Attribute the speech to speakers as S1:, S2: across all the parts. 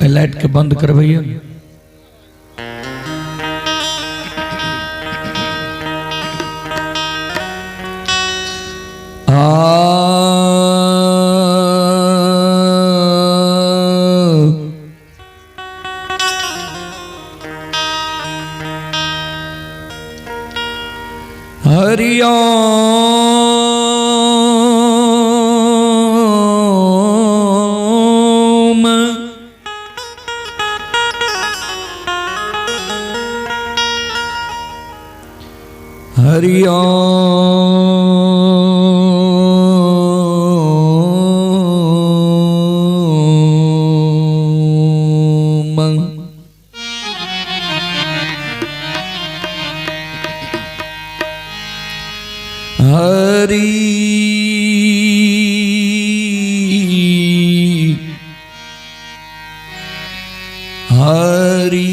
S1: Light के बंद करबैयो। हरि ओम हरि ओम हरि हरि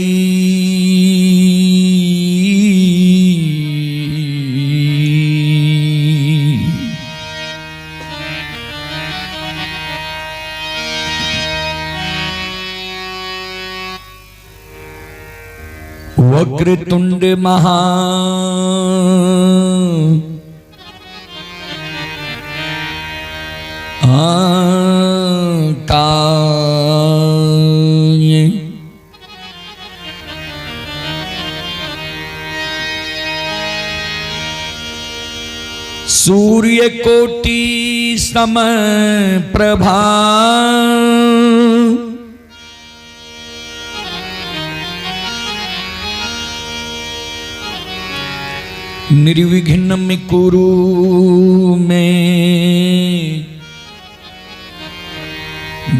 S1: वक्रतुंड महा काय सूर्य कोटि सम प्रभा निर्विघ्न कुरु में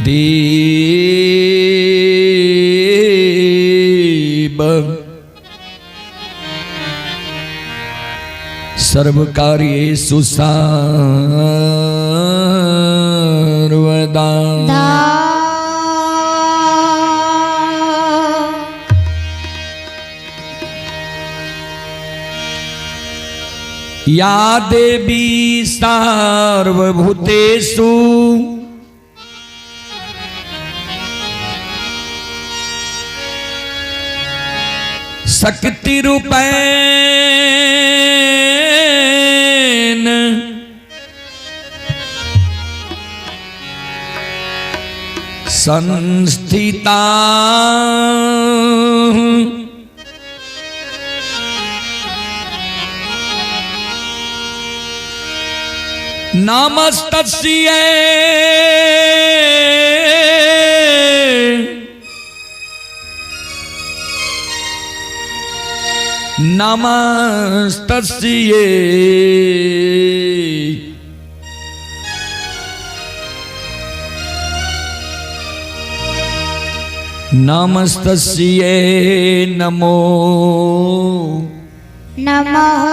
S1: देव सर्व कार्येषु सर्वदा। या देवी सार्वभूतेषु शक्ति रूपेण संस्थिता नमस्तस्यै नमस्तस्यै नमस्तस्यै नमो
S2: नमः।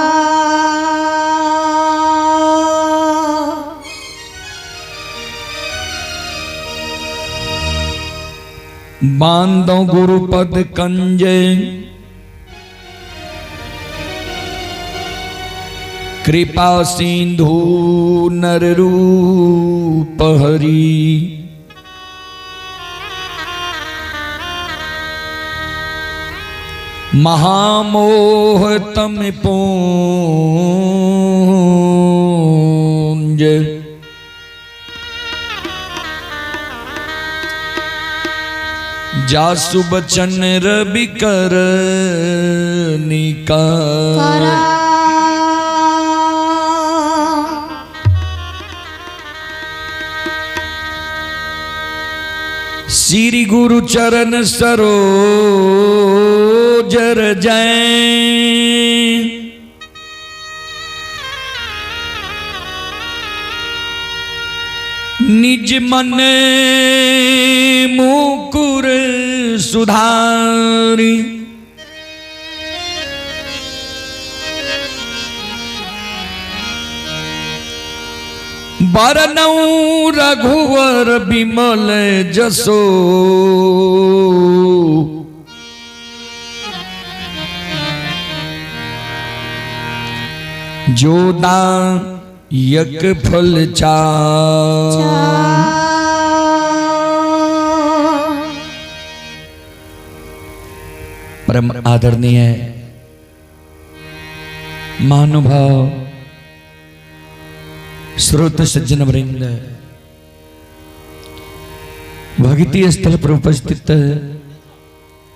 S1: बांधो गुरुपद कंज कृपा सिंधु नर रूप हरि महामोह तम पुंज जासु बचन रवि कर निका श्री गुरु चरण सरोज रजय निज मन मुकुर सुधारी बरनऊ रघुवर बिमल जसो जोदा यक फल चार। परम आदरणीय महानुभाव श्रोत सज्जन वृंद, भक्ति स्थल पर उपस्थित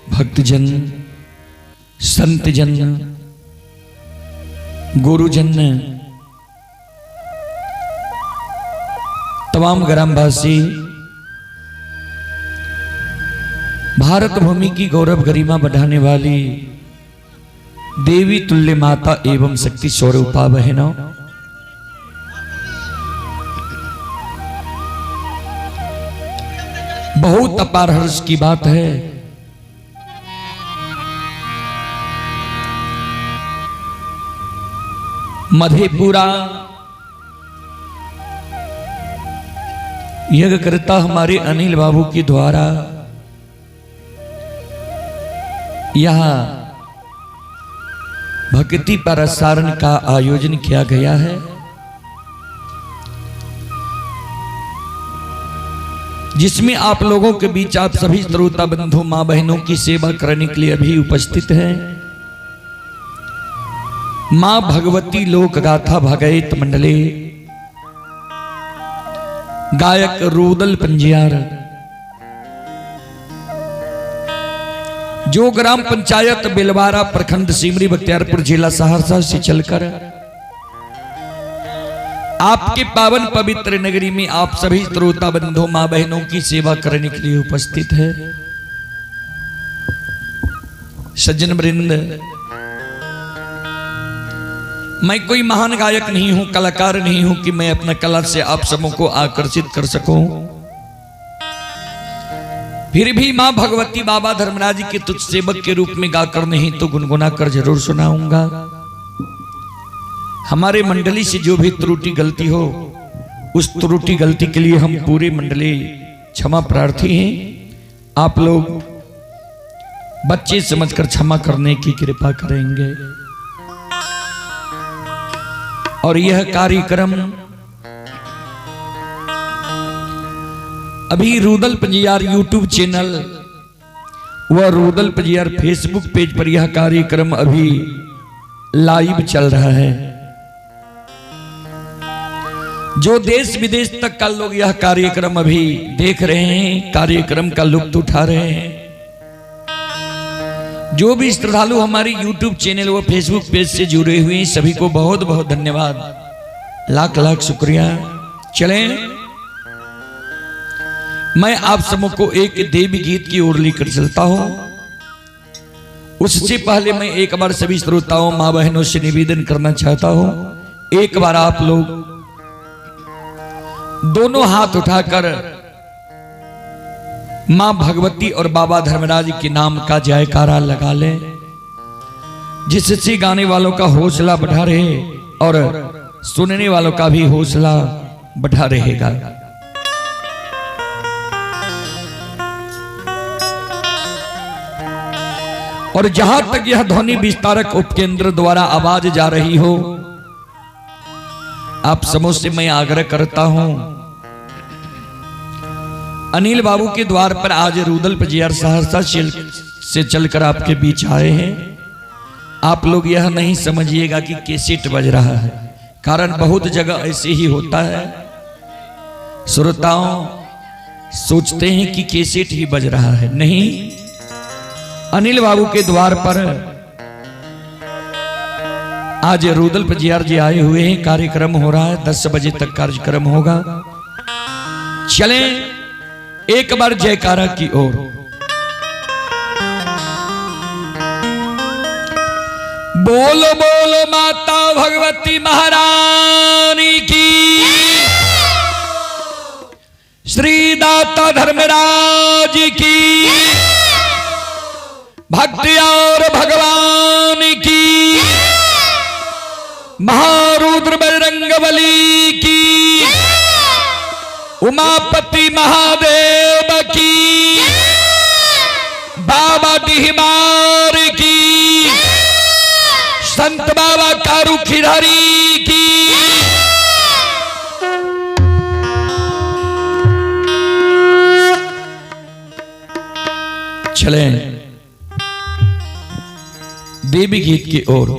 S1: भक्तजन, संतजन, गुरुजन, तमाम ग्रामवासी, भारत भूमि की गौरव गरिमा बढ़ाने वाली देवी तुल्य माता एवं शक्ति स्वरूपा बहनों, बहुत अपार हर्ष की बात है मधेपुरा यज्ञकर्ता हमारे अनिल बाबू के द्वारा यहां भक्ति प्रसारण का आयोजन किया गया है, जिसमें आप लोगों के बीच आप सभी श्रोता बंधु मां बहनों की सेवा करने के लिए अभी उपस्थित हैं। मां भगवती लोक गाथा भगैत मंडली, गायक रूदल पंजियार, जो ग्राम पंचायत बेलवारा, प्रखंड सिमरी बख्तियारपुर, जिला सहरसा से चलकर आपके पावन पवित्र नगरी में आप सभी श्रोता बंधु मां बहनों की सेवा करने के लिए उपस्थित है। सज्जन वृंद, मैं कोई महान गायक नहीं हूं, कलाकार नहीं हूं कि मैं अपना कला से आप सबों को आकर्षित कर सकूं। फिर भी मां भगवती बाबा धर्मराज के तुच्छ सेवक के रूप में गाकर नहीं तो गुनगुना कर जरूर सुनाऊंगा। हमारे मंडली से जो भी त्रुटि गलती हो, उस त्रुटि गलती के लिए हम पूरे मंडली क्षमा प्रार्थी हैं। आप लोग बच्चे समझकर क्षमा करने की कृपा करेंगे। और यह कार्यक्रम अभी रूदल पंजियार यूट्यूब चैनल व रूदल पंजियार फेसबुक पेज पर यह कार्यक्रम अभी लाइव चल रहा है। जो देश विदेश तक का लोग यह कार्यक्रम अभी देख रहे हैं, कार्यक्रम का लुत्फ उठा रहे हैं। जो भी श्रद्धालु हमारे यूट्यूब चैनल व फेसबुक पेज से जुड़े हुए हैं, सभी को बहुत बहुत धन्यवाद, लाख लाख शुक्रिया। चलें, मैं आप सबको एक देवी गीत की ओर लेकर चलता हूं। उससे पहले मैं एक बार सभी श्रोताओं मां बहनों से निवेदन करना चाहता हूं, एक बार आप लोग दोनों हाथ उठाकर मां भगवती और बाबा धर्मराज के नाम का जयकारा लगा लें, जिससे गाने वालों का हौसला बढ़ा रहे और सुनने वालों का भी हौसला बढ़ा रहेगा। और जहां तक यह ध्वनि विस्तारक उपकेंद्र द्वारा आवाज जा रही हो, आप समूह से मैं आग्रह करता हूं, अनिल बाबू के द्वार पर आज रूदल पंजियार सहरसा से चलकर आपके बीच आए हैं। आप लोग यह नहीं समझिएगा कि कैसेट बज रहा है, कारण बहुत जगह ऐसे ही होता है। श्रोताओं सोचते हैं कि कैसेट ही बज रहा है, नहीं, अनिल बाबू के द्वार पर आज रूदल पंजियार जी आए हुए हैं। कार्यक्रम हो रहा है, 10 बजे तक कार्यक्रम होगा। चलें एक बार जयकारा की ओर। बोलो बोलो माता भगवती महारानी की, श्री दाता धर्मराज की, भक्ति और भगवान की, महारुद्र बजरंग बली की, उमापति महादेव की, बाबा डिहबार की, संत बाबा कारू खिरारी की। चलें, देवी गीत की ओर।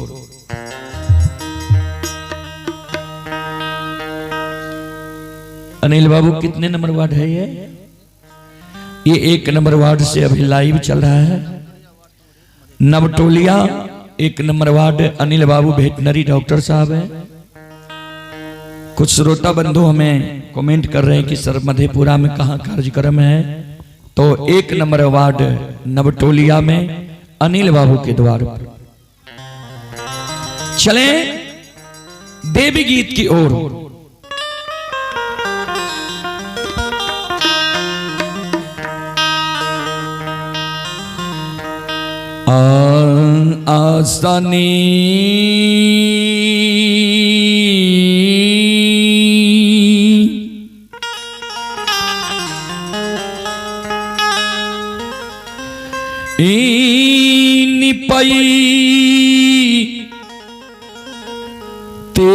S1: अनिल बाबू कितने नंबर वार्ड है ये? ये 1 नंबर वार्ड से अभी लाइव चल रहा है। नवटोलिया 1 नंबर वार्ड, अनिल बाबू वेटनरी डॉक्टर साहब हैं। कुछ श्रोता बंधु हमें कमेंट कर रहे हैं कि सर मधेपुरा में कहाँ कार्यक्रम है, तो 1 नंबर वार्ड नवटोलिया में अनिल बाबू के द्वार पर। चलें देवी गीत की ओर। आसनी निपई ते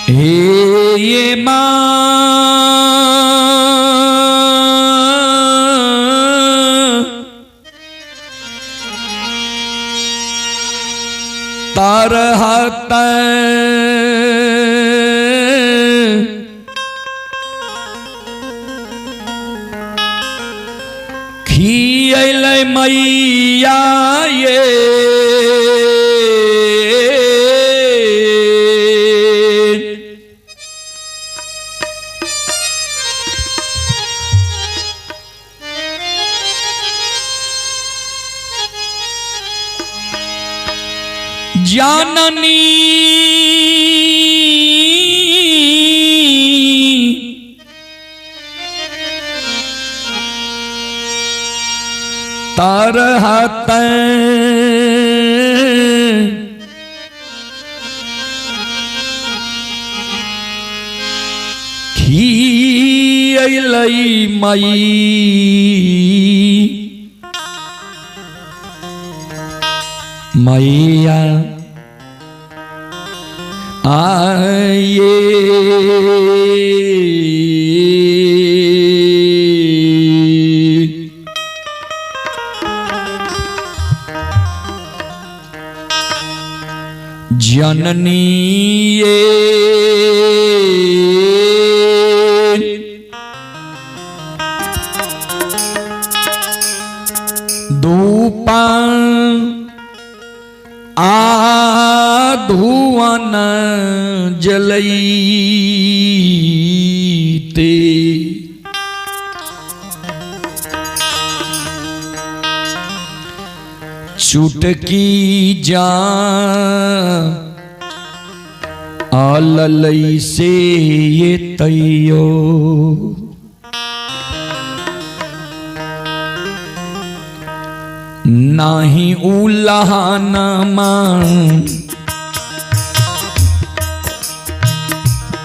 S1: हे ये मां तरहत खियल मैया ये जाननी तरहत खियलई मई मैया आये जननी ये धूपा आधुअन जलईते चुटकी जा आललई से ये तैयो नाही उलाहनमा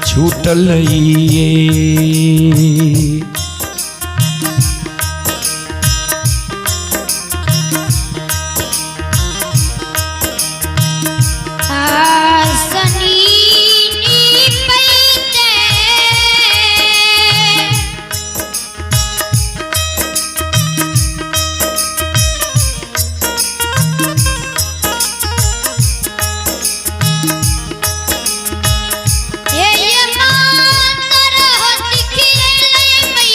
S1: छूटल ये।
S2: आसनी निपैते हे ये मातर हो दिखिए मैया।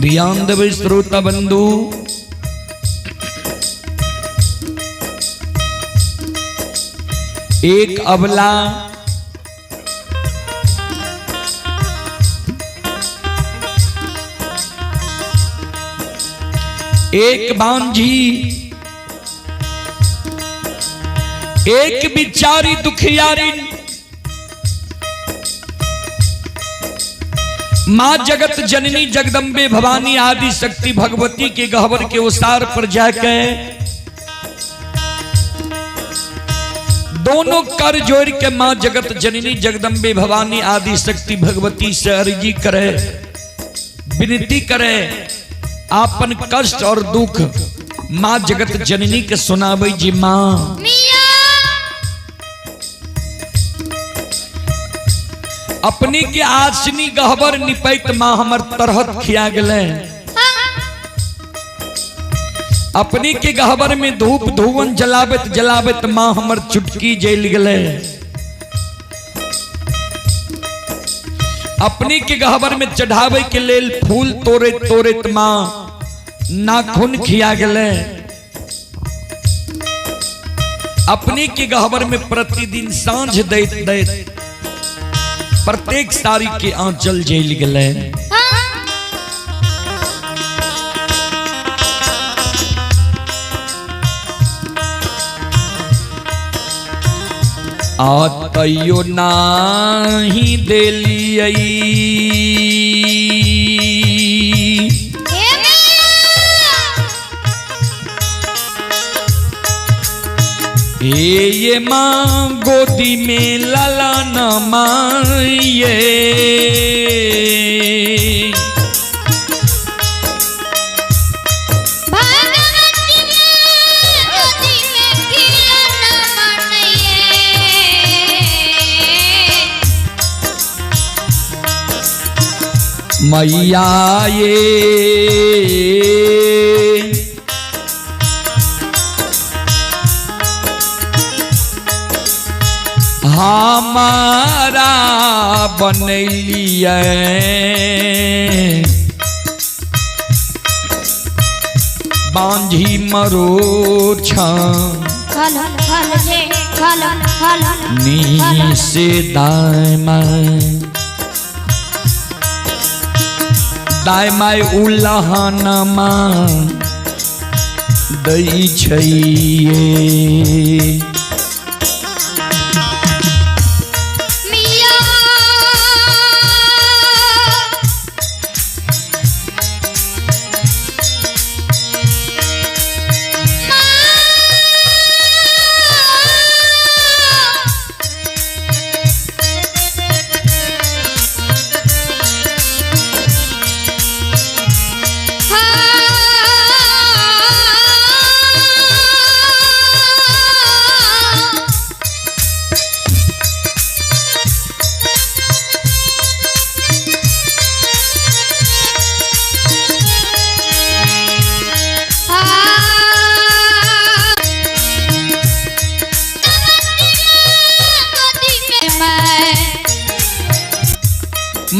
S1: ध्यान देबै श्रोता बंधु। एक अबला एक बांझी एक बिचारी दुखियारी मां जगत जननी जगदम्बे भवानी आदि शक्ति भगवती के गहवर के उसार पर जाके दोनों कर जोड़ के मां जगत जननी जगदम्बे भवानी आदि शक्ति भगवती से अर्जी करे, विनती करे, आपन कष्ट और दुख मां जगत जननी के सुनावे जी। मां अपनी के आसनी गहबर निपैत मां हमर तरहत खिया गले। अपनी के गहबर में धूप धुवन जलाबत जलाबत मां हमर चुटकी जल गले। अपनी के गहबर में चढ़ावे के लेल फूल तोड़े तोड़े मां नाखून खिया गले। अपनी के गहबर में प्रतिदिन सांझ दैत दैत प्रत्येक साड़ी के आंचल जल गले। आ तैयो नाही देलियै ये मां गोदी में लाला न माये।
S2: भगवती गोदी में खिला न मानिए।
S1: मैया ये हमारा बनैलियै बांझी मरोछ नी से दाय माय दाय माय उलहनमा दै छैये।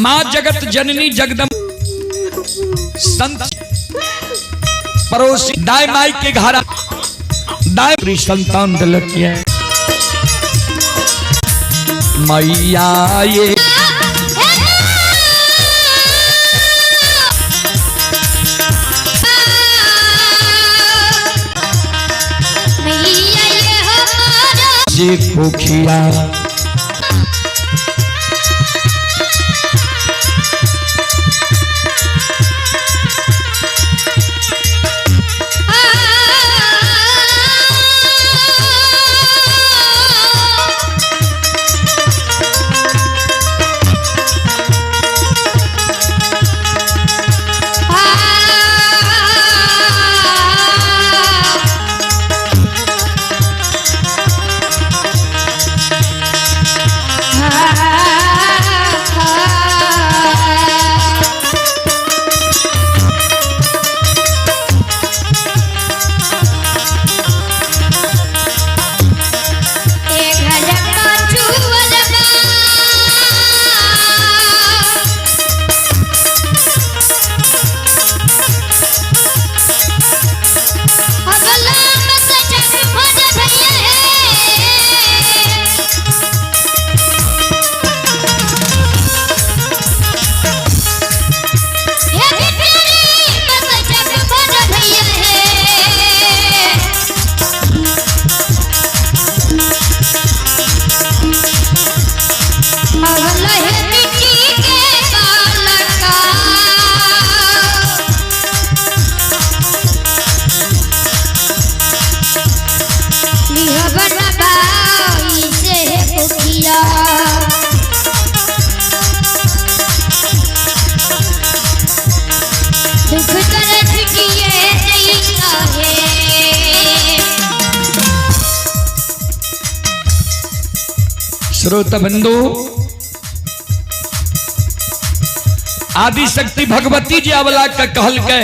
S1: मां जगत जननी जगदम संत पड़ोसी दाई माई के घर दाई संतान दिलक मैया ये से पोखिया श्रोता बंधु, आदिशक्ति भगवती जी अवला के कहल के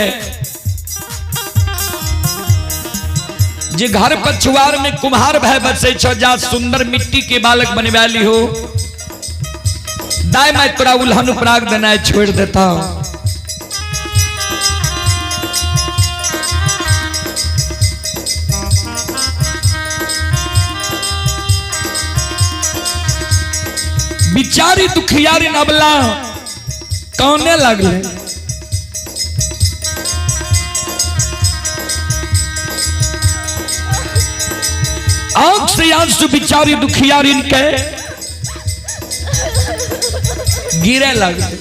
S1: जे घर पछुआर में कुम्हार भय बसे छो, जा सुंदर मिट्टी के बालक बनवाली हो, दाय मैं तोरा उल्हन उपराग देना छोड़ देता हूं। बिचारी दुखियारी नबला कौने लगले। आंख से आंसू बिचारी दुखियारी के गिरे लगले।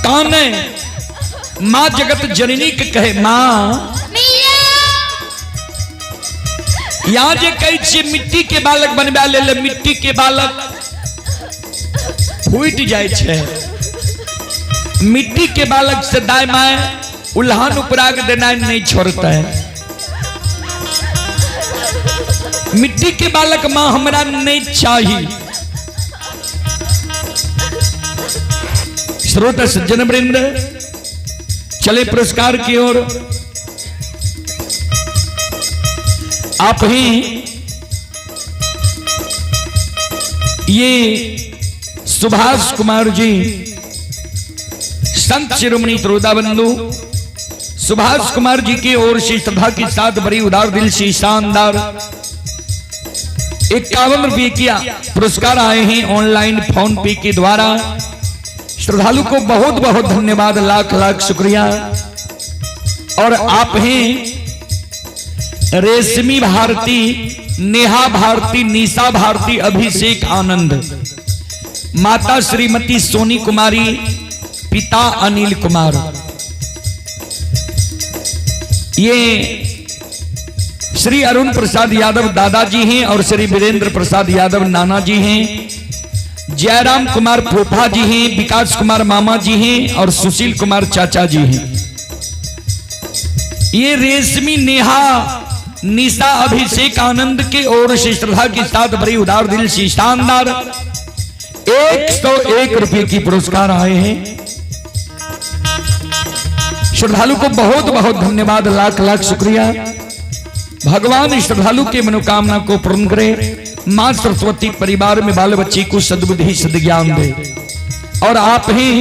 S1: कौने मां जगत जननी के कहे, मां यहाँ जे कहै छियै मिट्टी के बालक बनबा ले, मिट्टी के बालक फूटि जाइ छै। मिट्टी के बालक से दाय my उल्हान उपराग देना नहीं छोड़ता है। मिट्टी के बालक मां हमरा नहीं चाहिए। श्रोता सज्जन वृंद, चले पुरस्कार की ओर। आप ही ये सुभाष कुमार जी, संत शिरोमणि त्रोदा बंधु सुभाष कुमार जी की ओर से श्रद्धा के साथ बड़ी उदार दिल से शानदार 51 रुपये किया पुरस्कार आए हैं ऑनलाइन फोन पे के द्वारा। श्रद्धालु को बहुत बहुत धन्यवाद, लाख लाख शुक्रिया। और आप हैं रेशमी भारती, नेहा भारती, निशा भारती, अभिषेक आनंद, माता श्रीमती सोनी कुमारी, पिता अनिल कुमार। ये श्री अरुण प्रसाद यादव दादाजी हैं और श्री वीरेंद्र प्रसाद यादव नाना जी हैं। जयराम कुमार फूफा जी हैं, विकास कुमार मामा जी हैं और सुशील कुमार चाचा जी हैं। ये रेशमी, नेहा, निशा, अभिषेक आनंद के ओर से श्रद्धा के साथ बड़ी उदार दिल से शानदार 101 रुपए की पुरस्कार आए हैं। श्रद्धालु को बहुत बहुत धन्यवाद, लाख लाख शुक्रिया। भगवान श्रद्धालु के मनोकामना को पूर्ण करे। मां सरस्वती परिवार में बाल बच्चे को सद्बुद्धि सद्ज्ञान दे। और आप ही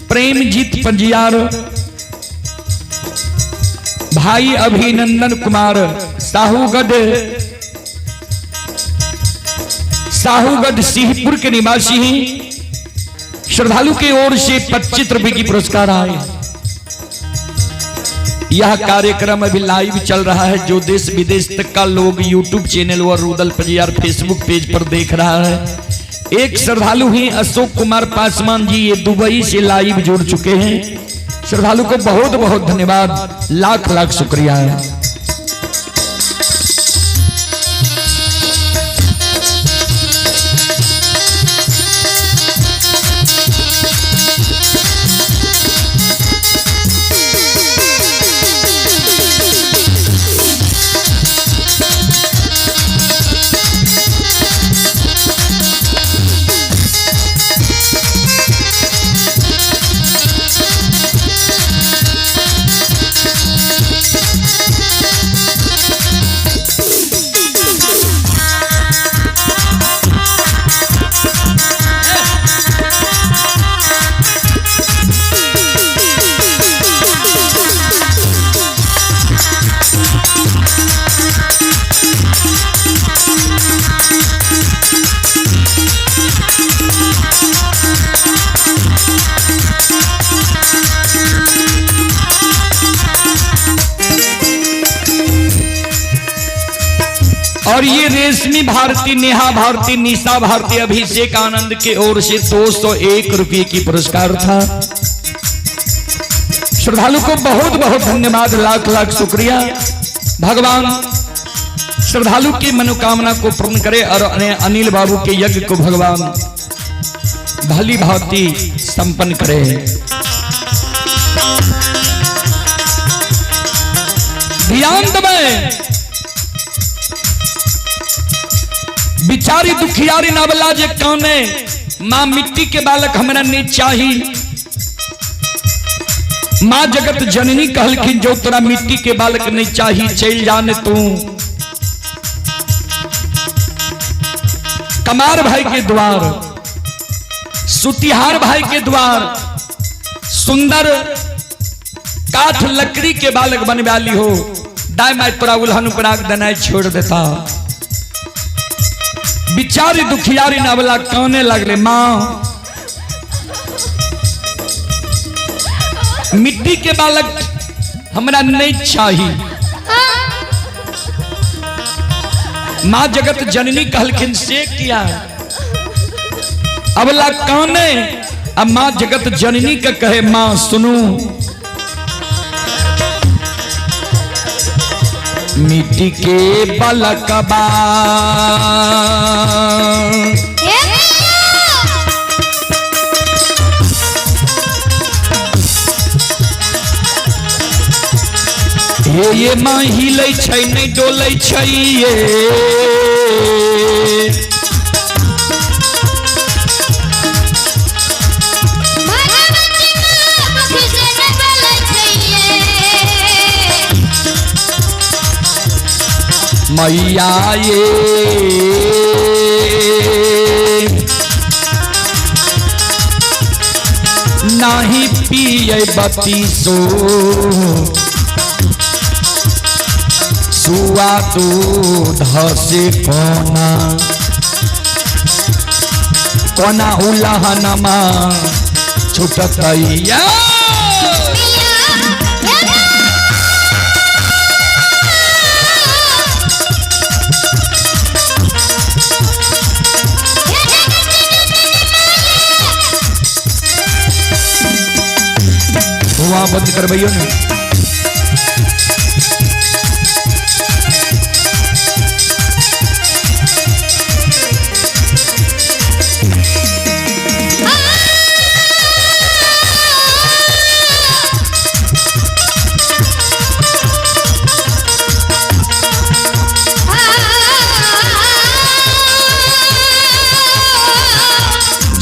S1: प्रेमजीत पंजियार, भाई अभिनंदन कुमार, साहूगढ़ साहूगढ़ सिंहपुर के निवासी हैं। श्रद्धालु की ओर से 25 रुपए की पुरस्कार आए। यह कार्यक्रम अभी लाइव चल रहा है, जो देश विदेश तक का लोग यूट्यूब चैनल और रुदल पंजियार फेसबुक पेज पर देख रहा है। एक श्रद्धालु ही अशोक कुमार पासवान जी, ये दुबई से लाइव जुड़ चुके हैं। श्रद्धालु को बहुत बहुत धन्यवाद, लाख लाख शुक्रिया है। और ये रेशमी भारती, नेहा भारती, निशा भारती, अभिषेक आनंद के ओर से 201 रुपये की पुरस्कार था। श्रद्धालु को बहुत बहुत धन्यवाद, लाख लाख शुक्रिया। भगवान श्रद्धालु की मनोकामना को पूर्ण करे और अनिल बाबू के यज्ञ को भगवान भली भांति संपन्न करे। ध्यान देबै। बिचारी दुखियारी नवला जे काने, माँ मिट्टी के बालक हमरा नहीं चाही। माँ जगत जननी कहलखिन जो तोरा मिट्टी के बालक नहीं चाही चल जाने तू कमार भाई के द्वार, सुतिहार भाई के द्वार, सुंदर काठ लकड़ी के बालक बनवा ली हो, दाई माई तोरा उल्हन उपराग देनाई छोड़ देता। बिचारी दुखियारी नवला काने लगले, माँ मिट्टी के बालक हमरा नहीं चाही। माँ जगत जननी कहलखिन से किया? अबला काने, अब माँ जगत जननी के कहे माँ सुनू, मिट्टी के बालकबा हे ये माँ हिलै छै नहि डोलै छै ये, मैया ये नाही पिए बत्तीसो सुआ दूध से कोना कोना उलहनमा छुटतैया। धुआं बंद करबैयो ने।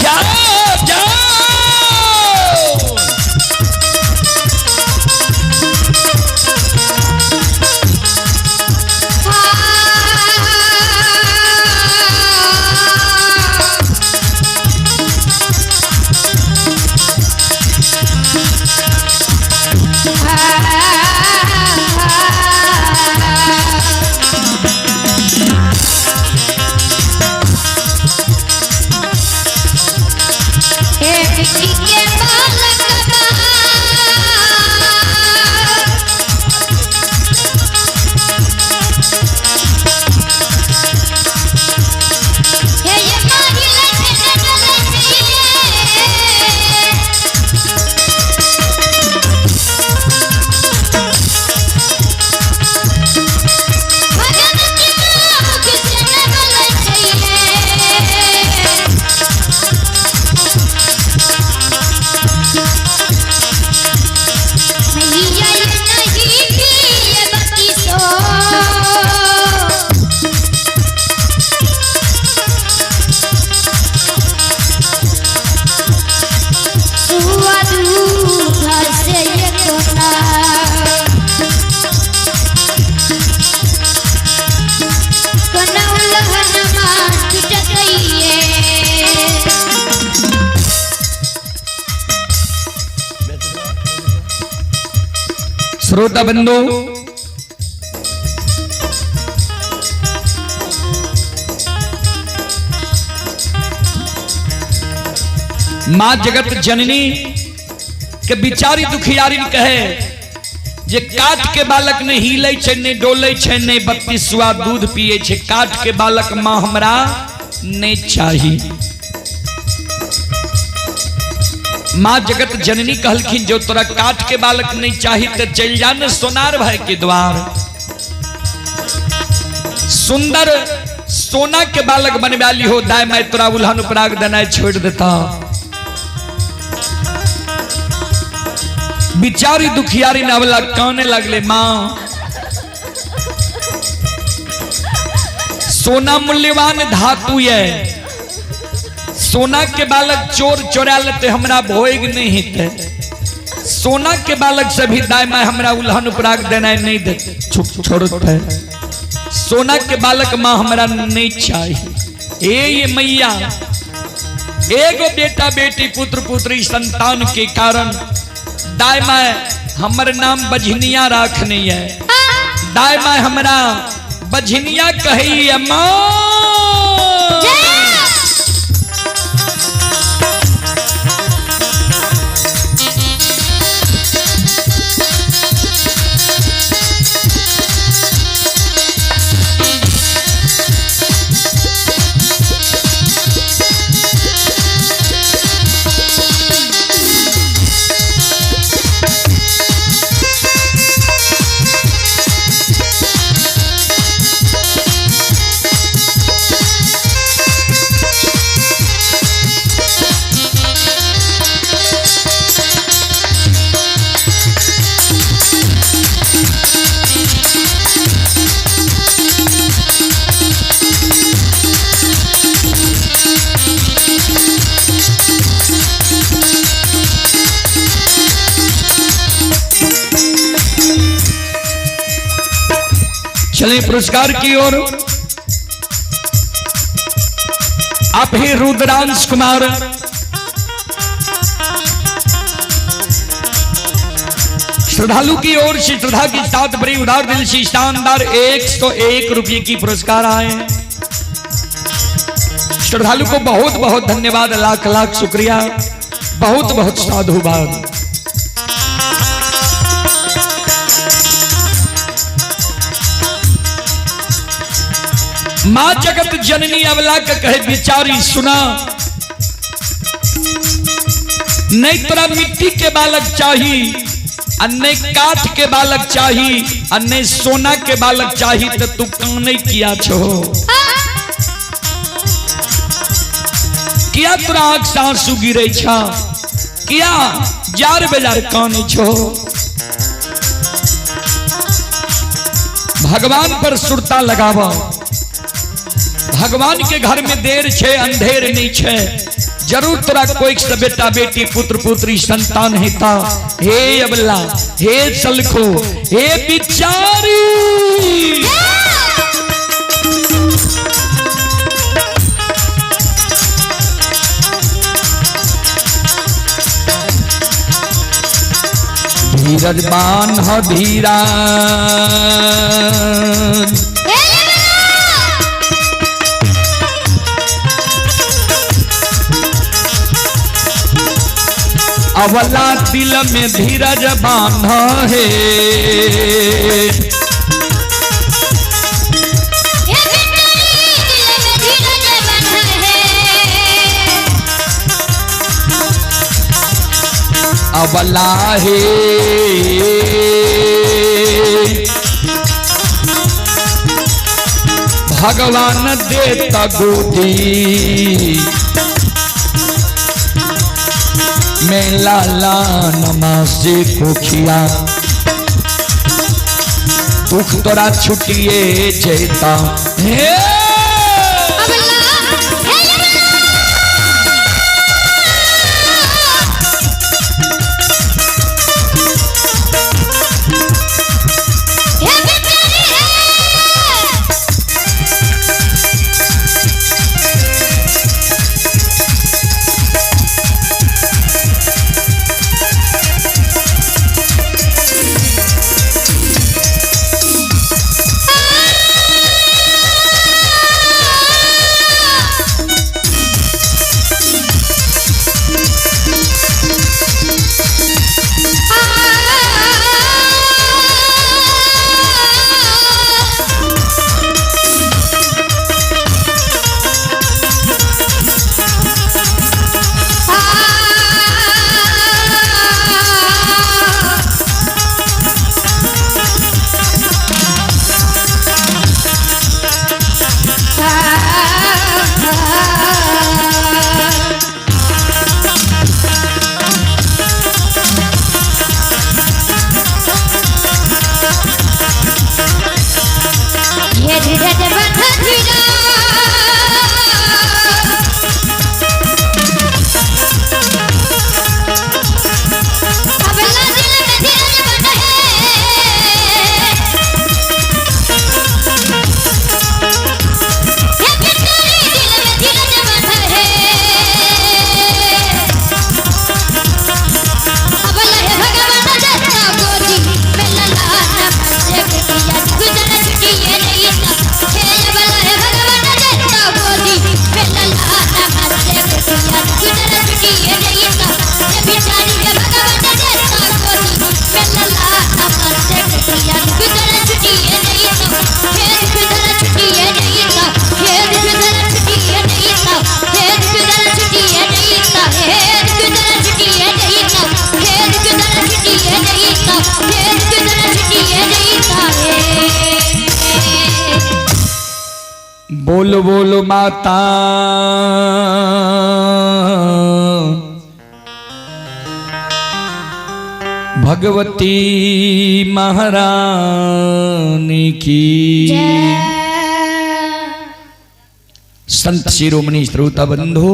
S1: जाओ जाओ। श्रोता बंधु, मां जगत जननी के बिचारी दुखियारी कहे जे काट के बालक ने हिले छै, ने डोले छै, ने बत्तीसवा दूध पिए छै, काट के बालक मां हमरा नहीं चाही। मां जगत जननी कहलखिन जो तोरा काट के बालक नहीं चाही तो चल जा ने सोनार भाई के द्वार, सुंदर सोना के बालक बनवा ली हो, दाय माय तोरा उल्हन उपराग देनाय छोड़ देता। बिचारी दुखियारी नवला काने लगले, मां सोना मूल्यवान धातु ये। सोना के बालक चोर चोरा लेते हमरा भोग नहीं हेतै। सोना के बालक से भी दाय माय हमरा उल्हन उपराग देना नहीं देते, छोड़ते। सोना के बालक माँ हमरा नहीं चाहिए। ए ये मैया, एगो बेटा बेटी पुत्र पुत्री संतान के कारण दाय माय हमर नाम बझनिया राखनी है। दाय माय हमरा बझनिया कही माँ। चलिए पुरस्कार की ओर। आप ही रुद्रांश कुमार श्रद्धालु की ओर से श्रद्धा के साथ बड़ी उदार दिल से शानदार 101 रुपये की पुरस्कार आए हैं। श्रद्धालु को बहुत बहुत धन्यवाद, लाख लाख शुक्रिया, बहुत बहुत साधुवाद। मां जगत जननी अवला के कहे बिचारी सुना, नहीं तोरा मिट्टी के बालक चाही, नहीं काठ के बालक चाही, नहीं सोना के बालक चाही, तो तू काने किया छो? किया तोरा आंख से आंसू गिरे छा? किया जार बेजार काने छो? भगवान पर सुरता लगावा। भगवान के घर में देर छे अंधेर नहीं छे। जरूर तोरा कोई से बेटा बेटी पुत्र पुत्री संतान हेता। हे अबला, हे सलखो, हे बिचारी, धीरज बान्ह धीरा, अवला दिल में धीरज बांध है। अवला है भगवान देता गोदी में लाला नमाजे कोखिया, दुख तोरा छुटिए जेता। हे बोलो बोलो माता भगवती महारानी की। संत शिरोमणि श्रोता बंधु,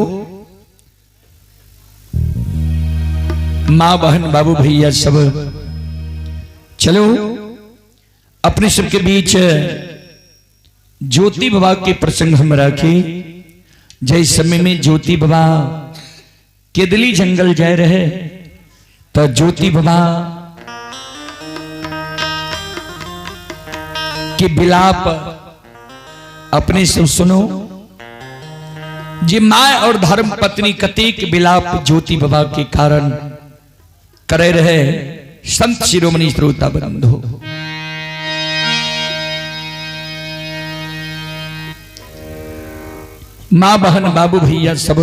S1: माँ बहन बाबू भैया सब, चलो अपने सबके बीच ज्योति बाबा के प्रसंग हम रखे। जय समय में ज्योति बाबा केदली जंगल जाए रहे तो ज्योति बाबा के विलाप अपने सब सुनो। जे my और धर्म पत्नी कतेक विलाप ज्योति बाबा के कारण करे रहे। संत शिरोमणि श्रोता बंधु, माँ बहन बाबू भैया सब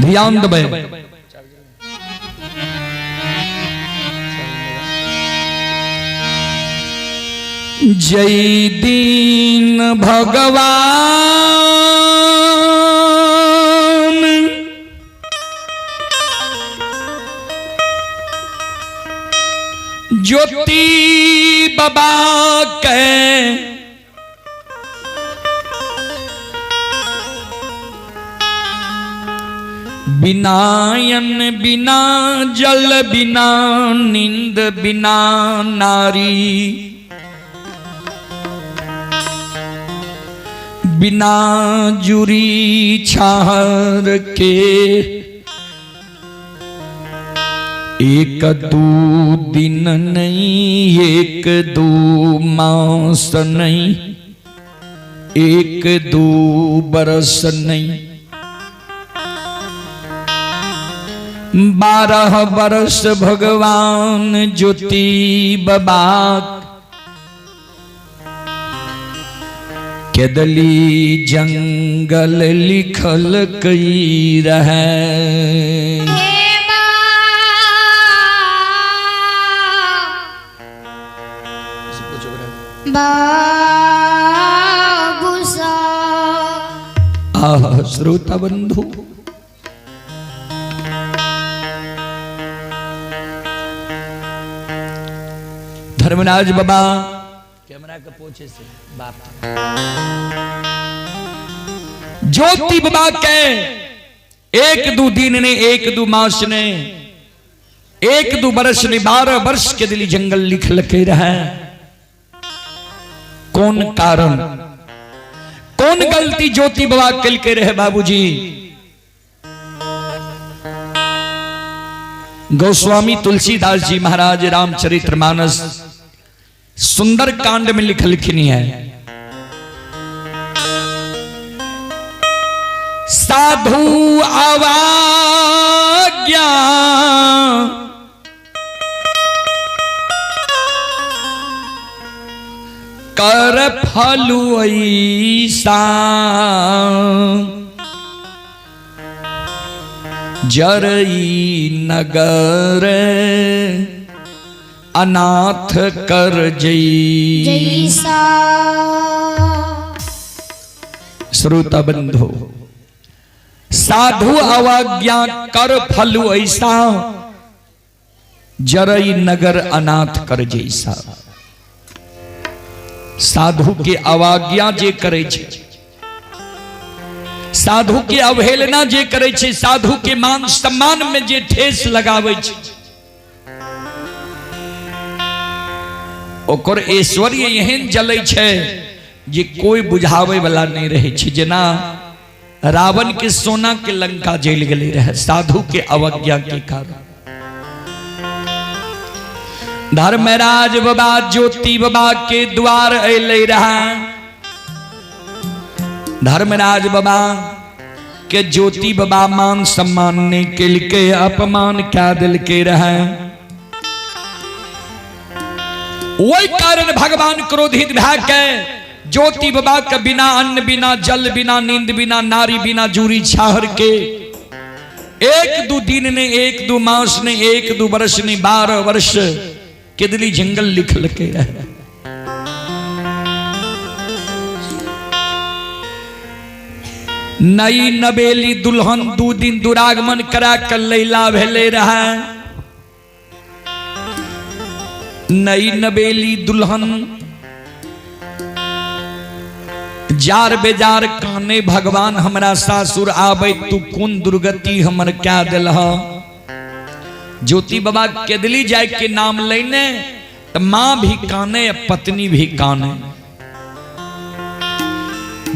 S1: ध्यान दबे। जय दीन भगवान ज्योति बाबा के बिनायन बिना जल बिना नींद बिना नारी बिना जुरी छार के एक दो दिन नहीं, एक दो मास नहीं, एक दो बरस नहीं, 12 बरस भगवान ज्योति बाबा केदली जंगल लिखल कई रहे। आह श्रोता बंधु, धर्मराज बाबा कैमरा के पोछे से बाप ज्योति बाबा के एक दो दिन ने, एक दो मास ने, एक दो बरस ने, 12 वर्ष के दिली जंगल लिख लके रहा। कौन कारण, कौन गलती ज्योति बाबा कल के रहे बाबूजी? गोस्वामी तुलसीदास जी महाराज रामचरितमानस सुंदर कांड में लिख लिखनी है। साधु आवाज्ञा कर फलु ऐसा, जरई नगर अनाथ कर जई
S2: जैसा।
S1: श्रोता बंधु, साधु अवज्ञा कर फलु ऐसा, जरई नगर अनाथ कर जैसा। साधु के अवज्ञा जे करे छे, साधु के अवहेलना जे करे छे, साधु के मान सम्मान में जे ठेस लगावे छे, ओकर ऐश्वर्य एहन जलै छे जे कोई बुझावे वाला नहीं रहे छे। जेना रावण के सोना के लंका जल गेलै रहे साधु के अवज्ञा के कारण। धर्मराज बाबा ज्योति बाबा के द्वार अलै रहा। धर्मराज बाबा के ज्योति बाबा मान सम्मान ने केलके, अपमान क्या दिल के रहा। वही कारण भगवान क्रोधित भए के ज्योति बाबा के बिना अन्न बिना जल बिना नींद बिना नारी बिना जूरी छाहर के एक दो दिन ने, एक दो मास ने, एक दो वर्ष ने, 12 वर्ष केदली जंगल लिख लके रहे। नई नवेली दुल्हन 2 दिन दुरागमन करा के लैला भेले रहे। नई नवेली दुल्हन जार बेजार काने, भगवान हमरा सासुर आबे तू कोन दुर्गति हमर क्या दिलह। ज्योति बाबा केदली जाय के नाम लेने तो मां भी काने पत्नी भी काने।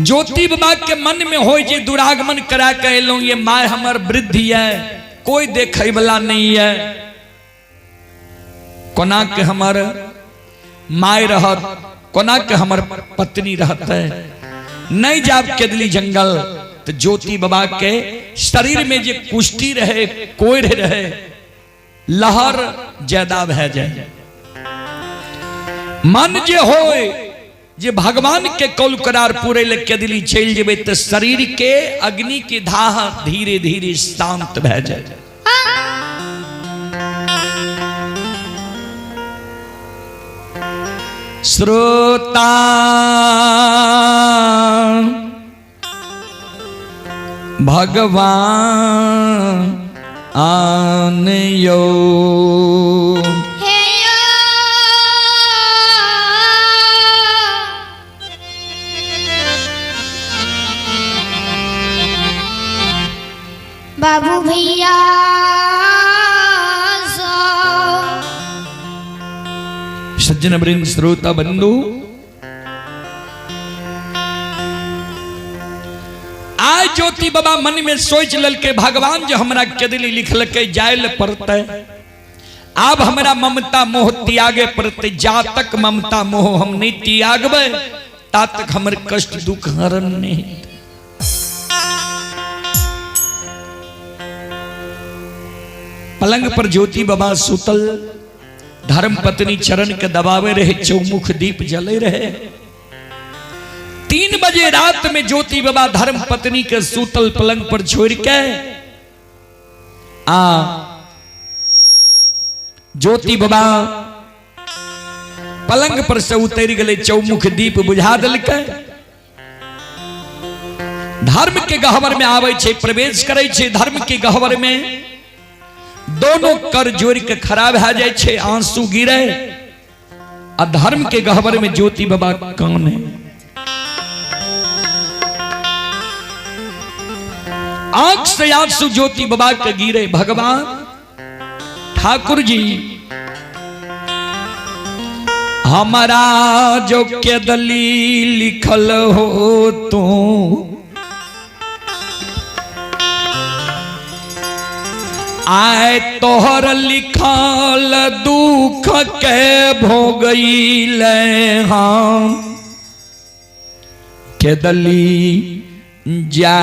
S1: ज्योति बाबा के मन में हो जे दुरागमन करा के एलहुं, ये my हमर वृद्धि है, कोई देखे वाला नहीं है, कोना के हमर my रहत, कोना के हमर पत्नी रहत है। नहीं जाब केदली जंगल तो ज्योति बाबा के शरीर में जे कुश्ती रहे, कोयर रहे, लहर ज्यादा भय जाए। मन जे होए जे भगवान के कौल करार पूरे ले केदली चल जेबे तो शरीर के अग्नि के धाह धीरे धीरे शांत भय जाए। श्रोता भगवान आनयो
S2: बाबू भैया।
S1: सज्जन वृंद श्रोता बंधु, आज ज्योति बाबा मन में सोच ललके भगवान जो हमरा केदली लिखलके जायल पड़ते, अब हमरा ममता मोह त्यागे पड़ते। जा तक ममता मोह हम नहीं त्यागबे ता तक हमर कष्ट दुख हरण नहीं। पलंग पर ज्योति बाबा सुतल, धर्म पत्नी चरण के दबावे रहे, चौमुख दीप जले रहे। 3 बजे रात में ज्योति बाबा धर्म पत्नी के सूतल पलंग पर छोड़ के आ ज्योति बाबा पलंग पर से उतर गए, चौमुख दीप बुझा दिलकै। धर्म के गहवर में आवे छे, प्रवेश करे छे धर्म के गहवर में, दोनों कर जोड़ के खराब भए जाय छे, आंसू गिरे। आ धर्म के गहवर में ज्योति बाबा कौन है? आंख से आंसू ज्योति बाबा के गिरे। भगवान ठाकुर जी हमारा जो केदली लिखल हो तू, आए तोहर लिखल दुख के भोगैले हम, केदली जा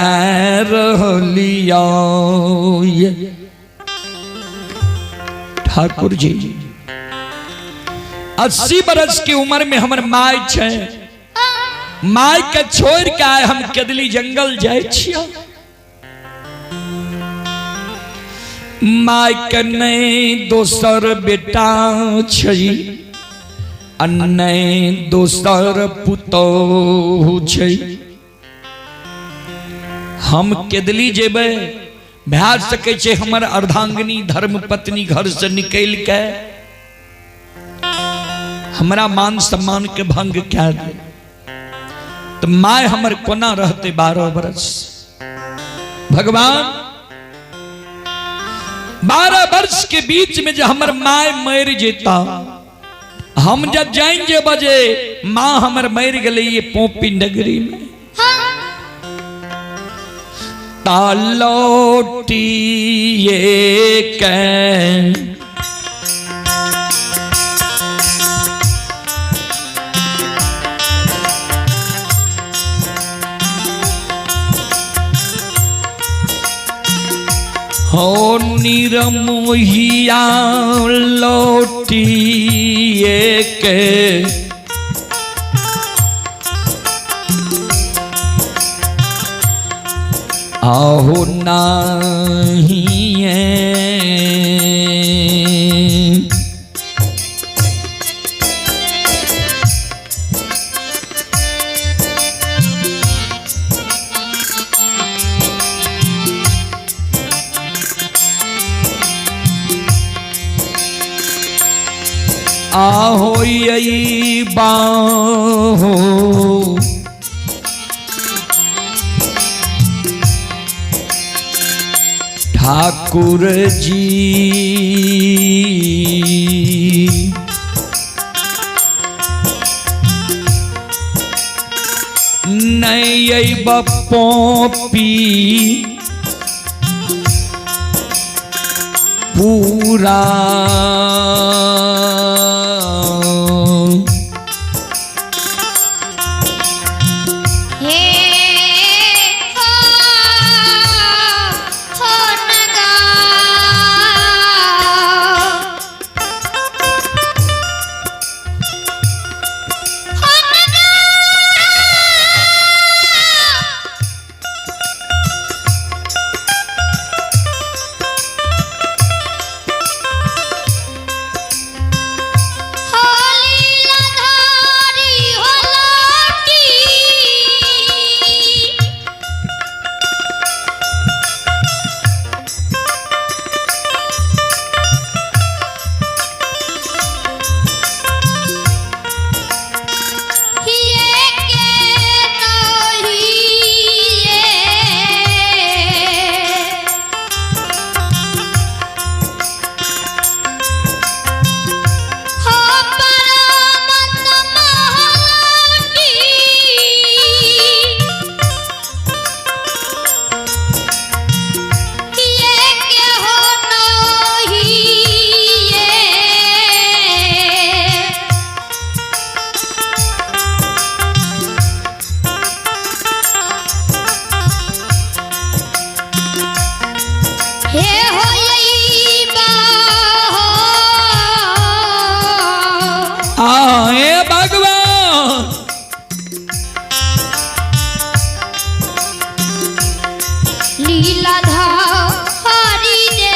S1: रहलिया। ठाकुर जी 80 बरस की उम्र में हमर my छे, my के छोड़ के आए हम केदली जंगल जाय छिया। My के नहीं दोसर बेटा छै, आ नहीं दोसर पुतोहु छै। हम केदली जेबै भए सकै छै हमर अर्धांगिनी धर्म पत्नी घर से निकल के हमरा मान सम्मान के भंग कए दे, तो my हमर कोना रहते 12 बरस। भगवान 12 वर्ष के बीच में जो हमर my मर जेता, हम जब जाएंगे बजे मां हमर मर गए ये पोपी नगरी में। तालोटी ये कै हो निरमोहिया लौटी के आहो नाही। आहो यही बाहो ठाकुर जी। नहीं बपोपी पूरा।
S2: हे हो हो नगा हो नगा हो लीलाधारी हो लाटी। ये के नहीं ये हो परमत महाटी। ये के हो नहीं ये। हे हो यही बाहो।
S1: आए भगवान
S2: लीलाधारी दे।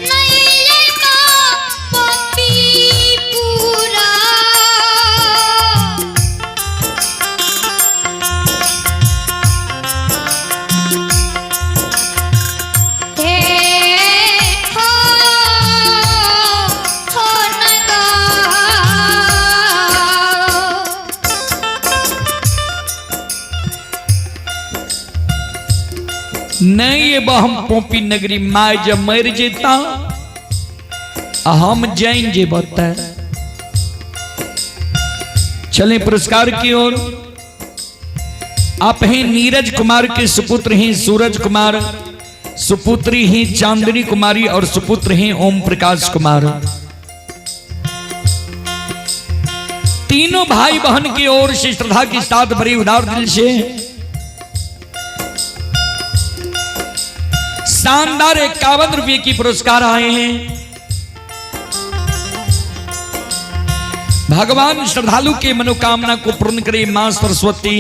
S2: नहीं पपी पूरा। हे हो हो नगा।
S1: नहीं ये हम पोपी नगरी my जब मर जेता आ हम जैन जे बता। चले पुरस्कार की ओर। आप हैं नीरज कुमार के सुपुत्र हैं सूरज कुमार, सुपुत्री हैं चांदनी कुमारी और सुपुत्र हैं ओम प्रकाश कुमार। तीनों भाई बहन की ओर से श्रद्धा के साथ भरी उदार दिल से शानदार 51 रुपए की पुरस्कार आए हैं। भगवान श्रद्धालु के मनोकामना को पूर्ण करे मां सरस्वती।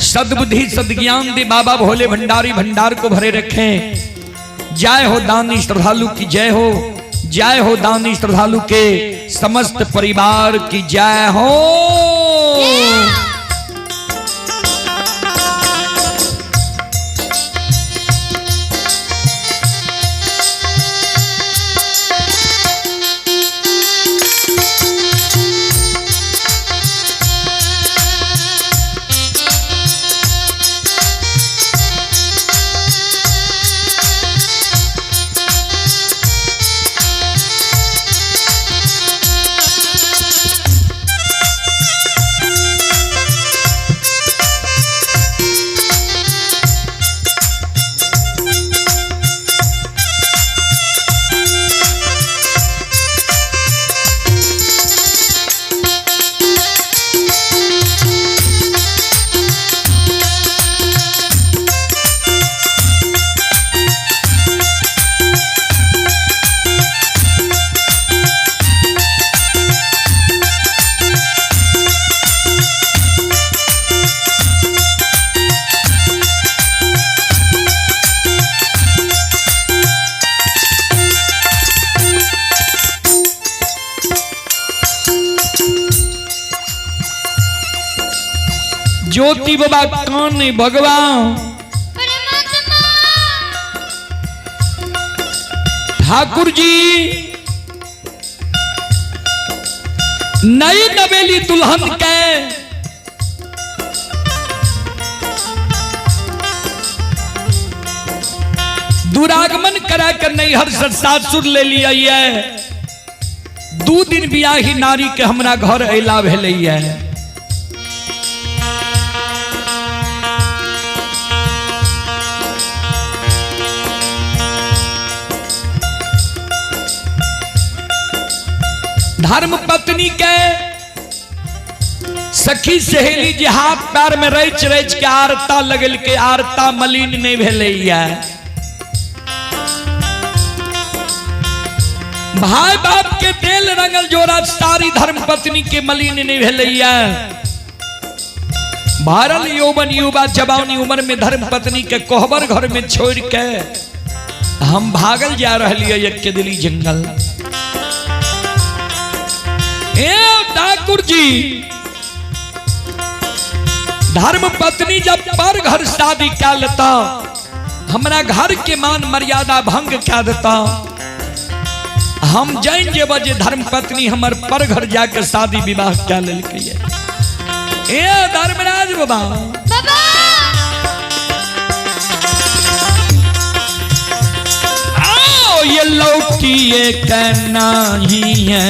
S1: सद्बुद्धि सद्ज्ञान दे बाबा भोले भंडारी, भंडार को भरे रखें। जय हो दानी श्रद्धालु की जय हो, जय हो दानी श्रद्धालु के समस्त परिवार की जय हो। ज्योति बाबा कान भगवान
S2: परमात्मा
S1: ठाकुर जी नई नवेली दुल्हन के दुरागमन करा कर नैहर से सासुर ले लिया 2 दिन बियाही नारी के हमरा घर अला भेलैया। धर्म पत्नी के सखी सहेली जे हाथ पैर में रच रच के आरता लगल के आरता मलिन नहीं भेलैया। भाई बाप के तेल रंगल जोड़ा सारी धर्म पत्नी के मलिन नहीं भेलैया। भरल यौवन युवा जवानी उम्र में धर्म पत्नी के कोहबर घर में छोड़ के हम भागल जा रही है एक दिली जंगल। ए ठाकुर जी धर्म पत्नी जब पर घर शादी क्या लेता हमरा घर के मान मर्यादा भंग क्या देता। हम जान जेब जे धर्म पत्नी हमर पर घर जाके शादी विवाह क्या लेलकै। ए धर्मराज बाबा
S2: बाबा
S1: आओ ये लौटिए कहना ही है।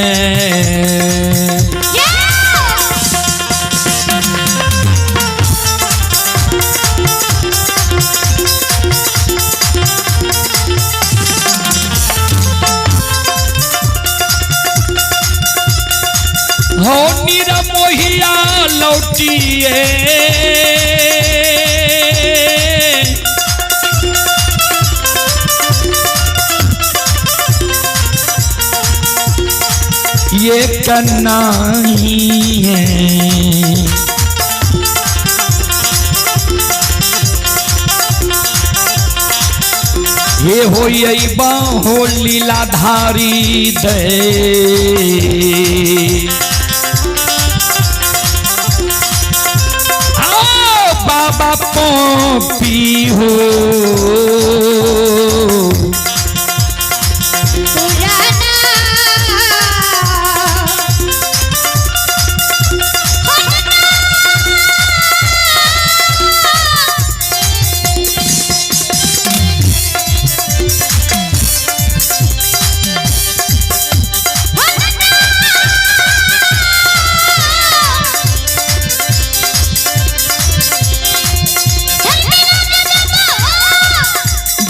S1: हो निरमोहिया लौटिए ये कन्ना ही है। ये हो हो लीलाधारी दे आओ बाबा पॉपी हो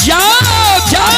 S1: जाओ जाओ।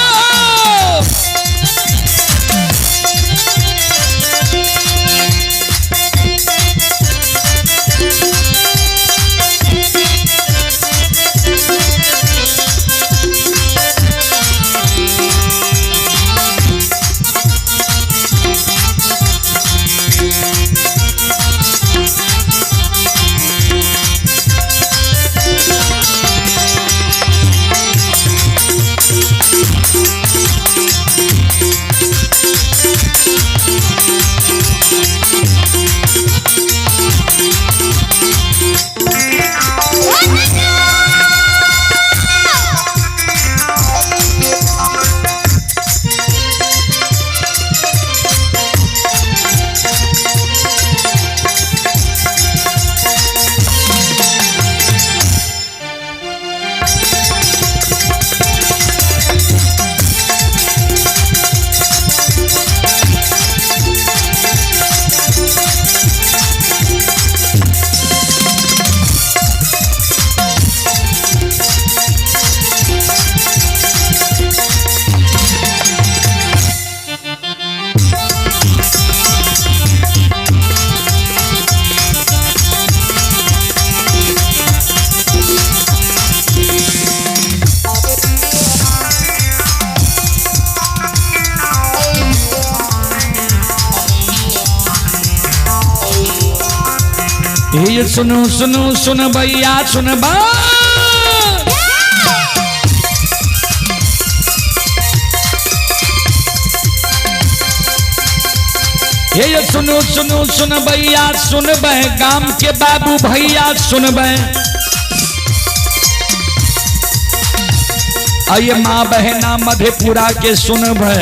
S1: ये सुनो सुनो सुन भैया सुन बा हे सुनो सुनो सुनबैया सुनबै, गाम के बाबू भैया सुनबै, आइए माँ बहना मधेपुरा के सुनबै।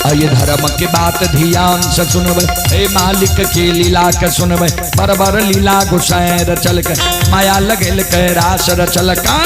S1: आइए धर्म के बात ध्यान से सुनबै, हे मालिक के लीला के सुनबै, बरबर लीला गोसाई रचल के, माया लगेल के रास रचल का।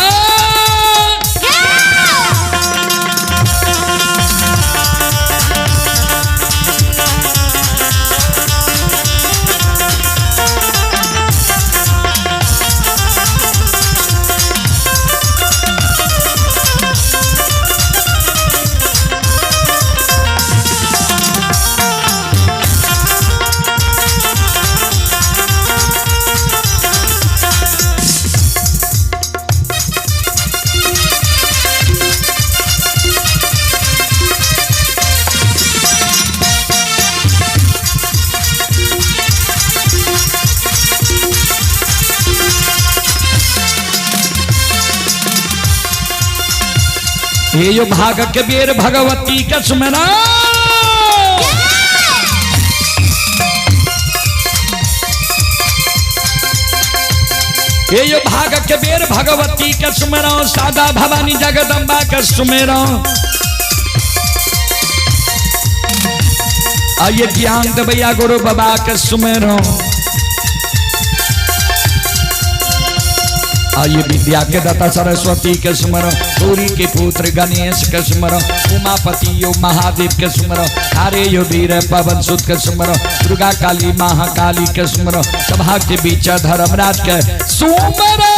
S1: हे यो भाग के बेर भगवती के सुमरा। हे यो भाग के बेर भगवती के सुमरा, सादा भवानी जगदम्बा के सुमेरा। आइए ज्ञान देवैया गुरु बाबा के सुमेरा। आइए विद्या के दाता सरस्वती के सुमरो, सूरी के पुत्र गणेश के सुमरो, उमापति यो महादेव के सुमरो, हरे यो वीर पवन सुत के सुमरो, दुर्गा काली महाकाली के सुमरो, सभा के बीच धर्मराज के सुमरो।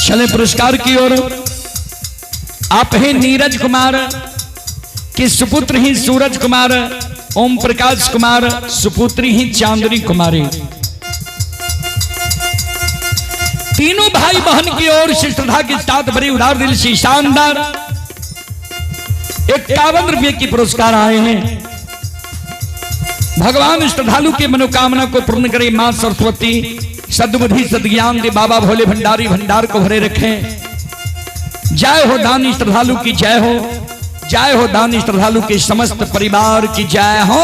S1: चले पुरस्कार की ओर। आप हैं नीरज कुमार के सुपुत्र ही सूरज कुमार, ओम प्रकाश कुमार, सुपुत्री ही चांदनी कुमारी। तीनों भाई बहन की ओर से श्रद्धा के साथ बड़ी उदार दिल से शानदार 51 रुपये की पुरस्कार आए हैं। भगवान श्रद्धालु की मनोकामना को पूर्ण करे। मां सरस्वती सद्बुद्धि सद्ज्ञान दे बाबा भोले भंडारी भंडार को भरे रखें। जय हो दानी श्रद्धालु की जय हो, जय हो दानी श्रद्धालु के समस्त परिवार की जय हो।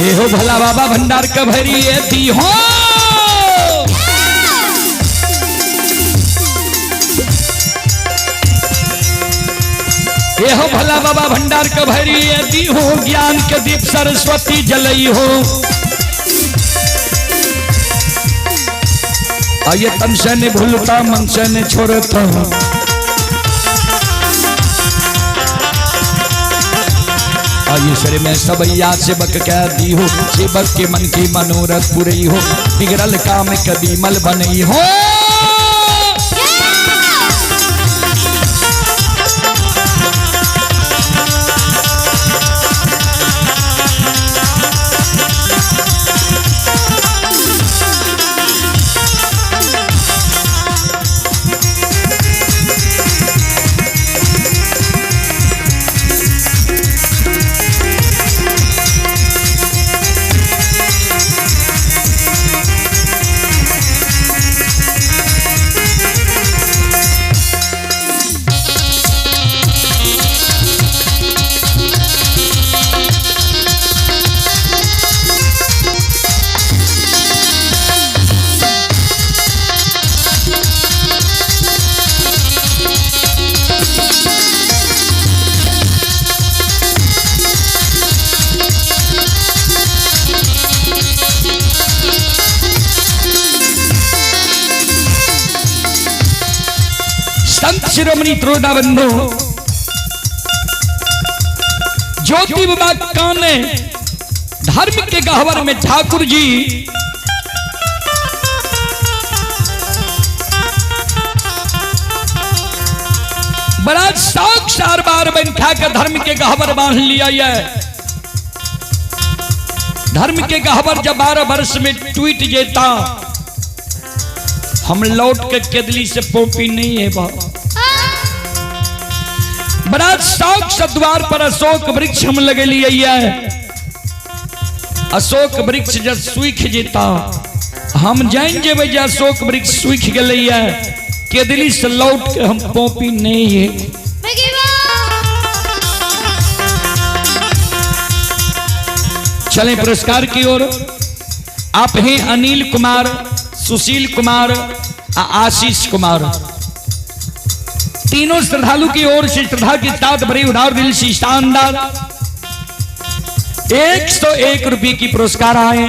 S1: हे हो भला बाबा भंडार कभरी दी हो। हे हो भला बाबा भंडार कभरी दी हो, ज्ञान के दीप सरस्वती जलई हो। आइए तन से न भूलता मन से न छोड़ता, ईश्वर में सबैया सेवक कह दी हो, सेवक के मन की मनोरथ पुरई हो, बिगड़ल काम कदीमल बनई हो। संत शिरोमणि त्रोदा बंधु ज्योति बाबा काने धर्म के गहवर में ठाकुर जी बड़ा शौक चार बार बन खा के धर्म के गहवर बांध लिया है। धर्म के गहवर जब 12 वर्ष में टूट जेता, हम लौट के केदली से पोपी नहीं है बा। बड़ा शौक से द्वार पर अशोक वृक्ष हम लगे लिए है। अशोक वृक्ष जब सूख जेता, हम जान जेबे जे अशोक वृक्ष सूख गए है, केदली से लौट के हम पोपी नहीं है। चलें पुरस्कार की ओर। आप हैं अनिल कुमार, सुशील कुमार, आशीष कुमार, तीनों श्रद्धालु की ओर से श्रद्धा के साथ भरी उधार दिल से शानदार 101 रुपये की पुरस्कार आए।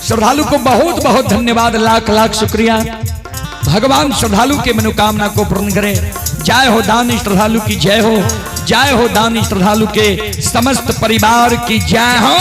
S1: श्रद्धालु को बहुत बहुत धन्यवाद, लाख लाख शुक्रिया। भगवान श्रद्धालु के मनोकामना को पूर्ण करे। जय हो दानी श्रद्धालु की जय हो, जय हो दानी श्रद्धालु के समस्त परिवार की जय हो।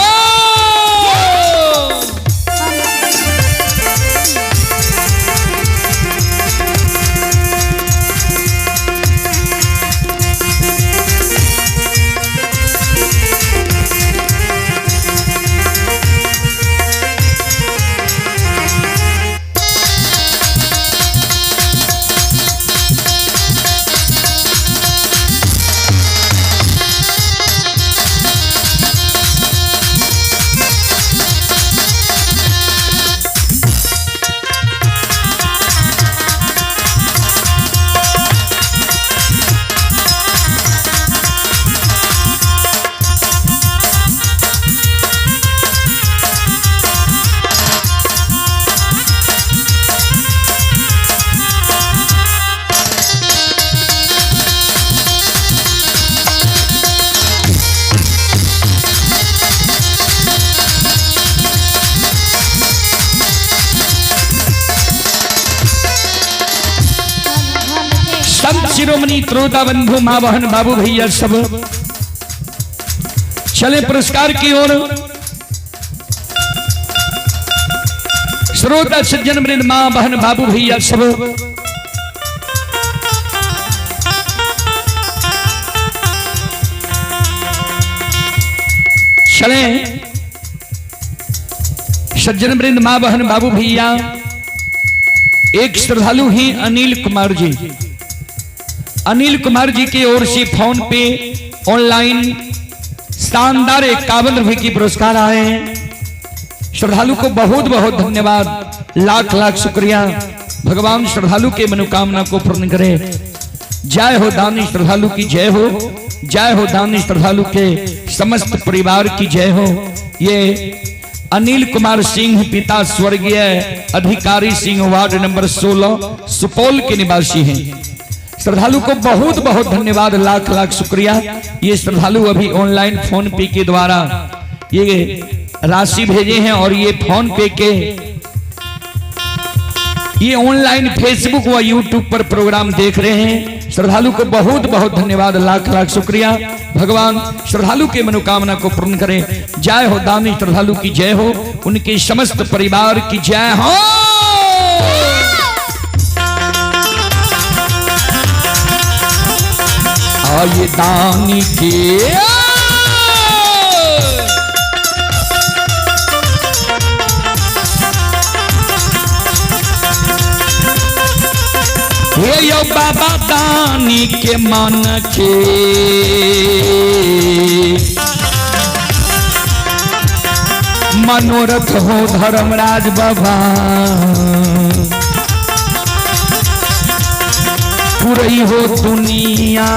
S1: संत शिरोमणि त्रोता बंधु माँ बहन बाबू भैया सब चले पुरस्कार की ओर। श्रोता सज्जन वृंद माँ बहन बाबू भैया सब चले। सज्जन वृंद माँ बहन बाबू भैया, एक श्रद्धालु ही अनिल कुमार जी, अनिल कुमार जी की ओर से फोन पे ऑनलाइन शानदार 51 रुपए की पुरस्कार आए हैं। श्रद्धालु को बहुत बहुत धन्यवाद, लाख लाख शुक्रिया। भगवान श्रद्धालु के मनोकामना को पूर्ण करे। जय हो दानी श्रद्धालु की जय हो, जय हो दानी श्रद्धालु के समस्त परिवार की जय हो। ये अनिल कुमार सिंह पिता स्वर्गीय अधिकारी सिंह वार्ड नंबर 16 सुपौल के निवासी हैं। श्रद्धालु को बहुत बहुत धन्यवाद, लाख लाख शुक्रिया। ये श्रद्धालु अभी ऑनलाइन फोन पे के द्वारा ये राशि भेजे हैं और ये फोन पे के ये ऑनलाइन फेसबुक व यूट्यूब पर प्रोग्राम देख रहे हैं। श्रद्धालु को बहुत बहुत धन्यवाद, लाख लाख शुक्रिया। भगवान श्रद्धालु के मनोकामना को पूर्ण करें। जय हो दानी श्रद्धालु की जय हो, उनके समस्त परिवार की जय हो। आइए दानी के हे यो बाबा दानी के मन के मनोरथ हो धर्मराज बाबा पुरई हो दुनिया।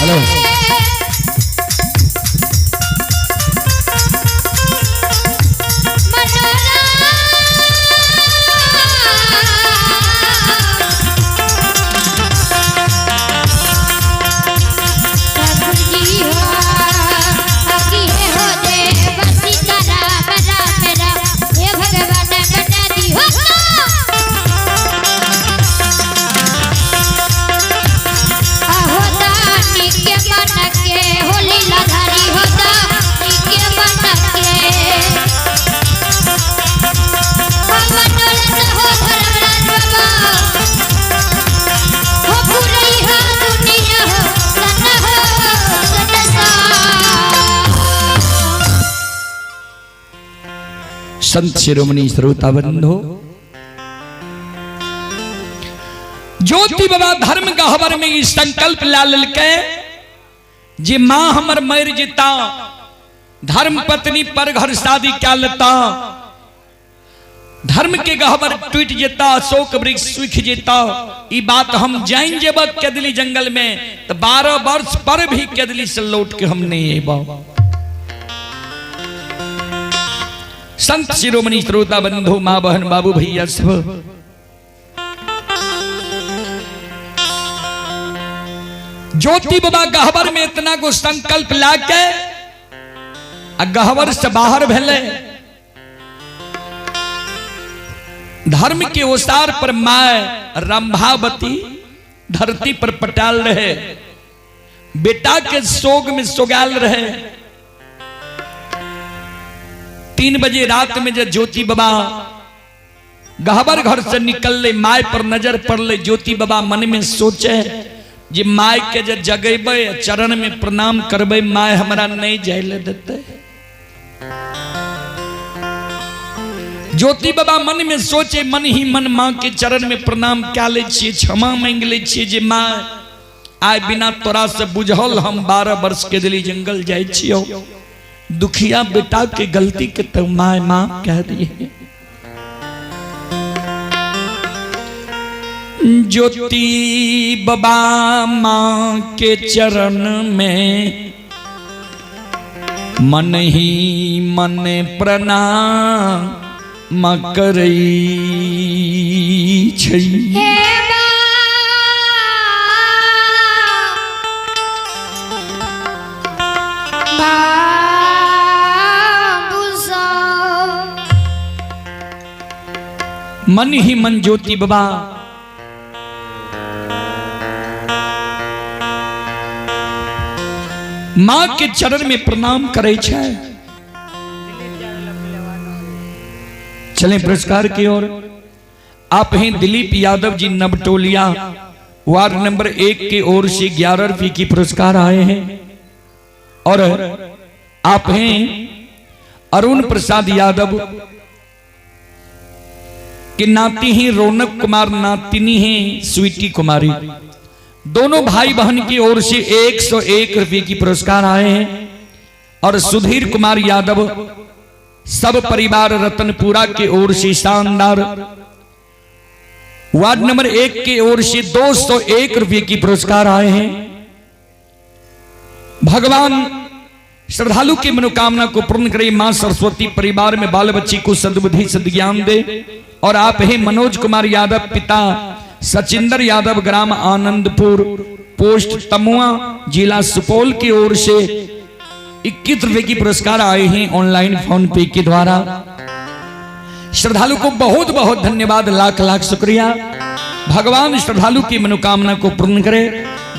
S1: हेलो संत शिरोमणि श्रोता बंधु, ज्योति बाबा धर्म गहबर में ई संकल्प ला लेलकै जे मां हमर मर जेता, धर्म पत्नी पर घर शादी क्या लेता, धर्म के गहबर टूट जेता, अशोक वृक्ष सूख जेता। ई बात हम जान जेब केदली जंगल में तो 12 वर्ष पर भी केदली से लौट के हम नहीं अबा। संत शिरोमणि श्रोता बंधु, मां बहन बाबू भैया सब, ज्योति बाबा गहबर में इतना को संकल्प लाके आ गहबर से बाहर भेले, धर्म के ओसार पर my Rambhavati धरती पर पटाल रहे, बेटा के शोक में सोगाल रहे। 3 बजे रात में जब ज्योति बाबा गहबर घर से निकल ले, my पर नजर पड़ले, ज्योति बाबा मन में सोचे जे my के जे जगेबै चरण में प्रणाम करबै, my हमरा नहीं जाय ले देते। ज्योति बाबा मन में सोचे, मन ही मन माँ के चरण में प्रणाम क्या ले छिए, क्षमा मांग ले छिए जे माँ आय बिना तोरा से बुझल हम 12 वर्ष के दिली जंगल जाय छियो, दुखिया बेटा के गलती के तो my माँ कह दिए। ज्योति बाबा माँ के चरण में मन ही मन प्रणाम करई छै। मन ही मन ज्योति बाबा मां के चरण में प्रणाम करे छै। चलें पुरस्कार की ओर। आप हैं दिलीप यादव जी नवटोलिया वार्ड नंबर 1 के ओर से 11 रुपये की पुरस्कार आए हैं। और आप हैं अरुण प्रसाद यादव के नाती हैं रौनक कुमार, नातिनी हैं स्वीटी कुमारी, दोनों भाई बहन की ओर से 101 रुपये की पुरस्कार आए हैं। और सुधीर कुमार यादव सब परिवार रतनपुरा की ओर से शानदार वार्ड नंबर 1 की ओर से 201 रुपये की पुरस्कार आए हैं। भगवान श्रद्धालु की मनोकामना को पूर्ण करे, मां सरस्वती परिवार में बाल बच्ची को सद्बुद्धि सद्ज्ञान दे। और आप हैं मनोज कुमार यादव पिता सचिंदर यादव ग्राम आनंदपुर पोस्ट तमुआ जिला सुपौल की ओर से 21 रुपए की पुरस्कार आए हैं ऑनलाइन फोन पे के द्वारा। श्रद्धालु को बहुत बहुत धन्यवाद, लाख लाख शुक्रिया। भगवान श्रद्धालु की मनोकामना को पूर्ण करे।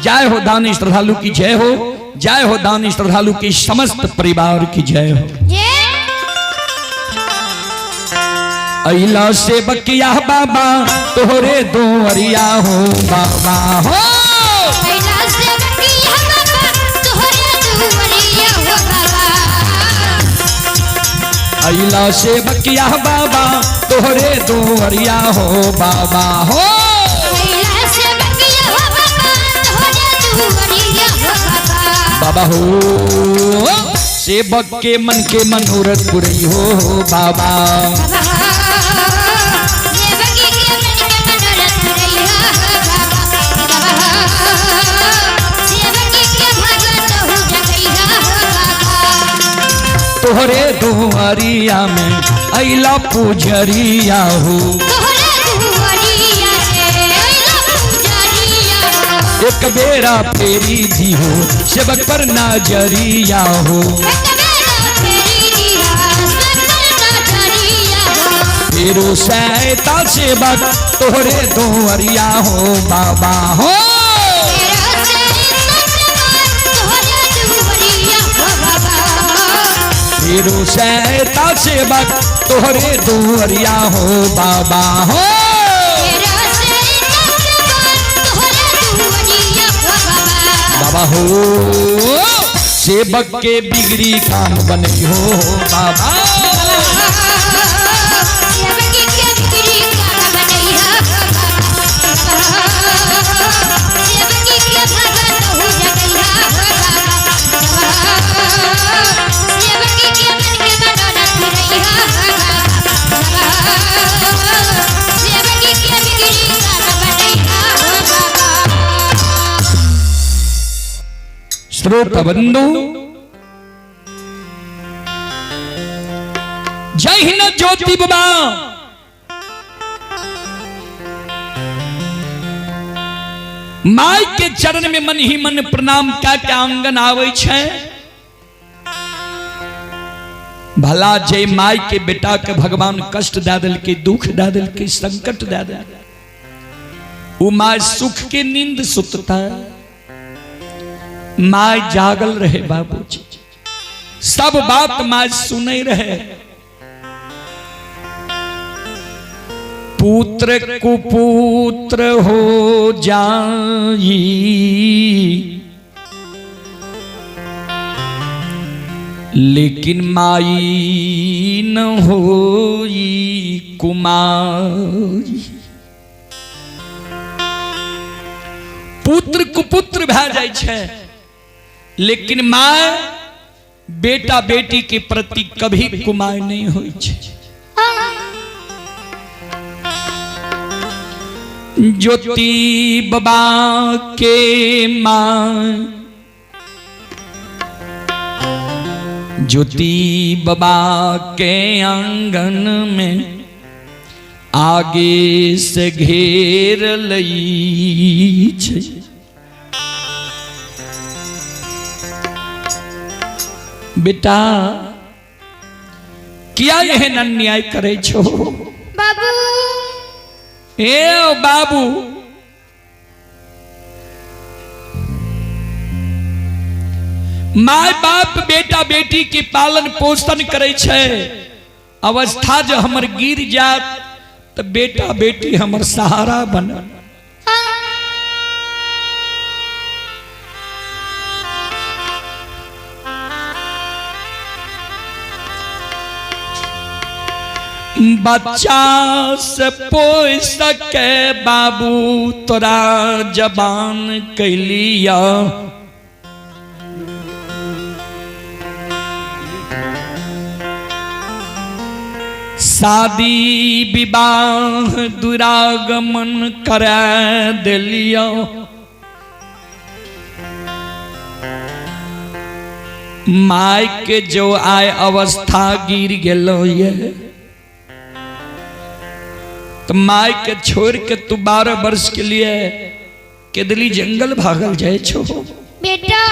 S1: जय हो दानी श्रद्धालु की जय हो, जय हो दानी श्रद्धालु की समस्त परिवार की जय हो। अइला से बकिया बाबा तोहरे दोहरिया हो बाबा हो। अइला से बकिया बाबा तोहरे दोहरिया हो बाबा हो। बाबा हो सेवक के मन के मनोरथ पुरई हो बाबा। तोहरे दुआरिया में अइला पुजरिया हो, एक बेरा फेरी दी हो सेवक पर नजरिया हो। फेरो सैता सेवक तोहरे दुआरिया हो बाबा हो। फेरो सैता सेवक तोहरे दुआरिया हो बाबा हो। बाबा हो सेवक के बिगड़ी काम बने हो बाबा। श्रोता बंधु जय हिंद ज्योति बाबा माय के चरण में मन ही मन प्रणाम क्या क्या आंगन आवे छे। भला जय my के बेटा के भगवान कष्ट दे दिल के, दुख दे दिल के, संकट दे दिल, वो my सुख के नींद सुतता है। My जागल रहे बाबूजी, सब बात my सुने रहे। पुत्र कुपुत्र हो जाई, लेकिन माई न होई कुमारी। पुत्र कुपुत्र भै जाइ छै, लेकिन my बेटा बेटी के प्रति कभी कुमार नहीं होई छै। ज्योति बाबा के मां, ज्योति बाबा के आंगन में आगे से घेर लई छै। बेटा किया एहन अन्याय करे छो
S2: बाबू?
S1: ए बाबू, my बाप बेटा बेटी के पालन पोषण करे छै। अवस्था जो हमर गिर जात तो बेटा बेटी हमर सहारा बन। बच्चा से पोस सके बाबू तोरा जबान कैलिया, शादी विवाह दुरागमन करा दिलिया। My के जो आय अवस्था गिर गेलो ये, तो my के छोड़ के तू 12 वर्ष के लिए केदली जंगल भागल जाए छो
S2: बेटा।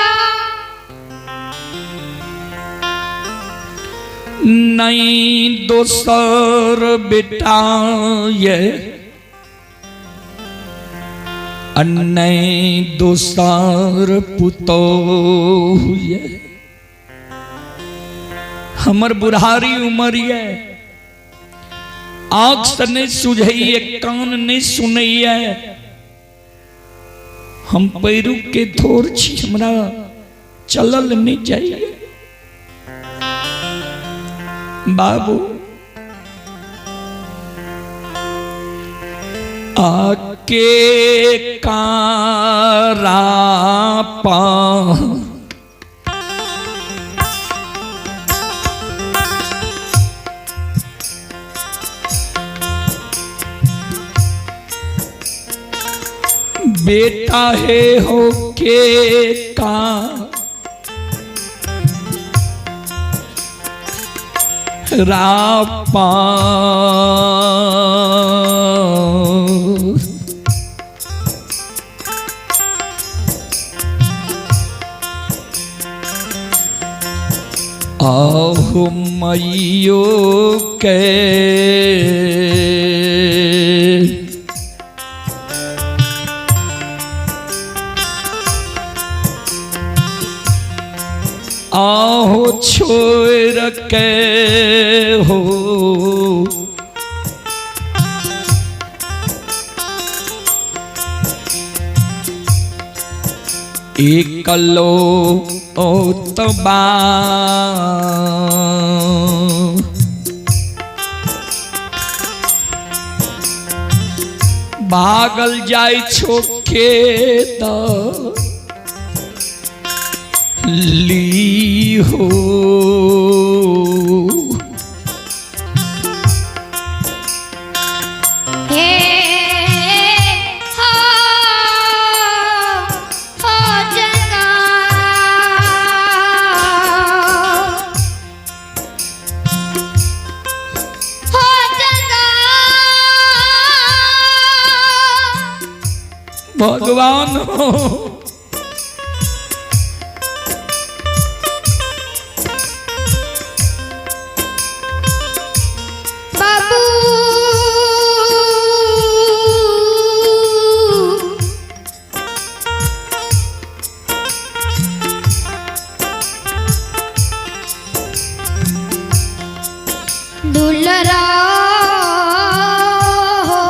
S1: नहीं दोसर बेटा ये, नहीं दोसर पुतोह ये। हमर बुढ़ारी उमर ये, आँख से नहीं सुझैये, कान नहीं सुनैये, हम पैरू के थोर छी, हमरा चलल नहीं जाइए। बाबू आके कारा पा बेटा है हो के का रापा। आहो मैयो के आहो छोड़ के हो एकलो ओतबा। भागल जाय छो खेत ली हो।
S2: हे हो हो जगा, हो जगा।
S1: भगवान हो
S2: बाबू दुलरा हो।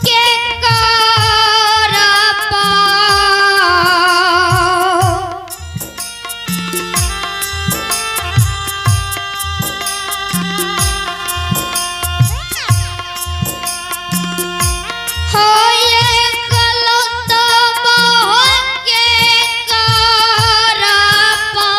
S2: के कारा पा हो ये गलत के कारा पा।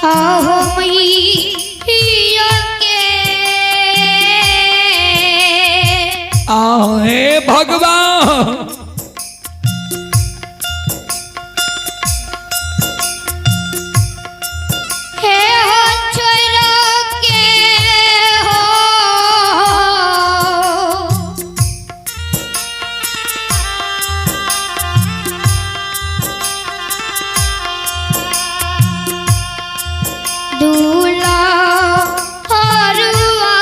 S2: आहो मैया के
S1: आहे भगवान।
S2: हे हो छोरा के हो। दूल्हा हरुआ।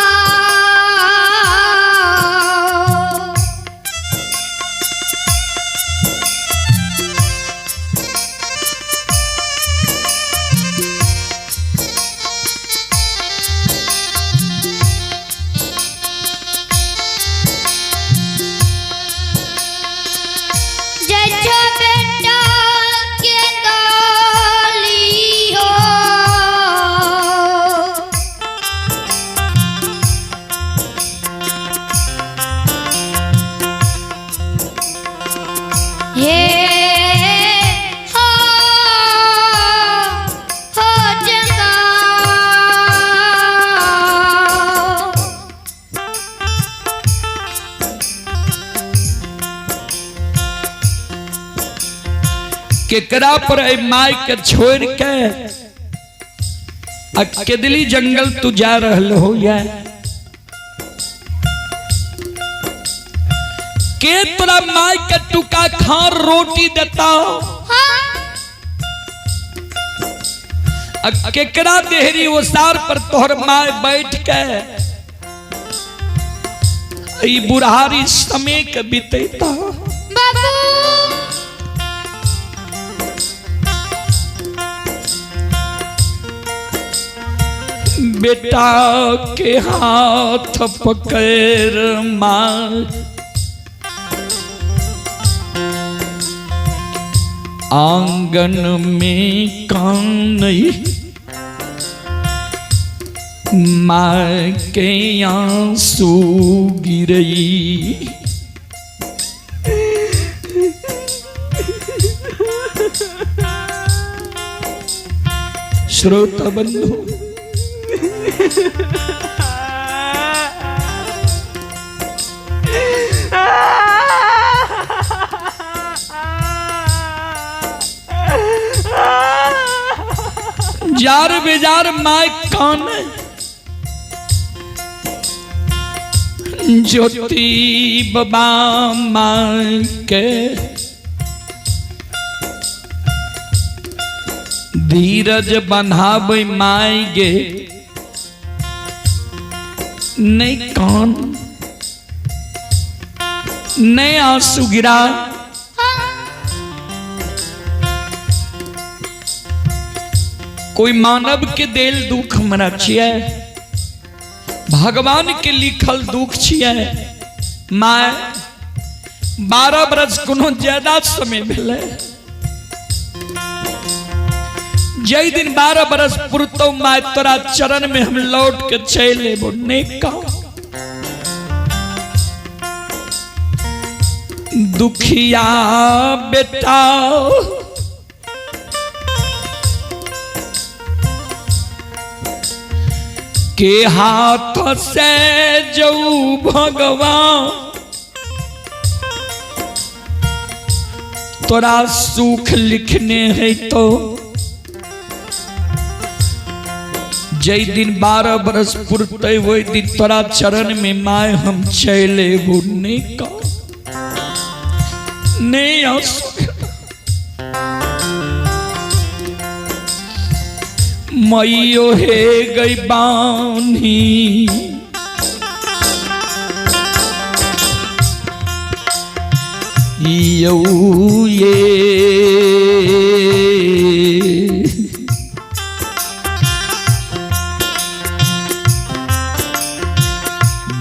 S1: केकरा पर ए my के छोड़ के आ केदली जंगल तू जा रहल हो या के तोरा माय के टुका खार रोटी देता आ केकरा देहरी ओसार पर तोहर माय बैठ के ई बुढ़ारी समय के बीतेता।
S2: बाबू
S1: बेटा के हाथ पकड़ माँ आंगन में कान माँ के आंसू गिरई। श्रोता बंधु, जार बेजार my कान ज्योति बाबा माँ के धीरज बन्हाबै my गे नहीं कान नहीं आंसू गिरा। कोई मानव के देल दुख हमरा छियै, भगवान के लिखल दुख छियै। My 12 बरस कोनो ज्यादा समय भेलै, जै दिन 12 बरस पुरतौ my तोरा चरण में हम लौट के चलि एबो। नहीं कहो दुखिया बेटा के हाथ से जो भगवान तोरा सुख लिखने है तो जै दिन 12 बरस पुरतै वही दिन तोरा चरण में my हम चलि एबो। नहीं कहो नहीं आंसू मैयो हे गई बानी यौ ये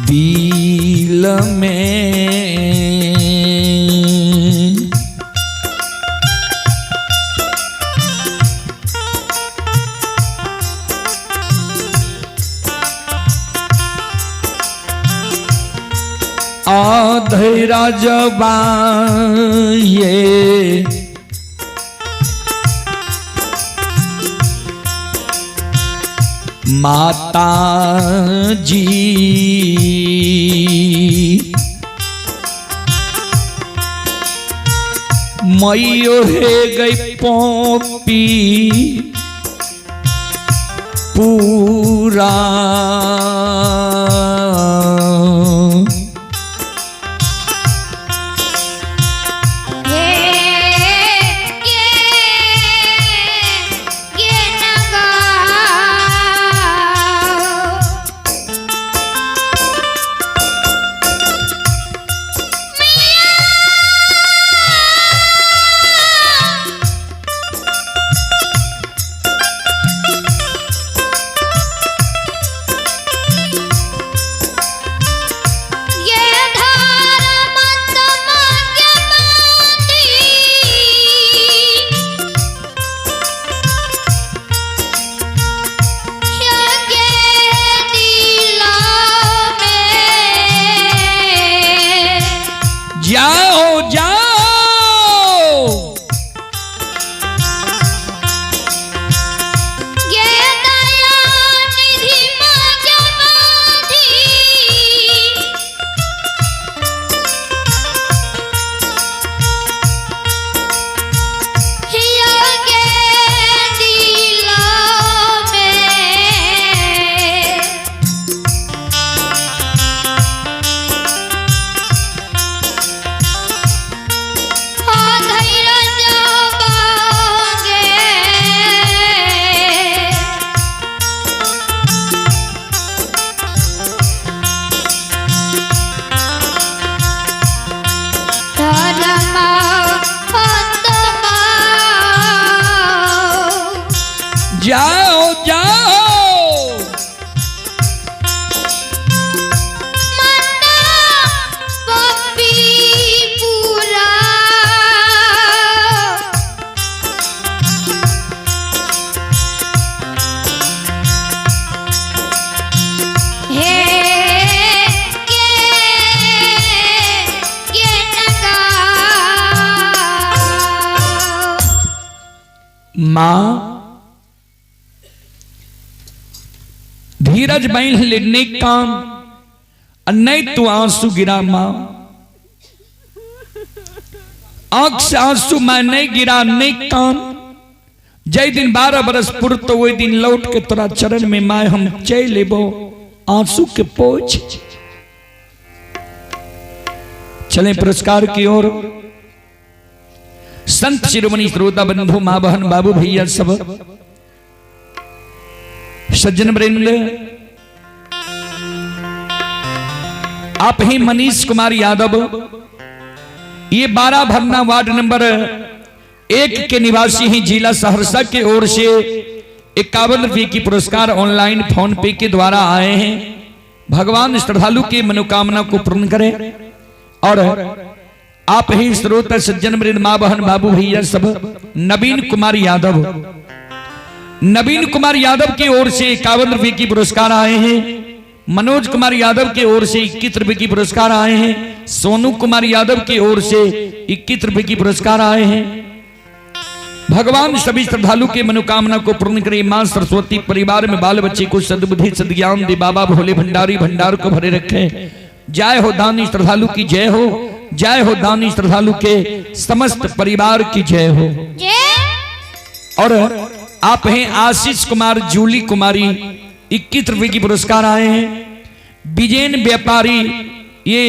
S1: दिल में आधेरा जबान ये माता जी मैयो हे गई पोपी पूरा जाओ जाओ।
S2: माता पप्पीपुरा हे के के नगा
S1: मां धीरज बहन लेने काम नहीं तू आंसू गिरा मां, आंख से आंसू मैं नहीं गिरा नहीं काम। जय दिन 12 बरस पुर तो वही दिन लौट के तोरा चरण में माए हम चल लेबो आंसू के पोछ। चले पुरस्कार की ओर। संत शिरोमणि श्रोता बंधु माँ बहन बाबू भैया सब सज्जन वृंद, आप ही मनीष कुमार यादव, ये 12 भरना वार्ड नंबर 1 के निवासी हैं, जिला सहरसा के ओर से 51 रुपये की पुरस्कार ऑनलाइन फोन पे के द्वारा आए हैं। भगवान श्रद्धालु की मनोकामना को पूर्ण करें। और आप ही श्रोता सज्जन वृंद माँ बहन बाबू भैया सब नवीन कुमार यादव, नवीन कुमार यादव की ओर से 51 रुपये की पुरस्कार आए हैं। मनोज कुमार यादव की ओर से 21 रुपये की पुरस्कार आए हैं। सोनू कुमार यादव की ओर से 21 रुपये की पुरस्कार आए हैं। भगवान सभी श्रद्धालु के मनोकामना को पूर्ण करे। मां सरस्वती परिवार में बाल बच्चे को सद्बुद्धि सद्ज्ञान दे। बाबा भोले भंडारी भंडार को भरे रखे। जय हो दानी श्रद्धालु की जय हो, जय हो दानी श्रद्धालु के समस्त परिवार की जय हो। और आप हैं आशीष कुमार जूली कुमारी, 21 रुपए की पुरस्कार आए हैं। विजेन व्यापारी, ये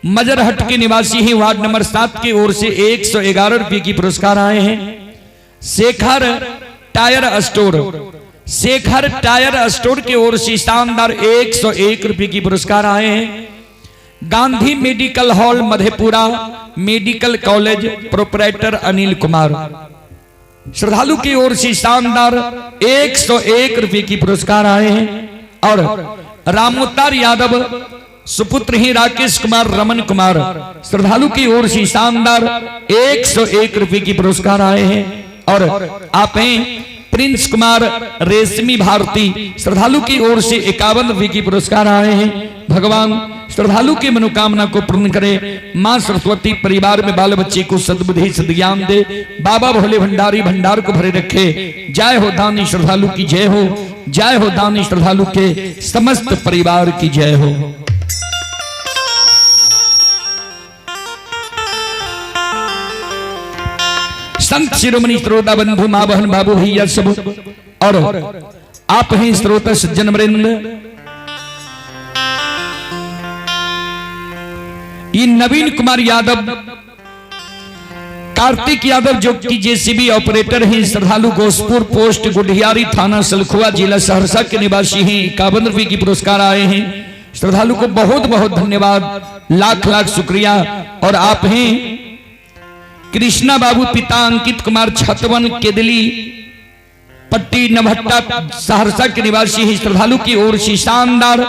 S1: मजरहट के निवासी हैं, वार्ड नंबर 7 की ओर से 111 रुपए की पुरस्कार आए हैं। Shekhar tyre store, Shekhar tyre store की ओर से शानदार 101 रुपए की पुरस्कार आए हैं। Gandhi medical hall Madhepura medical college proprietor Anil Kumar, श्रद्धालु की ओर से शानदार 101 रुपए की पुरस्कार आए हैं। और रामोतार यादव सुपुत्र ही राकेश कुमार रमन कुमार, श्रद्धालु की ओर से शानदार 101 रुपए की पुरस्कार आए हैं। और आप हैं प्रिंस कुमार रेशमी भारती, श्रद्धालु की ओर से 51 रुपए की पुरस्कार आए हैं। भगवान श्रद्धालु की मनोकामना को पूर्ण करे। मां सरस्वती परिवार में बाल बच्चे को सद्बुद्धि सद्ज्ञान दे। बाबा भोले भंडारी भंडार को भरे रखे। जय हो दानी श्रद्धालु की जय हो, जय हो दानी श्रद्धालु के समस्त परिवार की जय हो। संत शिरोमणि श्रोता बंधु माँ बहन बाबू भैया सब और आप हैं श्रोता सज्जन वृंद, ये नवीन कुमार यादव, कार्तिक यादव जो कि जेसीबी ऑपरेटर हैं, श्रद्धालु गोसपुर पोस्ट गुढ़ियारी थाना सलखुआ जिला सहरसा के निवासी हैं, 51 रुपए की पुरस्कार आए हैं। श्रद्धालु को बहुत बहुत धन्यवाद, लाख लाख शुक्रिया। और आप हैं कृष्णा बाबू पिता अंकित कुमार छतवन केदली पट्टी नभट्टा सहरसा के निवासी हैं, श्रद्धालु की ओर से शानदार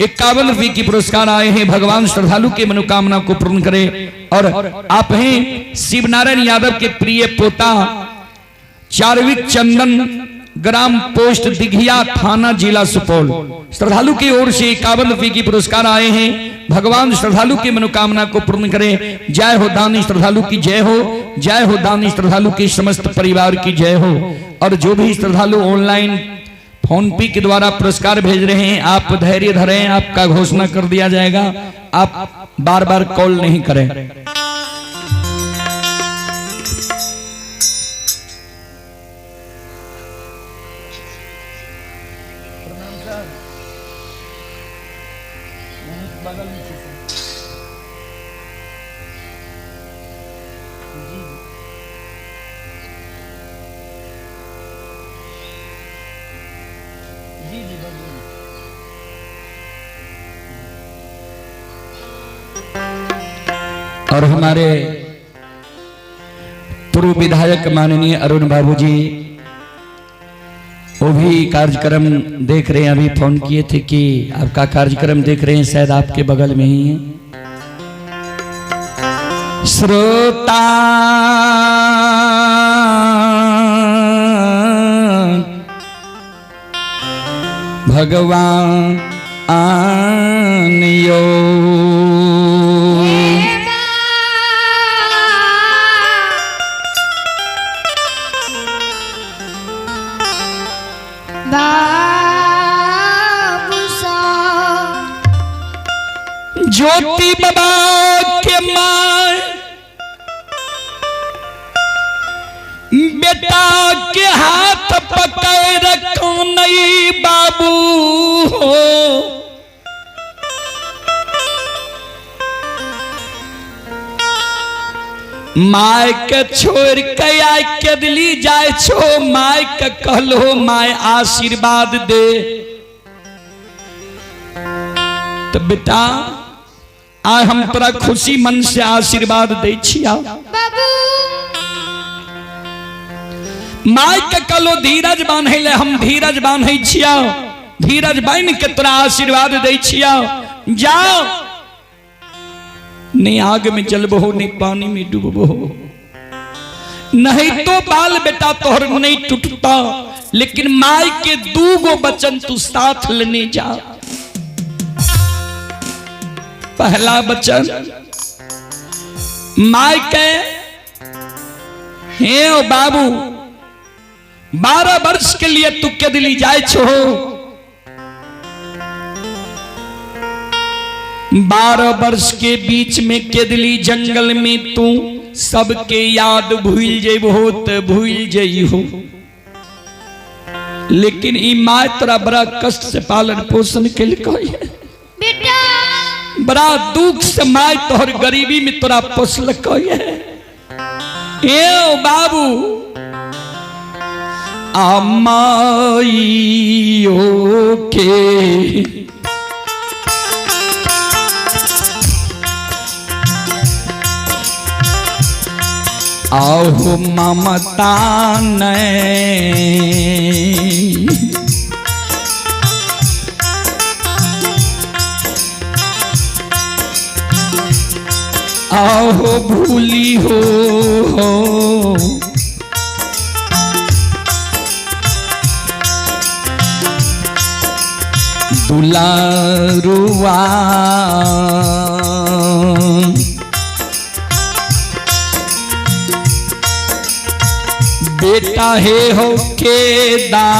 S1: 51 रुपए की पुरस्कार आए हैं। भगवान श्रद्धालु के मनोकामना को पूर्ण करे। और आप हैं शिवनारायण यादव के प्रिय पोता चारविक चंदन, ग्राम पोस्ट दिघिया थाना जिला सुपौल, श्रद्धालु की ओर से 51 रुपए की पुरस्कार आए हैं। भगवान श्रद्धालु की मनोकामना को पूर्ण करे। जय हो दानी श्रद्धालु की जय हो, जय हो दानी श्रद्धालु के समस्त परिवार की जय हो। और जो भी श्रद्धालु ऑनलाइन फोन पे के द्वारा पुरस्कार भेज रहे हैं, आप धैर्य धरें, आपका घोषणा कर दिया जाएगा, आप बार बार कॉल नहीं करें। और हमारे पूर्व विधायक माननीय अरुण बाबूजी, वो भी कार्यक्रम देख रहे हैं। अभी फोन किए थे कि आपका कार्यक्रम देख रहे हैं, शायद आपके बगल में ही है। श्रोता भगवान यो ज्योति बाबा के माँ बेटा के हाथ पकड़ रखो नहीं बाबू हो। My के छोड़ के आय के दिली जाय छो, my के कहलो my आशीर्वाद दे। तो बेटा आय हम तोरा खुशी मन से आशीर्वाद दे छिया।
S2: बाबू
S1: my के कहलो धीरज बांधे ले, हम धीरज बांधे छिया, धीरज बांध के तोरा आशीर्वाद दे छिया। जाओ, नहीं आग में जलबो नहीं पानी में डूबो, नहीं तो बाल बेटा तोहर नहीं टूटता, लेकिन माई के दूगो बचन तू साथ लेने जा। पहला बचन माई के, हे ओ बाबू 12 वर्ष के लिए तू के दिली जाए छो, 12 वर्ष के बीच में केदली जंगल में तू सबके याद भूल जेबहो तो भूल जइहो, लेकिन ई my तोरा बड़ा कष्ट से पालन पोषण केलकै है,
S2: बेटा
S1: बड़ा दुख से my तोहर गरीबी में तोरा पोसलकै है। ए बाबू अमाइयो के आहो ममता ने आहो भूली हो दुलारुआ बेटा हे हो के दा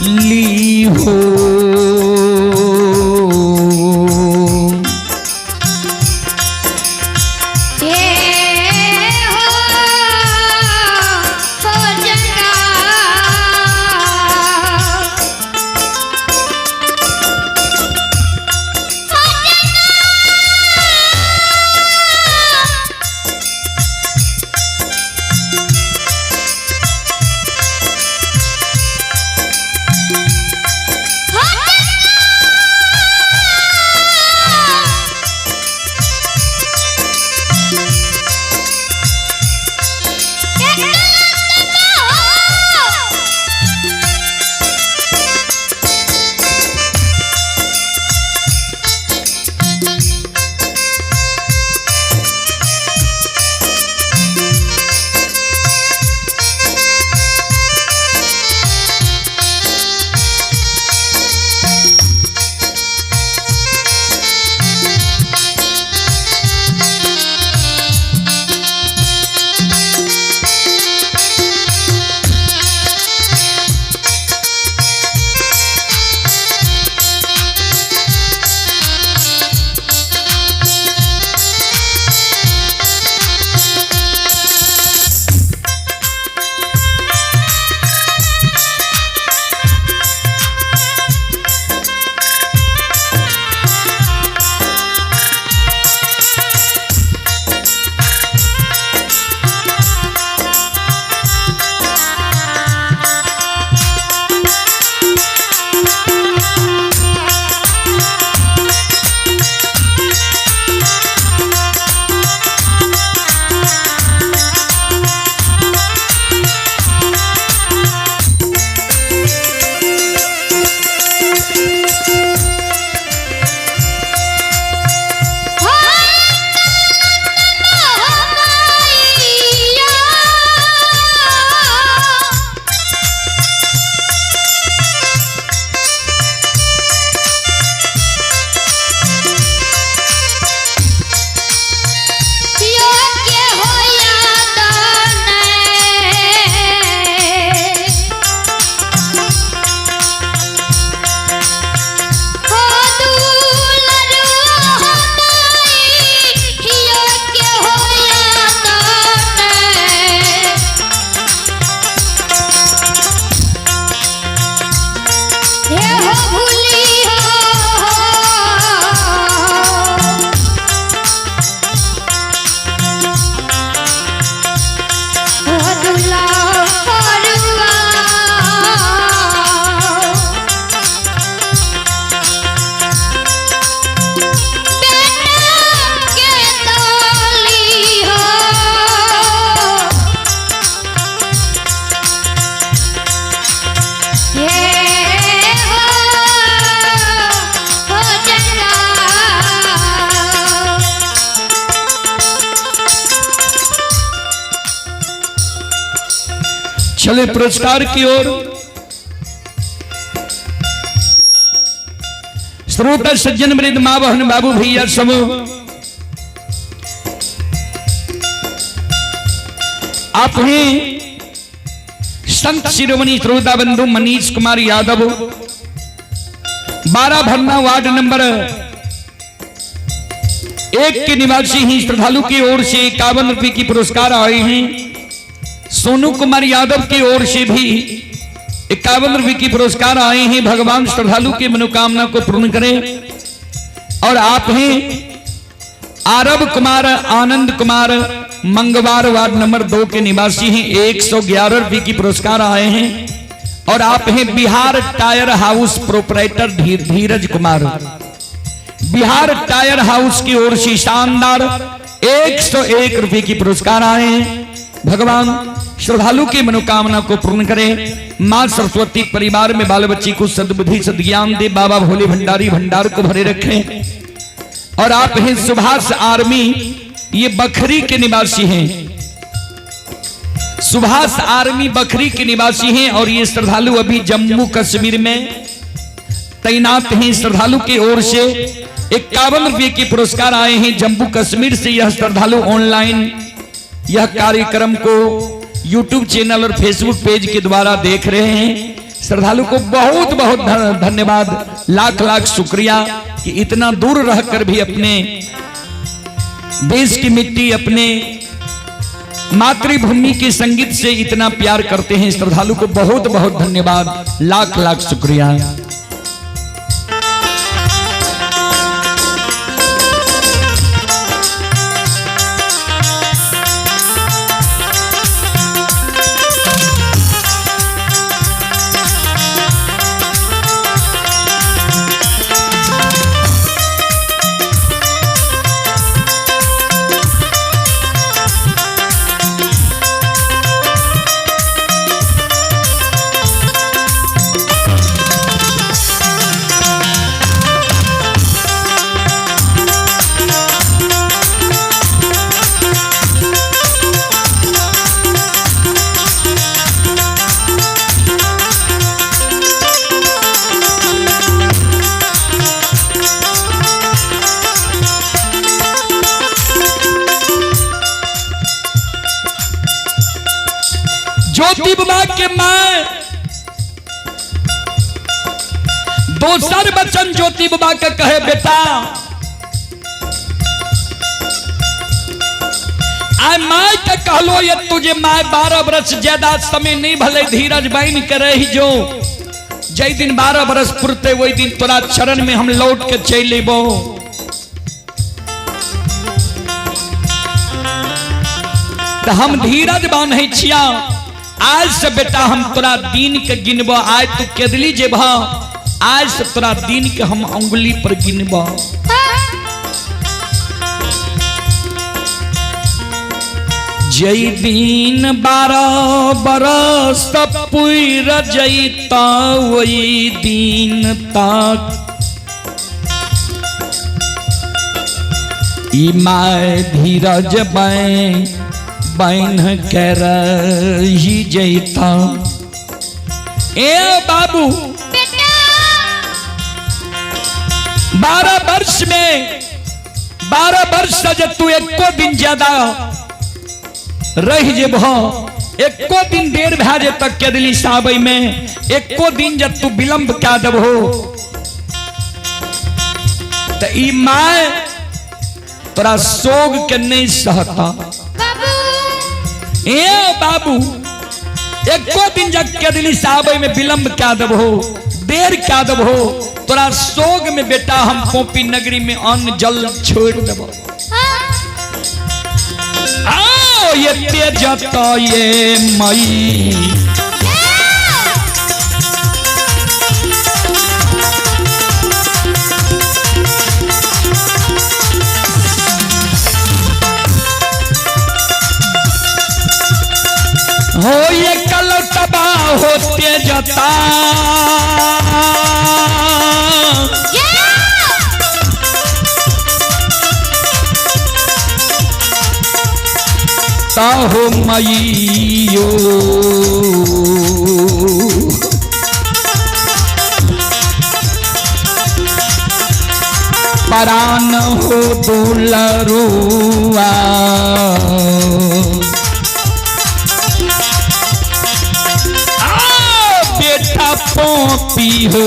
S1: ली हो।
S2: हे हो जगा
S1: चले पुरस्कार की ओर। श्रोता सज्जन वृद्ध माँ बहन बाबू भैया समूह, आप हैं संत शिरोमणि श्रोता बंधु मनीष कुमार यादव, 12 भरना वार्ड नंबर 1 के निवासी ही श्रद्धालु की ओर से 51 रुपए की पुरस्कार आए हैं। सोनू कुमार यादव की ओर से भी 51 रुपए की पुरस्कार आए हैं। भगवान श्रद्धालु की मनोकामना को पूर्ण करें। और आप हैं आरब कुमार आनंद कुमार मंगवार वार्ड नंबर 2 के निवासी हैं, 111 रुपए की पुरस्कार आए हैं। और आप हैं Bihar tyre house proprietor Dheeraj Kumar, Bihar tyre house की ओर से शानदार 101 रुपए की पुरस्कार आए हैं। भगवान श्रद्धालु की मनोकामना को पूर्ण करें। मां सरस्वती परिवार में बाल बच्ची को सद्बुद्धि सद्ज्ञान दे, बाबा भोले भंडारी भंडार को भरे रखें। और आप हैं सुभाष आर्मी, ये बखरी के निवासी हैं। सुभाष आर्मी बखरी के निवासी हैं और ये श्रद्धालु अभी जम्मू कश्मीर में तैनात हैं। श्रद्धालु की ओर से 51 रुपये के पुरस्कार आए हैं जम्मू कश्मीर से। यह श्रद्धालु ऑनलाइन यह कार्यक्रम को यूट्यूब चैनल और फेसबुक पेज के द्वारा देख रहे हैं। श्रद्धालु को बहुत बहुत धन्यवाद, लाख लाख शुक्रिया कि इतना दूर रहकर भी अपने देश की मिट्टी, अपने मातृभूमि के संगीत से इतना प्यार करते हैं। श्रद्धालु को बहुत बहुत धन्यवाद, लाख लाख शुक्रिया। ज्योति बाबा के मां दोसर बचन ज्योति बाबा के कहे, बेटा आय my के कहलो ये तुझे my 12 बरस ज्यादा समय नहीं भले धीरज बन के रही जो, जय दिन 12 बरस पुरते वही दिन तोरा चरण में हम लौट के चल अबो। तो हम धीरज बान्है छिया, आज से बेटा हम तोरा दिन के गिनबो, आज तू केदली जेबह, आज से तोरा दिन के हम अंगुली पर गिनबो। जय दिन 12 बरस पुर जैता वही दिन तक ई my धीरज बैन बैन के रही जैता। ए बाबू
S2: बेटा
S1: 12 वर्ष में 12 वर्ष से जब तू एको दिन ज्यादा रह जेबह, एको दिन देर भए जेतक केदली साबै में, एको दिन जब तू विलंब कए देबहो त ई my तोरा सोग के नहीं सहता।
S2: बाबू
S1: ए बाबू एको दिन जब केदली साबै में विलंब कए देबहो, देर कए देबहो, तोरा सोग में बेटा हम पोपी नगरी में अन्न जल छोड़ देबो। आओ ये तेजत ये मई हो ये कल तबाह होते जता त हो मैयो। परान हो दुलरुआ, बेटा पोपी हो।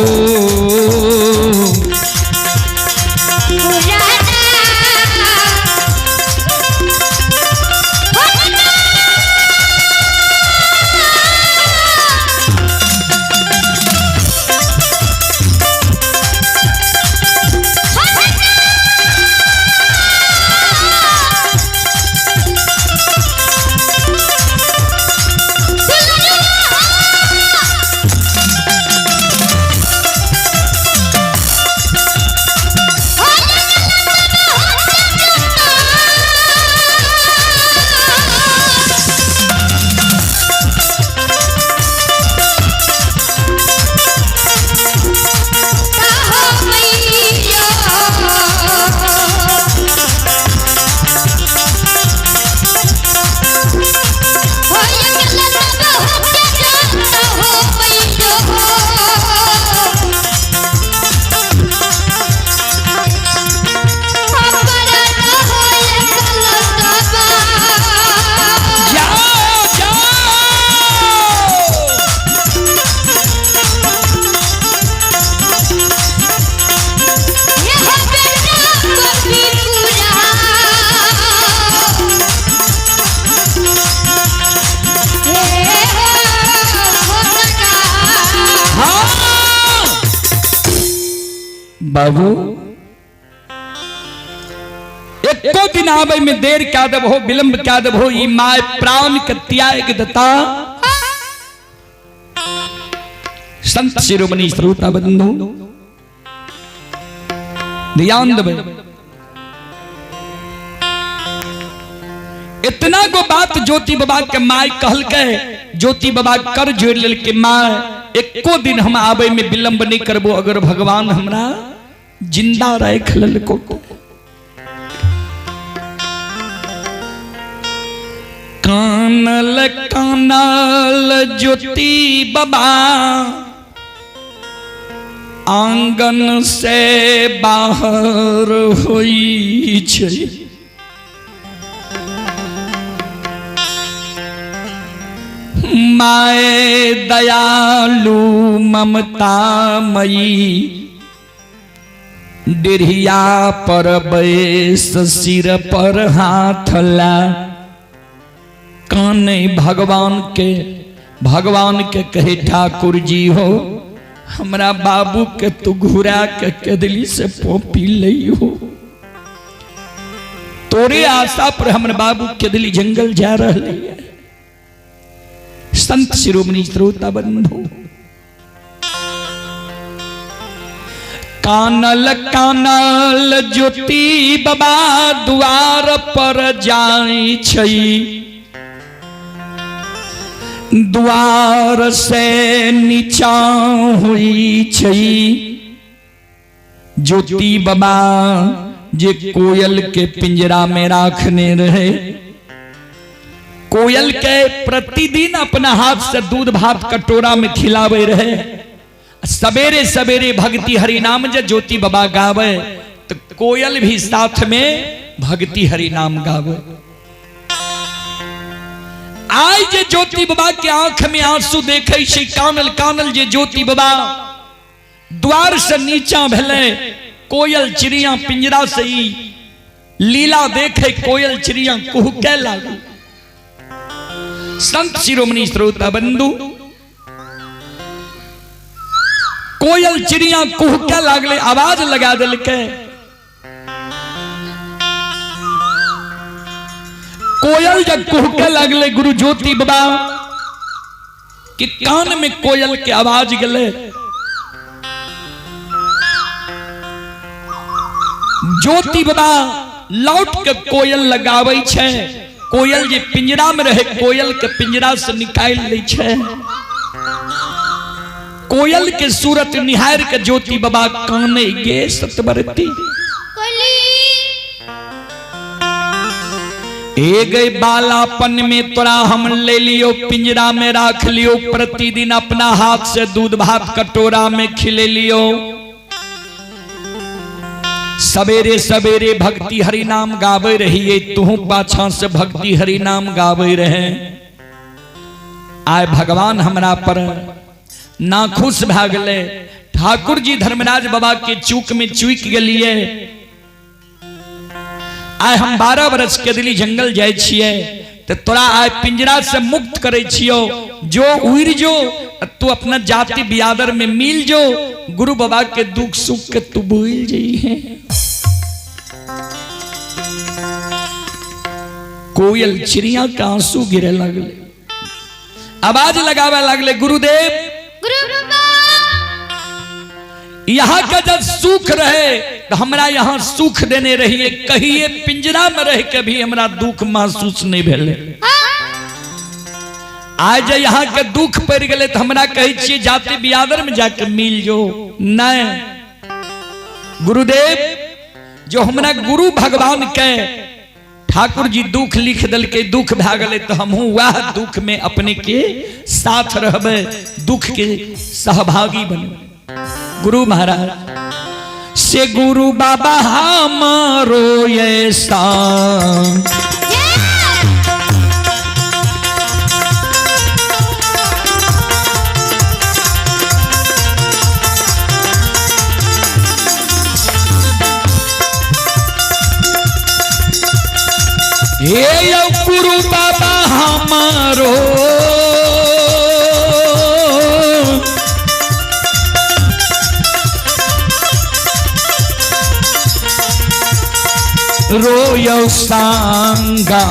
S1: बाबू एको दिन आवे में देर क्या देबहो, विलंब क्या देबहो, ई my प्राण के त्याग देता। संत शिरोमणि श्रोता बंधु ध्यान देबे, इतना गो बात ज्योति बाबा के my कहलकै, ज्योति बाबा कर जोड़ लेलकै, my एको दिन हम आवे में विलंब नहीं करबो अगर भगवान हमरा जिंदा राख लेलको। कानल कानल ज्योति बाबा आंगन से बाहर होई छै, माए दयालु ममता मई डेढ़िया पर बैस सिर पर हाथ ला काने भगवान के कहे ठाकुर जी हो हमरा बाबू के तू घुरा के केदली से पोपी लई हो, तोरे आशा पर हमर बाबू केदली जंगल जा रहे है। संत शिरोमणि श्रोता बंधु कानल कानल ज्योति बाबा द्वार पर जाई छै, द्वार से नीचा हुई छै, ज्योति बाबा जे कोयल के पिंजरा में राखने रहे, कोयल के प्रतिदिन अपना हाथ से दूध भात कटोरा में खिलावे रहे, सवेरे सवेरे भक्ति हरि नाम जे ज्योति बाबा गावे तो कोयल भी साथ में भक्ति हरि नाम गावे। आज जे ज्योति बाबा के आंख में आंसू देखे छै, कानल कानल जे ज्योति बाबा द्वार से नीचा भेले, कोयल चिड़िया पिंजरा से ही लीला देखे, कोयल चिड़िया कुहके लागल। संत शिरोमणि श्रोता बंधु कोयल चिड़िया कुहके लागले, आवाज लगा देलकै, कोयल जब कुहके लागले गुरु ज्योति बाबा कि कान में कोयल के आवाज गले, ज्योति बाबा लौट के कोयल लगावे छै, कोयल जे पिंजरा में रहे कोयल के पिंजरा से निकाल लै छै, कोयल के सूरत निहार के ज्योति बाबा काने गे सतबरती, ए गई बालापन में तोरा हम ले लियो, पिंजरा में राख लियो, प्रतिदिन अपना हाथ से दूध भात कटोरा में खिले लियो। सवेरे सवेरे भक्ति हरि नाम गावे रहिए, तू पाछा से भक्ति हरि नाम गावे रहे। आए भगवान हमरा पर ना खुश भए गेलै। ठाकुर जी धर्मराज बाबा के चूक में चूक गेलिए। आइ हम 12 वर्ष के दिल्ली जंगल जाय छियै तो तोरा आइ पिंजरा से मुक्त करे छियो, जो उड़ जो तू अपना जाति बियादर में मिल जो, गुरु बाबा के दुख सुख के तू भूल जाई है। कोयल चिड़िया के आंसू गिरे लगले, आवाज लगावे लगले, गुरुदेव यहाँ का जब सुख रहे तो हमरा यहाँ सुख देने रहिए, कहिए पिंजरा में रह के भी हमरा दुख महसूस नहीं भेले। आज यहाँ के दुख पड़ गए तो हमरा कहै छियै जाति बियादर में जाके मिल जो। नहीं गुरुदेव, जो हमरा गुरु भगवान के ठाकुर जी दुख लिख दिलकै, दुख भए गेलै तो हमहूँ वह दुख में अपने के साथ रहबै, दुख के सहभागी बनबै। गुरु महाराज से गुरु बाबा हमारो ऐसा हे यो गुरु बाबा हमारो रोयो सांगा।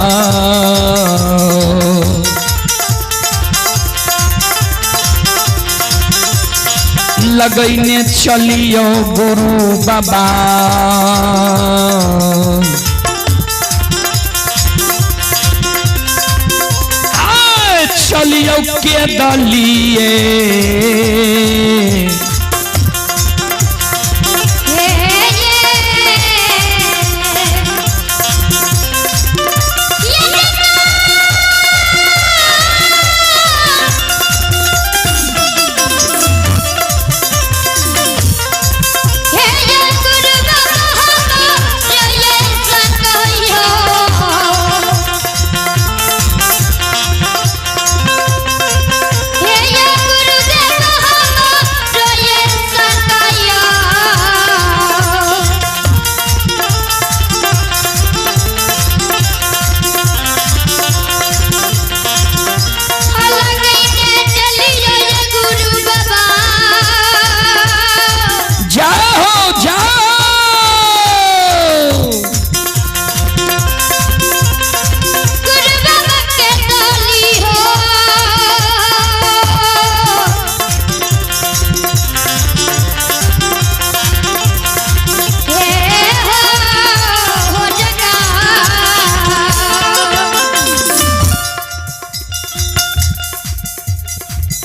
S1: लगैने चलियो गुरु बाबा, चलियो के दलिए।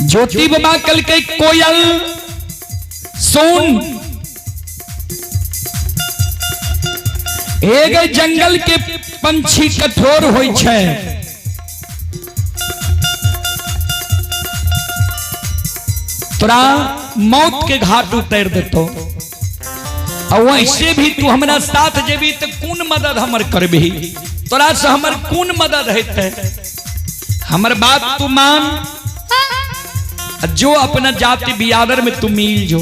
S1: ज्योति बाबा कल के कोयल सुन, एक जंगल के पंछी कठोर होई छै, तोरा मौत के घाट उतर देतो, और वैसे भी तू हमरा साथ जेबी तो कौन मदद हमर करबी, तोरा से हमर कौन मदद हेतै, हमर बात तू मान, जो अपना जाति बियादर में तू मिल जो।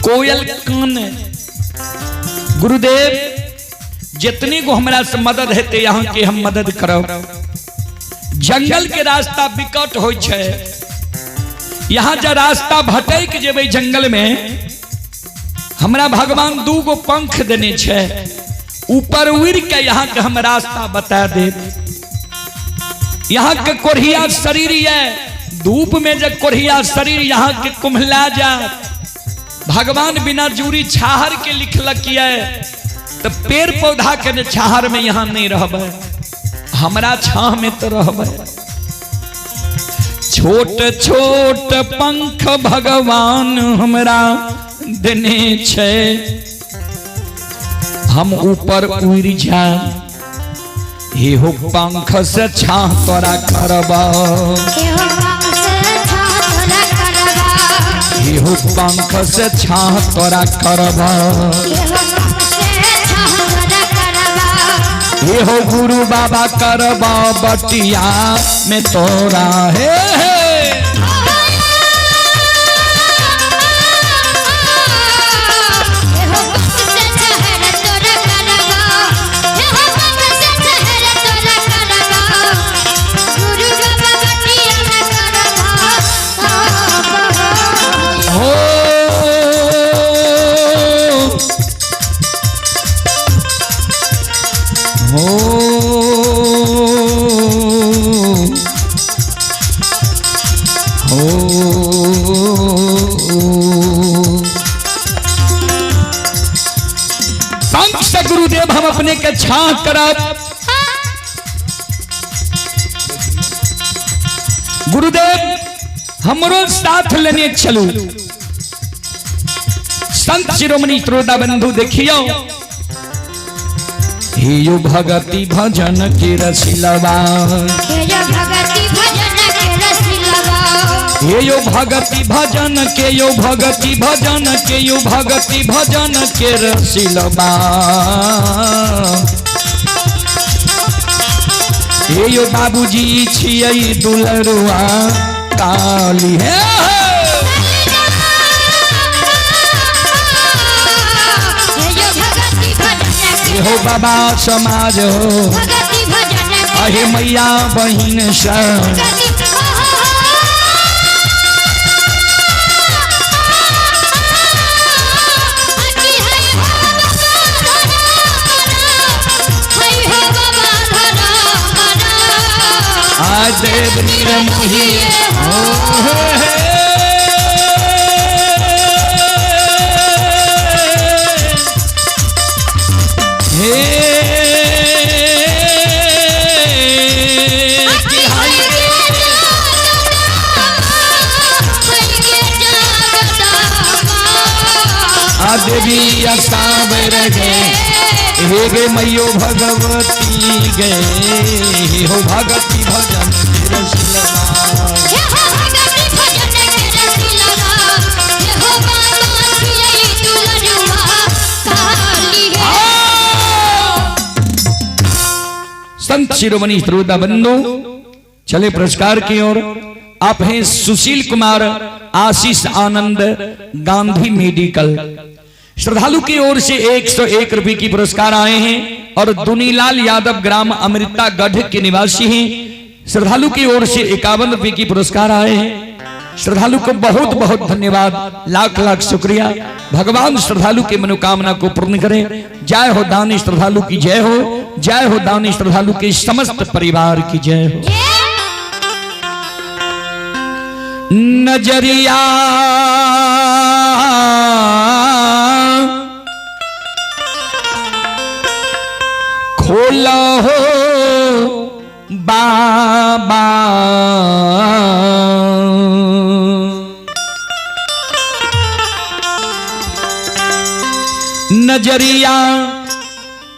S1: कोयल कान गुरुदेव जितनी को हमरा से मदद हेतै यहाँ के हम मदद करब। जंगल के रास्ता विकट होई छै, यहाँ जो रास्ता भटक जेबै जंगल में, हमरा भगवान दू गो पंख देने छै, ऊपर उड़ के यहाँ के हम रास्ता बता देब। यहाँ के कोढ़िया शरीर है, धूप में जब कोढ़िया शरीर यहाँ के कुम्हला जा, भगवान बिना जूरी छाहर के लिखलक है तो पेड़ पौधा के छाहर में यहाँ नहीं रहबै, हमरा छाह में तो रहबै। छोट छोट पंख भगवान हमरा देने छै, हम ऊपर उड़ जाए। हे हो पंख से छाह तोरा करबा, हे हो पंख से छाह तोरा करबा, हे हो गुरु बाबा करबा बटिया में तोरा हे हे। हो हो हो। पंख से गुरुदेव हम अपने के छाह करब। गुरुदेव हमरो साथ लेने चलू। संत शिरोमणि त्रोदा बंधु देखियो, हे यो भगति भजन के रसिलवा, हे यो भगति भजन के, यो भगति भजन के, यो भगति भजन के रसिलवा। हे यो बाबूजी छियै दुलरुआ काली हे। हो बाबा समाज हो, अहे मैया बहिन सब। आ देव निरमोही हो हे। देवी असाबर गए, हे गे मैयो भगवती गए, हो भगती भजन के रसिलवा। संत शिरोमणि श्रोता बंधु, चले पुरस्कार की ओर। आप हैं सुशील कुमार आशीष आनंद गांधी मेडिकल श्रद्धालु की ओर से 101 रुपए की पुरस्कार आए हैं और दुनीलाल यादव ग्राम अमृतागढ़ के निवासी हैं, श्रद्धालु की ओर से 51 रुपए की पुरस्कार आए हैं। श्रद्धालु को बहुत बहुत धन्यवाद, लाख लाख शुक्रिया। भगवान श्रद्धालु की मनोकामना को पूर्ण करें। जय हो दानी श्रद्धालु की जय हो, जय हो दानी श्रद्धालु के समस्त परिवार की जय हो। नजरिया खोलो हो बाबा, नजरिया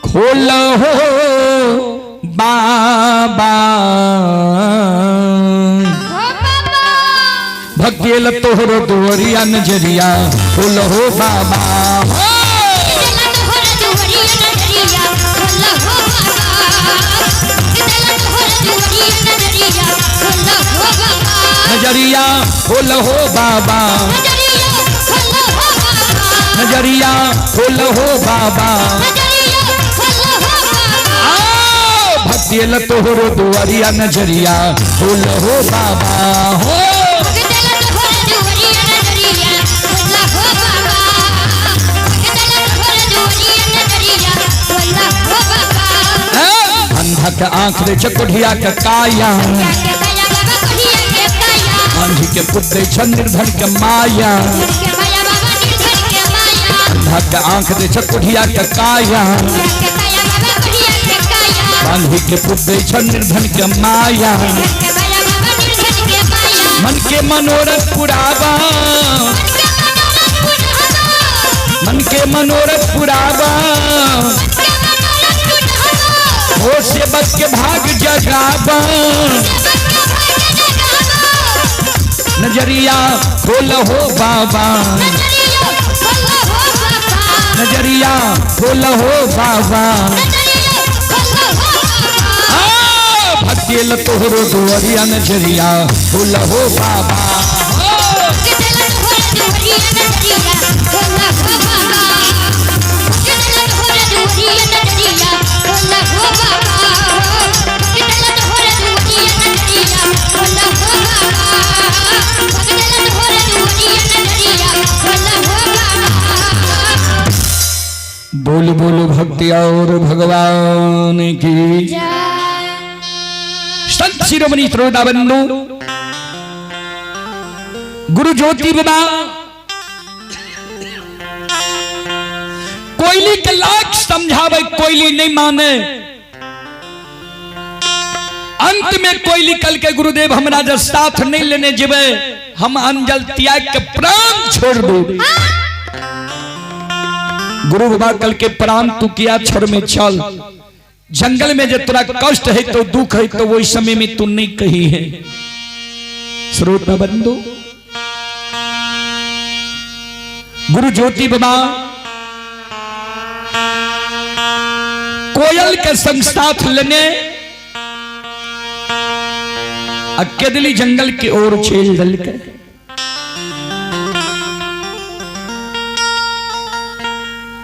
S1: खोलो हो बाबा, भक्ति तोहरो दुवरिया नजरिया खोलो हो बाबा। नजरिया खोलो हो बाबा, नजरिया खोलो हो बाबा, भक्ति तोहरो दुवरिया नजरिया खोलो हो बाबा। हो अंधा के आंख रे चकोढ़िया के काया, आंधी के पुत्र छ निर्धन के माया, अंधा के आंख दे चकोढ़िया के काया, आंधी के पुत्र छ निर्धन के माया, मन के मनोरथ पुरावा, मन के मनोरथ पुरावा, हो सेवक के भाग जगाबा, नजरिया खोल हो बाबा, नजरिया खोल हो बाबा। भक्तिल तोहरो दुआरिया नजरिया खोल हो बाबा। बोल बोल भक्ति और भगवान की। संत शिरोमणि श्रोता बंधु, गुरु ज्योति बाबा कोयली के लाख समझावे कोयली नहीं माने। अंत में कोयली कल के गुरुदेव हमरा जब साथ नहीं लेने जेबे, हम अंजल त्याग के प्राण छोड़ दो। गुरु बाबा कल के प्राण तू किया छोड़ में चल, जंगल में जब तोरा कष्ट है तो दुख है तो वही समय में तू नहीं कही है। श्रोता बंधु, गुरु ज्योति बाबा कोयल के संग साथ लेने अकेदली जंगल की ओर छेल दल के।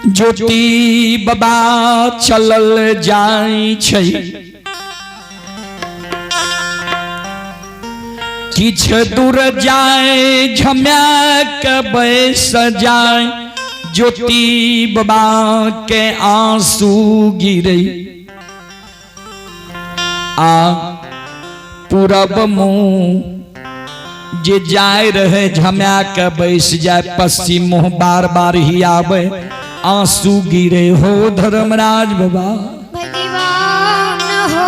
S1: ज्योति बाबा चलल जाई छै, किछ दूर जाए झम्या के बैस जाए, ज्योति बाबा के आंसू गिरे आ पूरब मुंह जे जाए रहे झम्या के बैस जाए, पश्चिम मुंह बार बार ही आवे आंसू गिरे हो धर्मराज बाबा।
S2: भगवान हो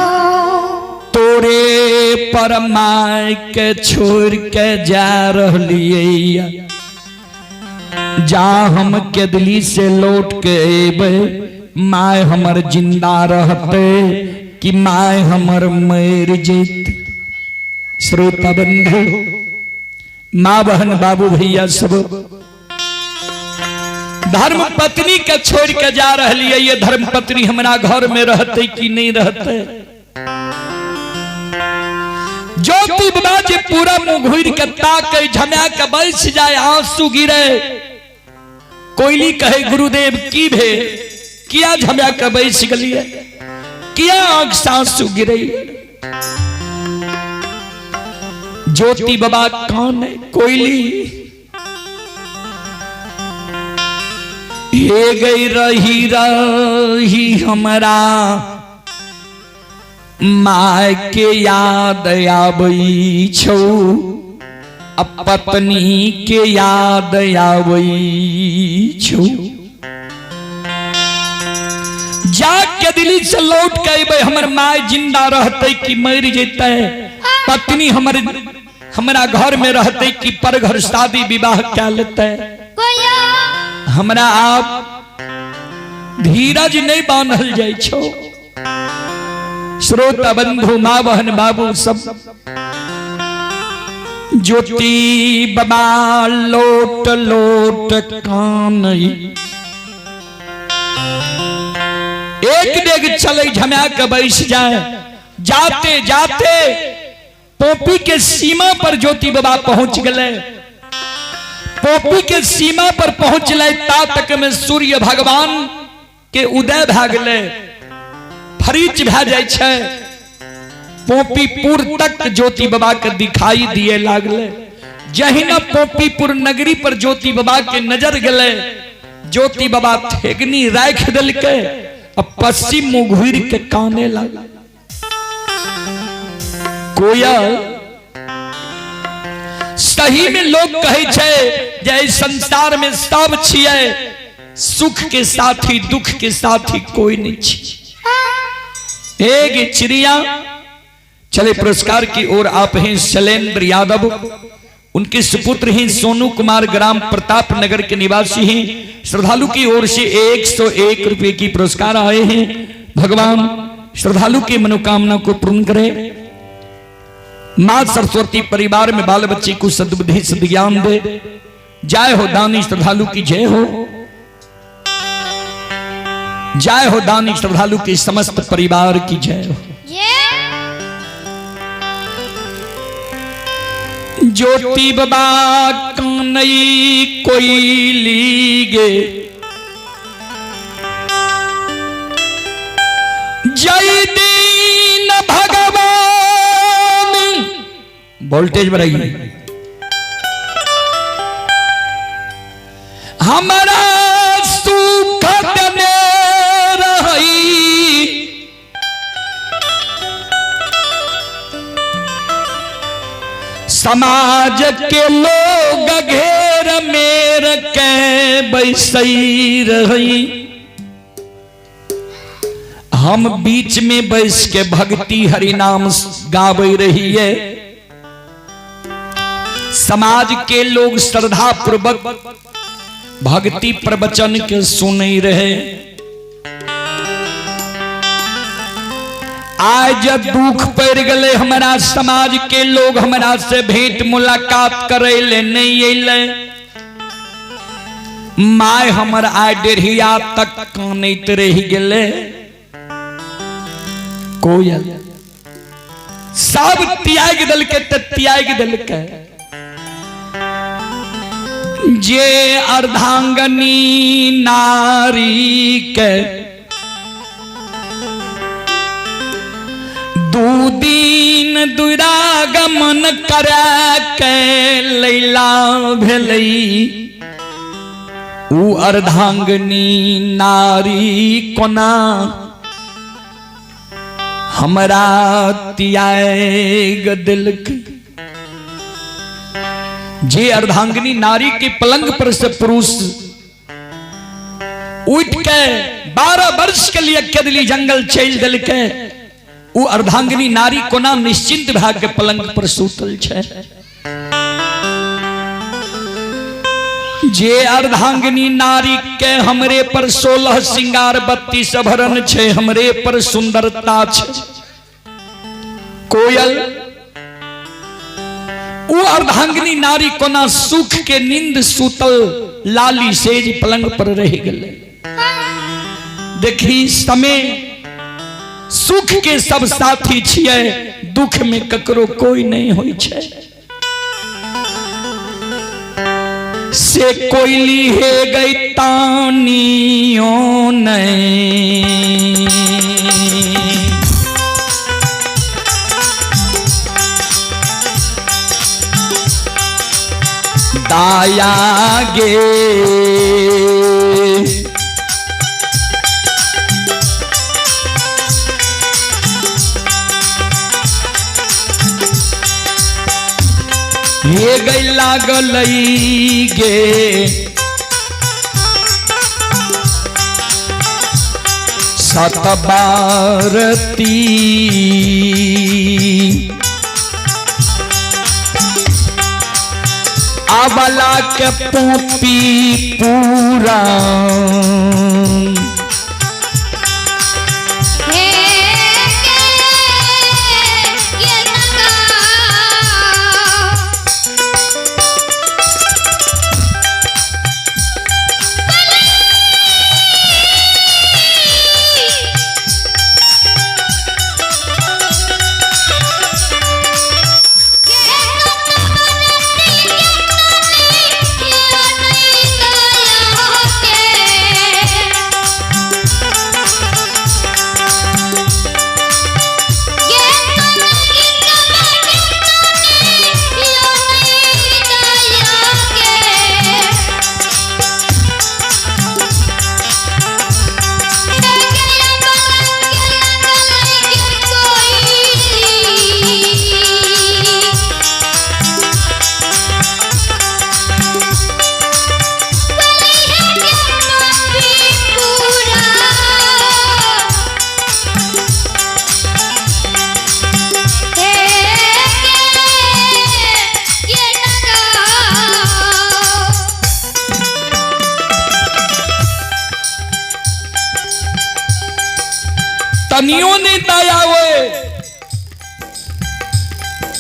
S1: तोरे पर my के छोड़ के जा रहलिए, जा हम केदली से लौट के एबे, my हमर जिंदा रहते कि my हमर मर जेत। श्रोता बंधु, माँ बहन बाबू भैया सब, धर्म पत्नी के छोड़ के जा रही है, ये धर्म पत्नी हमारा घर में रहते कि नहीं रहते। ज्योति बाबा जी पूरा मुंह घूर के ताके झम्या के बैस जाए, आंसू गिरे। कोयली कहे गुरुदेव की भे किया झम्या के बैस गलिए, किया आंख से आंसू गिरे। ज्योति बाबा कौन है कोयली, हे गई रही रही हमरा my के याद आबै छौ, पत्नी के याद आबै छौ। जाके दिल्ली से लौट के अबै, हमर my जिंदा रहते कि मर जेतै, पत्नी हमर हमरा घर में रहते कि पर घर शादी विवाह कै लेतै। हमरा आप धीरज नहीं बांधल जाइ छौ। श्रोता बंधु, माँ बहन बाबू सब, ज्योति बाबा लोट लोट कान एक डेग चले झम्या के बैस जाए। जाते जाते पोपी के सीमा पर ज्योति बाबा पहुंच गए। पोपी के सीमा पर पहुंचले ता तक में सूर्य भगवान के उदय भए गेलै, फरीच भए जाइ छै। पोपीपुर तक ज्योति बाबा के दिखाई दिए लागले। जहिना पोपीपुर नगरी पर ज्योति बाबा के नजर गेलै, ज्योति बाबा ठेगनी राखि देलकै आ पश्चिम मुँह घुरि के काने लागल। कोयल सही में लोग कहै छै जे एहि संसार में सब छियै, सुख के साथी दुख के साथी कोई नहीं छी। एक चिड़िया चले पुरस्कार की ओर आप हैं शैलेंद्र यादव, उनके सुपुत्र हैं सोनू कुमार, ग्राम प्रताप नगर के निवासी हैं। श्रद्धालु की ओर से 101 रुपए की पुरस्कार आए हैं। भगवान श्रद्धालु की मनोकामना को पूर्ण करे। माँ सरस्वती परिवार में बाल बच्चे को सद्बुद्धि सद्ज्ञान दे। जय हो दानी श्रद्धालु की जय हो। जय हो दानी श्रद्धालु के समस्त परिवार की जय हो। ज्योति बाबा कानई कोई लीगे जय दीन भगवान। वोल्टेज बढ़ाइए। हमारा सुख देने रही समाज के लोग घेर मेर के बैसई रही। हम बीच में बैस के भक्ति हरिनाम गावे रही है। समाज के लोग श्रद्धा पूर्वक भक्ति प्रवचन के सुन रहे। आज जब दुख पड़ गए हमारा समाज के लोग हमारा से भेंट मुलाकात करे ले नहीं अले। My हमर आय डेढ़िया तक कानैत रह गेले। कोयल सब त्याग देलकै त त्याग देलकै। जे अर्धांगनी नारी के दू दिन दुरागमन करा के लैला भेलै ऊ अर्धांगनी नारी कोना हमरा त्याग देलकै। जे अर्धांगिनी नारी के पलंग पर से पुरुष उठ के 12 वर्ष के लिए केदली जंगल चल देलकै ऊ अर्धांगिनी नारी कोना निश्चिंत भए के पलंग पर सुतल छै। जे अर्धांगिनी नारी के हमरे पर 16 श्रृंगार 32 आभरण छै, हमरे पर सुंदरता छै। कोयल ऊ अर्धांगिनी नारी कोना सुख के नींद सुतल लाली सेज पलंग पर रह गेलै। देखी समय सुख के सब साथी छियै, दुख में ककरो कोई नहीं होई छै। से कोयली हे गई तानियों नहीं दाया गे हे गई लागलई गे सतबारती अबला के पोपी पूरा
S2: हे गे ये नगा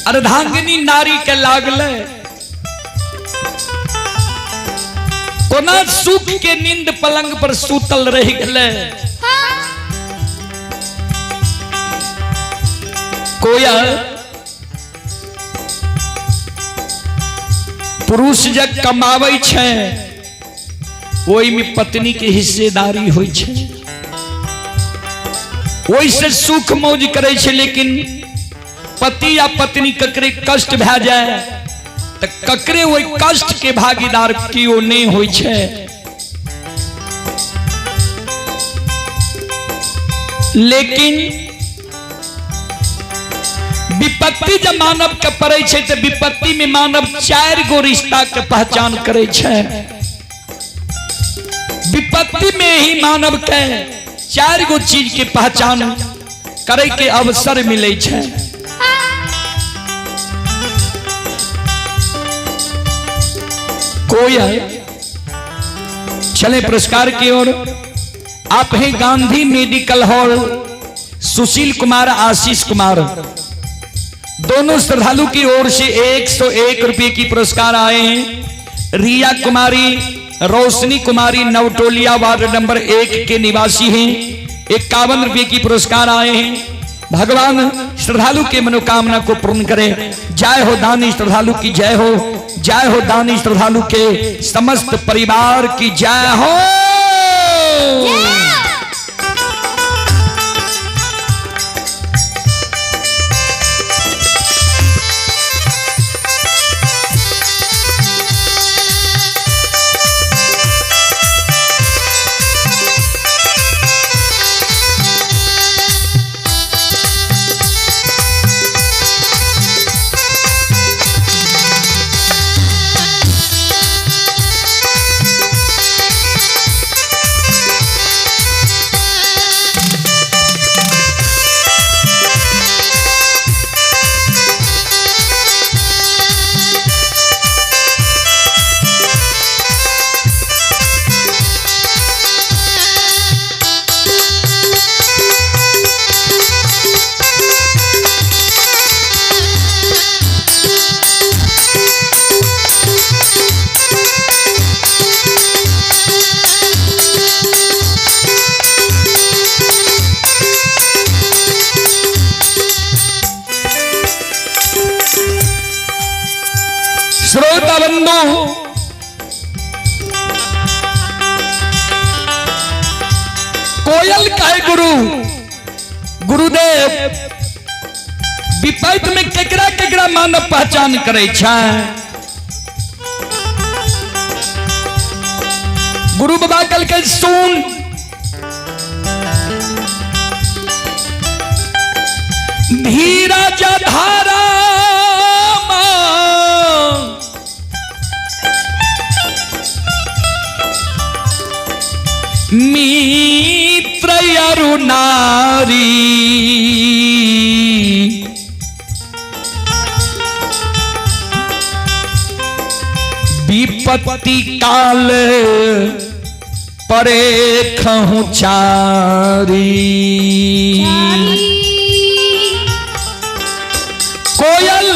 S1: अर्धांगिनी नारी के लागले, कोना सुख के नींद पलंग पर सूतल रह गले। कोयल पुरुष जब कमाबै छै ओहि में पत्नी के हिस्सेदारी होइ छै, ओहि से सुख मौज करै छै। लेकिन पति या पत्नी ककरे कष्ट भए जाए तऽ ककरे ओहि कष्ट के भागीदार केओ नहि होइ छै। लेकिन विपत्ति जब मानव के पड़े छै तऽ विपत्ति में मानव 4 गो रिश्ता के पहचान करे छै। विपत्ति में ही मानव के 4 गो चीज के पहचान करे के अवसर मिले छै। कोई है चले पुरस्कार की ओर। आप हैं गांधी मेडिकल हॉल सुशील कुमार आशीष कुमार, दोनों श्रद्धालु की ओर से 101 रुपए की पुरस्कार आए हैं। रिया कुमारी रोशनी कुमारी नवटोलिया वार्ड नंबर 1 के निवासी हैं, 51 रुपए की पुरस्कार आए हैं। भगवान श्रद्धालु के मनोकामना को पूर्ण करे। जय हो दानी श्रद्धालु की जय हो, जय हो दानी श्रद्धालु के समस्त परिवार की जय हो। श्रोता बंधु, कोयल कहे गुरु गुरुदेव विपैत में केकरा केकरा मानव पहचान करे छै। गुरु बाबा कल के सुन, धीरज धारा मित्र अरु नारी, विपत्ति काल परे खहु चारी। कोयल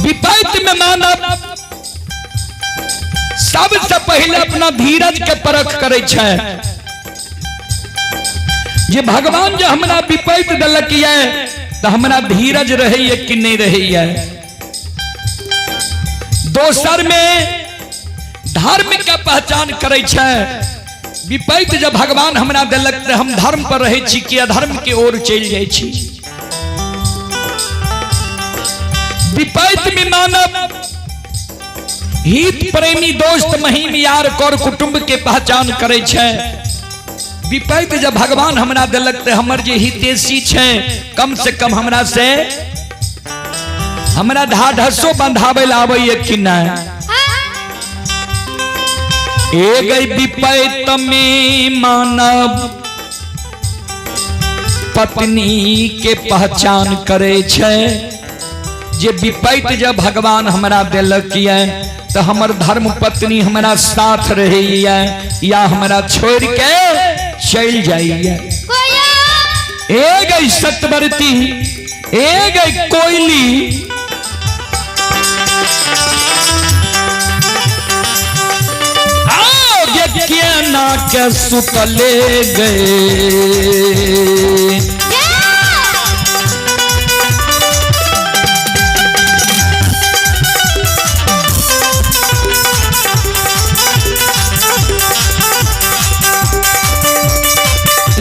S1: विपत्ति में मानव सबसे पहले अपना धीरज के परख करे छै। जे भगवान जो हमरा विपत्ति देलक ये तो हमरा धीरज रहैये कि नहीं रहैये। दोसर में धर्म के पहचान करे छै। विपत्ति जब भगवान हमरा देलक तो हम धर्म पर रहै छी कि अधर्म के ओर चलि जाइ छी। विपत्ति में मानव हित प्रेमी दोस्त महीम यार कर कुटुंब के पहचान करे छै। विपत्ति जब भगवान हमरा देलक तो हमर जे हितेशी छै कम से कम हमरा से हमरा ढाढसो बंधावे ला आबैये कि नहीं। ए गई विपत्ति में मानव पत्नी के पहचान करे छै। जे विपत्ति जब भगवान हमरा देलक ये तो हमर धर्म पत्नी हमरा साथ रहैये या हमरा छोड़ के चल जाइए। ए गई सतबरती, ए गई कोयली, आओ गे केना के सुतले गए।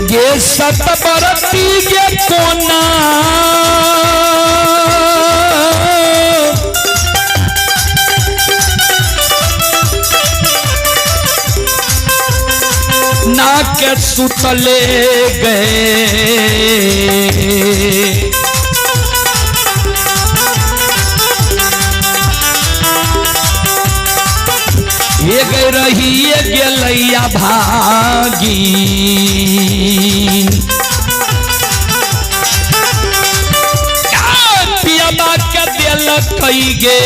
S1: गे सतबरती गे कोना ना के सुतले गए। ये गई रही ये गेलैया भागी, पियाबा के दिल कई गे।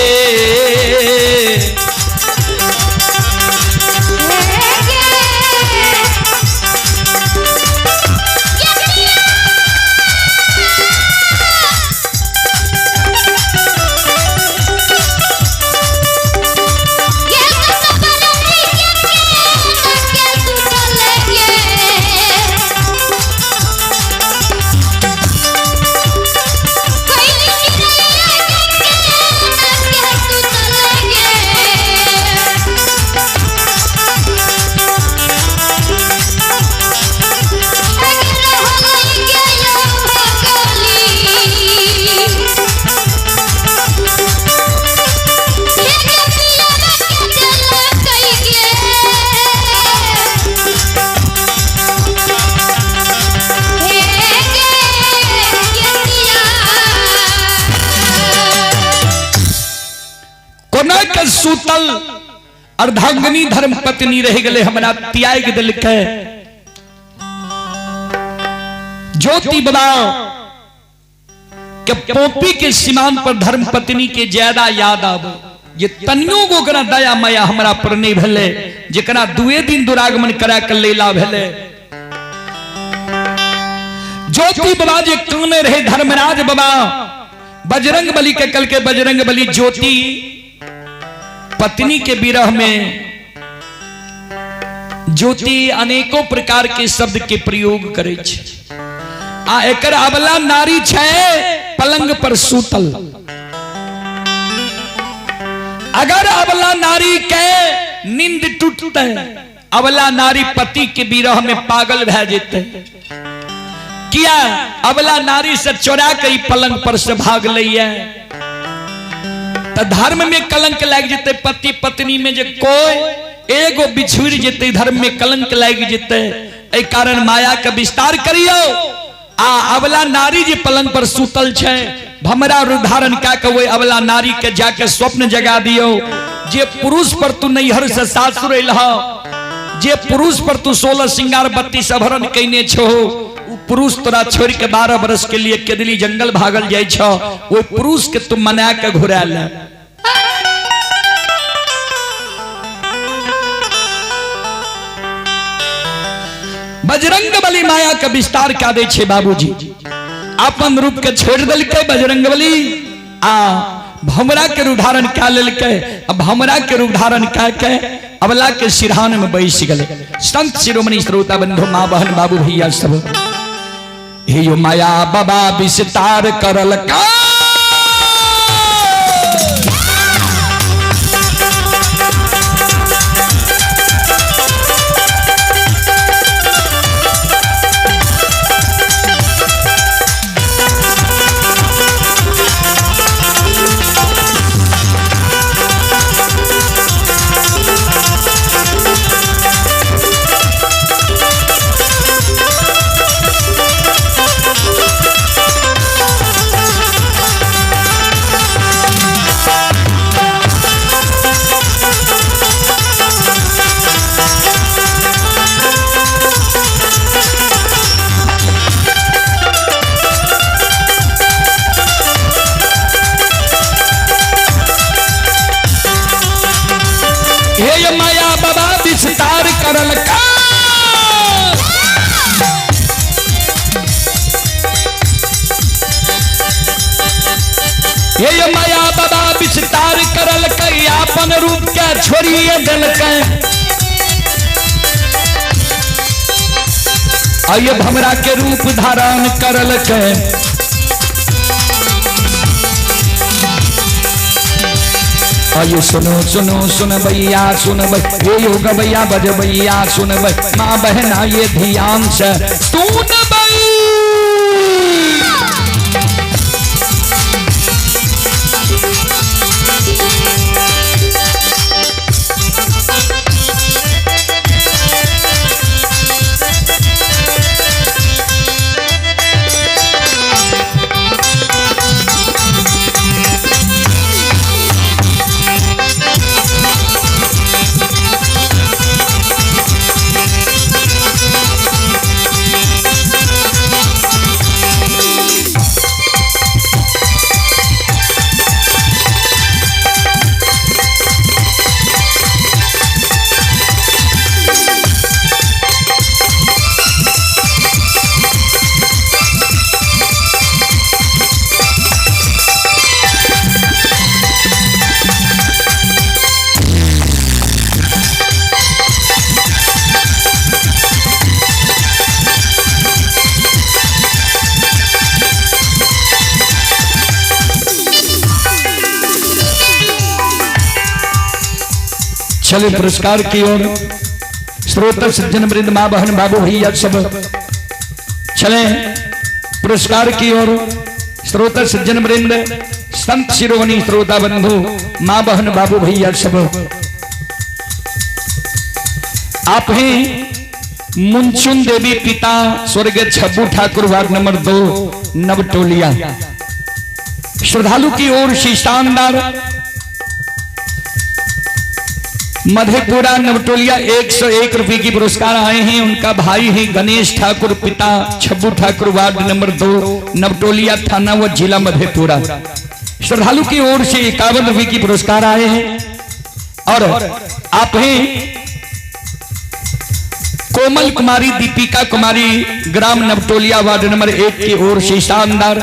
S1: कोना के सुतल अर्धांगिनी धर्म पत्नी रह गए, हमरा त्याग दिलकै। ज्योति बाबा के पोपी के सीमान पर धर्म पत्नी के ज्यादा याद आवे, ये तनियो गो ओकरा दया माया हमरा पर नहीं भेले, जेकरा दुए दिन दुरागमन करा के लेला भेले। ज्योति बाबा जे काने रहे धर्मराज बाबा बजरंग बली के कल के बजरंग बली ज्योति पत्नी के विरह में ज्योति अनेकों प्रकार के शब्द के प्रयोग करे छे। आ एकर अबला नारी छे पलंग पर सूतल। अगर अबला नारी के नींद टूटते, अबला नारी पति के विरह में पागल भै जेते। किया अबला नारी से चोरा के पलंग पर से भाग लैया तो धर्म में कलंक लाग जेते। पति पत्नी में जे कोई एगो बिछुड़ जेते धर्म में कलंक लाग जेते। एहि कारण माया के विस्तार करियो। आ अबला नारी जे पलंग पर सुतल छे, भमरा रूप धारण कए के ओहि अबला नारी के जाके स्वप्न जगा दियो। जे पुरुष पर तू नैहर से सासुर अइलह, जे पुरुष पर तू 16 श्रृंगार 32 आभरण कयने छो, उ पुरुष तोरा छोड़ के 12 बरस के लिए केदली जंगल भागल जाय छो, ओहि पुरुष के तू मना के घुरा ले। बजरंग बली माया के विस्तार कए दै छे बाबूजी। अपन रूप के छोड़ देलकै बजरंग बली आ भमरा के रूप धारण कए लेलकै। आ भमरा के रूप धारण कए के अबला के सिरहान में बैस गेलै। संत शिरोमणि श्रोता बंधु माँ बहन बाबू भैया सब, हे यो माया बाबा विस्तार करल का। हे माया बाबा विस्तार करलकै, अपन रूप के छोड़िए देलकै। आइए भमरा के रूप धारण करलकै। आइए सुनो सुनो सुनबैया सुनबै, हे यो गबैया बजबैया सुनबै, माँ बहना ये ध्यान से सुनबै। चले पुरस्कार की ओर। श्रोता सज्जन वृंद, माँ बहन बाबू भैया सब चले पुरस्कार की ओर। श्रोता सज्जन वृंद, संत शिरोमणि श्रोता बंधु, माँ बहन बाबू भैया सब, आप हैं मुनचुन देवी पिता स्वर्गीय छब्बू ठाकुर, वार्ड नंबर 2 नवटोलिया। श्रद्धालु की ओर से शानदार मधेपुरा नवटोलिया 101 रुपए की पुरस्कार आए हैं। उनका भाई है गणेश ठाकुर पिता छब्बू ठाकुर, वार्ड नंबर 2 नवटोलिया, थाना व जिला मधेपुरा। श्रद्धालु की ओर से 51 रुपए की पुरस्कार आए हैं। और आप हैं कोमल कुमारी दीपिका कुमारी, ग्राम नवटोलिया, वार्ड नंबर 1 की ओर से शानदार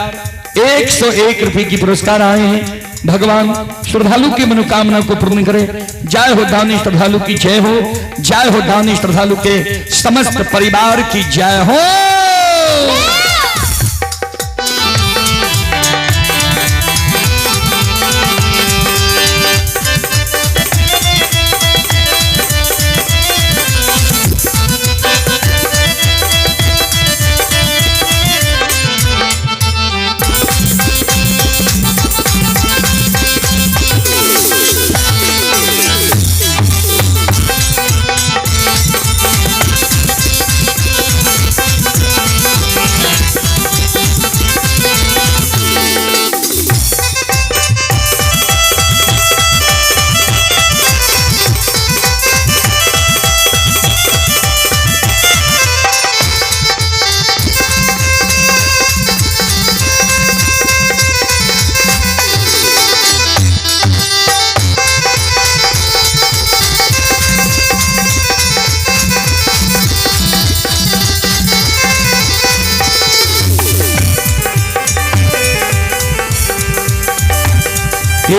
S1: 101 रुपए की पुरस्कार आए हैं। भगवान श्रद्धालु की मनोकामना को पूर्ण करे। जय हो दानी श्रद्धालु की जय हो, जय हो दानी श्रद्धालु के समस्त परिवार की जय हो।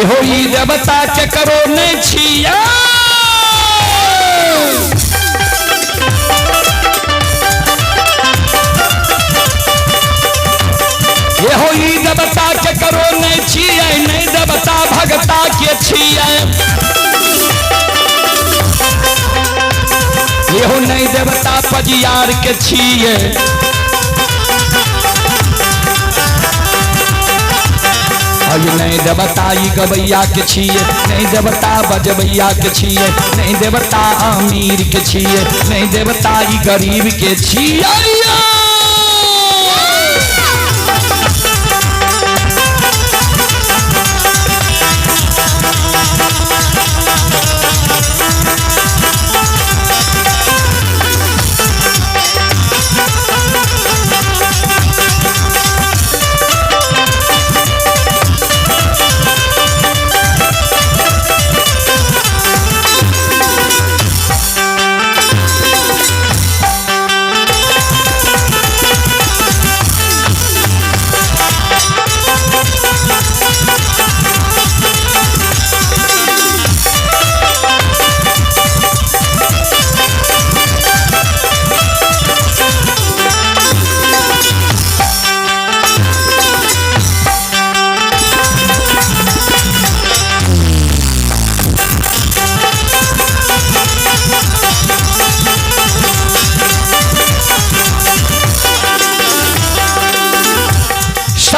S1: हो ई देवता के करो ने छिया। ये हो ई देवता के करो ने छिया, नहीं देवता भगता के छिया। ये हो नहीं देवता पजियार के छिए। नहीं देवता ई गवैया के छिए, नहीं देवता बजबैया के छिए, नहीं देवता अमीर के छिए, नहीं देवता ई गरीब के छिए।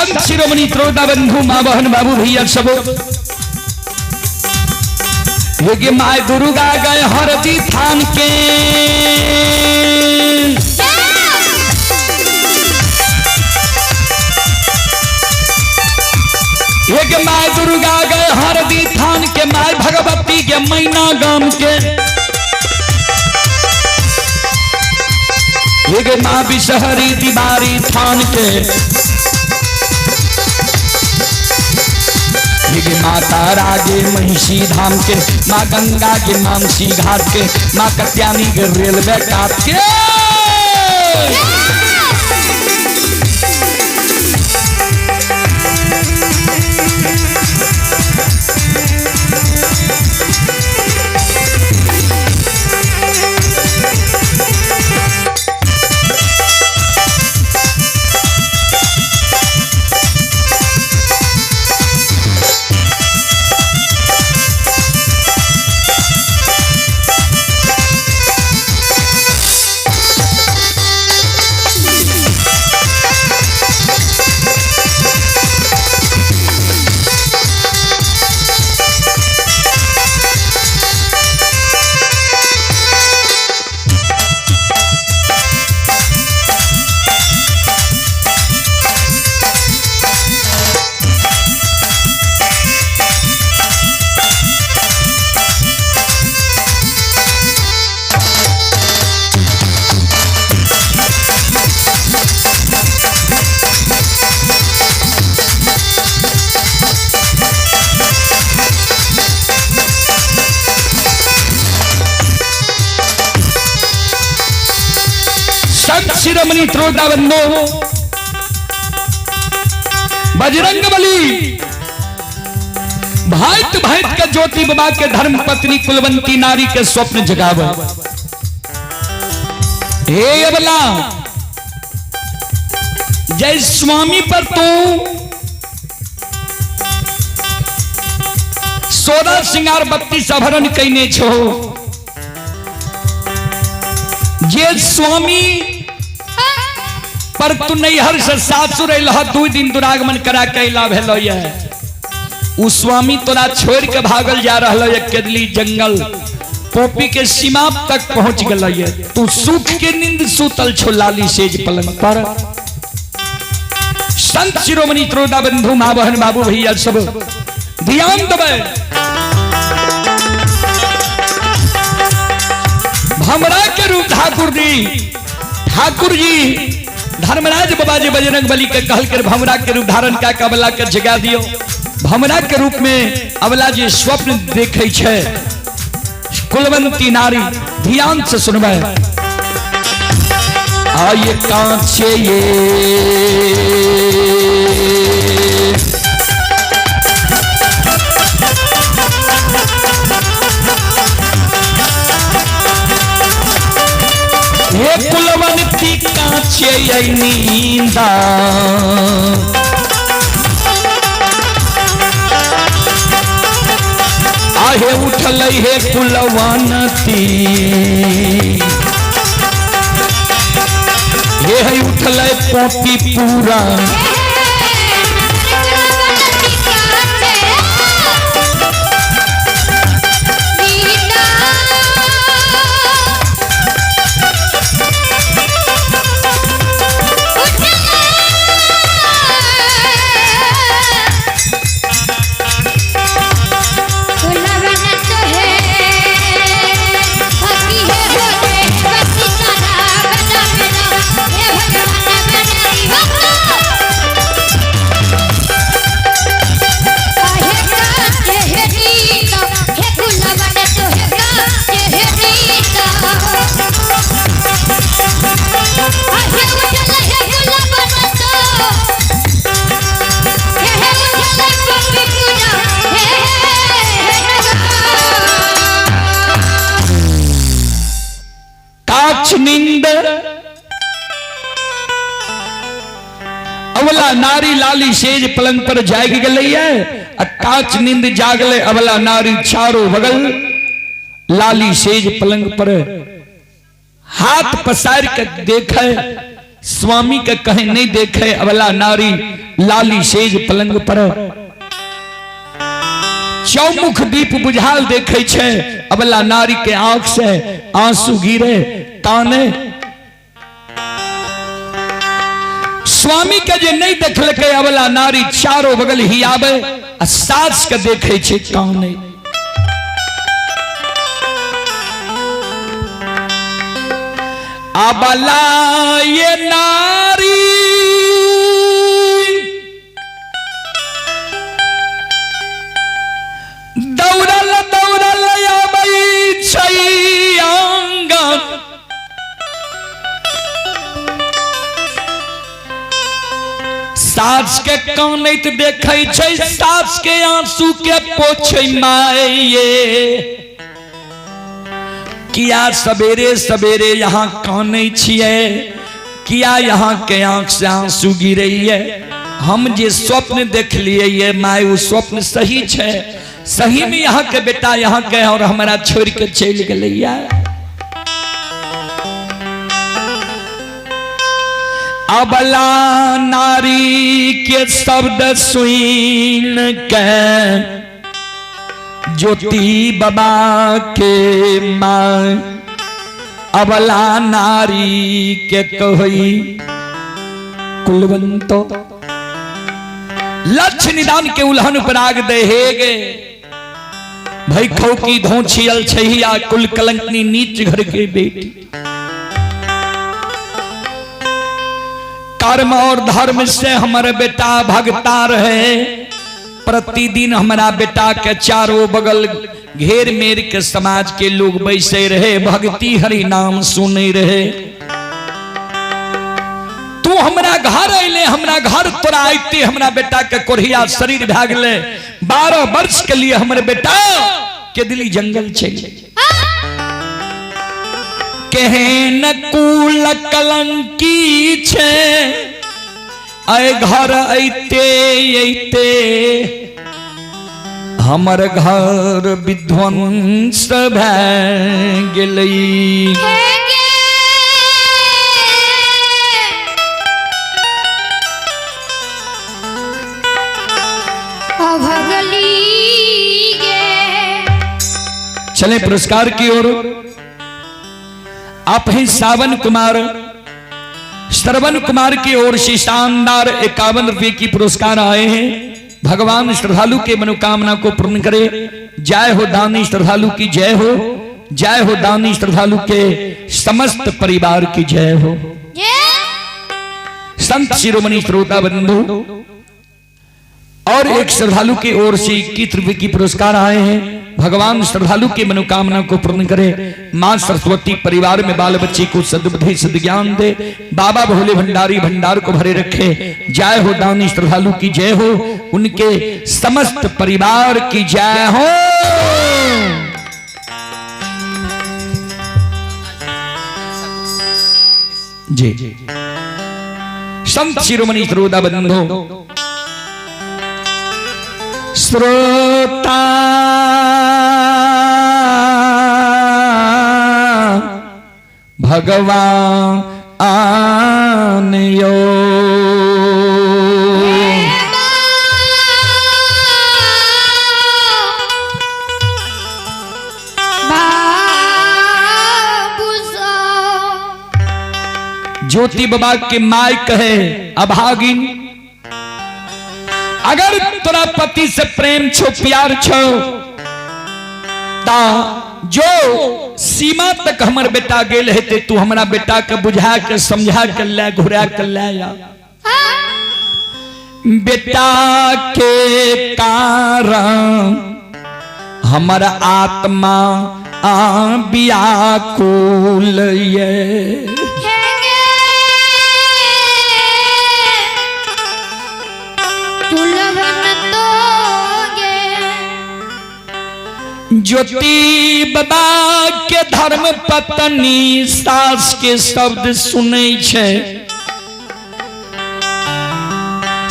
S1: संत शिरोमणि त्रोता बंधु माँ बहन बाबू भैया सब हे my Durga गए हरदी थान के। एक my Durga गए हरदी थान के, my Bhagwati के मैना गाम के, एक माँ बिसहरी दीवारी थान के, एक माँ तारा के महिषी धाम के, माँ गंगा के मानसी घाट के, माँ कत्यानी के रेलवे काट के। संत शिरोमणि त्रोता बंधु बजरंग बली भात भात के ज्योति बाबा के धर्म पत्नी कुलवंती नारी के स्वप्न जगाव। हे अबला जय स्वामी पर तू 16 सिंगार 32 आभरण कैने छो, जे स्वामी पर तू नैहर से सासुर अइलह 2 दिन दुरागमन करा के अइला भेलो ये, उ स्वामी तोरा छोड़ के भागल जा रहल ये केदली जंगल पोपी के सीमा तक पहुंच गल ये, तू सुख के नींद सुतल छो लाली सेज पलंग पर। संत शिरोमणि त्रोता बंधु माँ बहन बाबू भैया सब ध्यान देबै। भमरा के रूप ठाकुर जी, ठाकुर जी धर्मराज बाबा जी बजरंग बली के कहल के भमरा के रूप धारण का अबला के जगा दियो। भमरा के रूप में अबला जी स्वप्न देखे छे। कुलवंती नारी ध्यान से सुनबै। आये कांचे ये हे कुलवंती कांचे ये नींदा, आहे उठल हे कुलवंती, हे है उठल पोपी पूरा। नींद अवला नारी लाली सेज पलंग पर जाग गई है, काच नींद जागले अवला नारी चारों बगल लाली सेज पलंग पर हाथ पसार के देखे, स्वामी के कहे नहीं देखे अवला नारी लाली सेज पलंग पर चौमुख दीप बुझाल देखे छै अबला नारी के आंख से आंसू गिरे ताने। स्वामी के जे नहीं देखलकै अबला नारी चारो बगल ही आवे आ सास के देखे छै काने। अबला ये नारी दौड़ल दौड़ल आबै छै आंगन, सास के कानैत देखै छै, सास के आंसू के पोछै माये। किया सवेरे सवेरे यहाँ कानै छियै, किया यहाँ के आंख से आंसू गिरैये? हम जे स्वप्न देखलियै ये my, ओ स्वप्न सही छै? सही में यहाँ के बेटा यहाँ के और हमरा छोड़ के चलि गेलैया। अबला नारी के शब्द सुन के ज्योति बाबा के माँ अबला नारी के कहई कुलवंत लक्ष्य निदान के उल्हन पर आग दे हे गे भई खौकी धोछियल छहिया कुल कलंकनी नीच घर के बेटी। कर्म और धर्म से हमारे बेटा भगता रहे, प्रतिदिन हमारा बेटा के चारों बगल घेर मेर के समाज के लोग बैसे रहे, भक्ति हरि नाम सुने रहे। तू हमरा घर अले, हमरा घर तोरा आते हमरा बेटा के कोढ़िया शरीर भए गेलै। 12 वर्ष के लिए हमरे बेटा के दिल्ली जंगल चल केहन कुल कलंकी छे ऐ घर ऐते ऐते हमर घर विध्वंस भए गेलै। चले पुरस्कार की ओर। आप हैं सावन कुमार श्रवण कुमार की ओर से शानदार 51 रुपए की पुरस्कार आए हैं। भगवान श्रद्धालु के मनोकामना को पूर्ण करे। जय हो दानी श्रद्धालु की जय हो, जय हो दानी श्रद्धालु के समस्त परिवार की जय हो। संत शिरोमणि श्रोता बंधु और एक श्रद्धालु की ओर से 21 रुपए की पुरस्कार आए हैं। भगवान श्रद्धालु की मनोकामना को पूर्ण करे। मां सरस्वती परिवार में बाल बच्चे को सद्बुद्धि सद्ज्ञान दे। बाबा भोले भंडारी भंडार को भरे रखे। जय हो दानी श्रद्धालु की जय हो, उनके समस्त परिवार की जय हो। जी संत शिरोमणि श्रोता बंधु श्रोता भगवान यो ज्योति बाबा के my कहे अभागिन, अगर तोरा पति से प्रेम छो प्यार छो ता जो सीमा तक हमर बेटा गेल हेते तू हमरा बेटा के बुझा के समझा के ले घुरा के ले आ। बेटा के कारण हमर आत्मा आ व्याकुल ये। ज्योति बाबा के धर्म पत्नी सास के शब्द सुनै छै,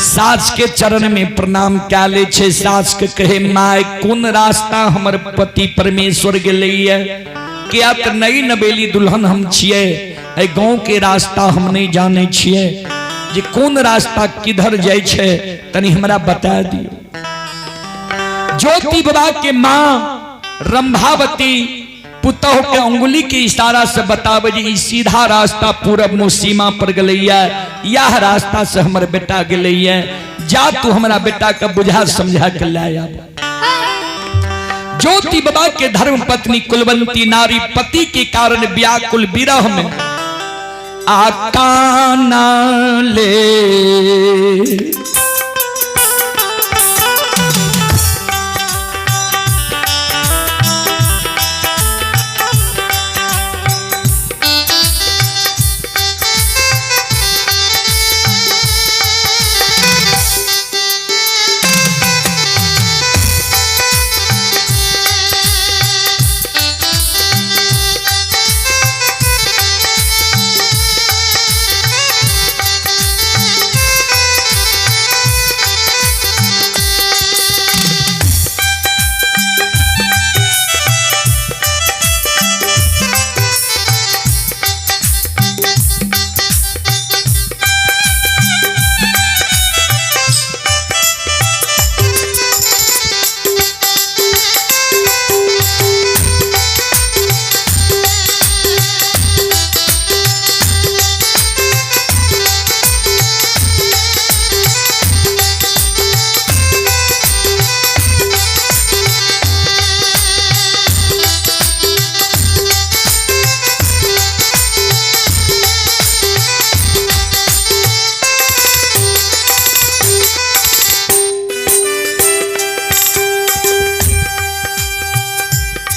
S1: सास के चरण में प्रणाम कए ले छै। सास के कहे my कोन रास्ता हमर पति परमेश्वर गेलैया, किया त नई नवेली दुल्हन हम छियै, एहि गांव के रास्ता हम नहीं जाने छियै। जे कोन रास्ता किधर जाइ छै तनी हमरा बता दियो। ज्योति बाबा के माँ रंभावती पुतोह के अंगुली के इशारा से बतावे जे ई सीधा रास्ता पूरब मुँह सीमा पर गेलैया, यह रास्ता से हमर बेटा गेलैया, जा तू हमरा बेटा के बुझा समझा के लाया। ज्योति बाबा के धर्म पत्नी कुलवंती नारी पति के कारण व्याकुल विरह में आकाना ले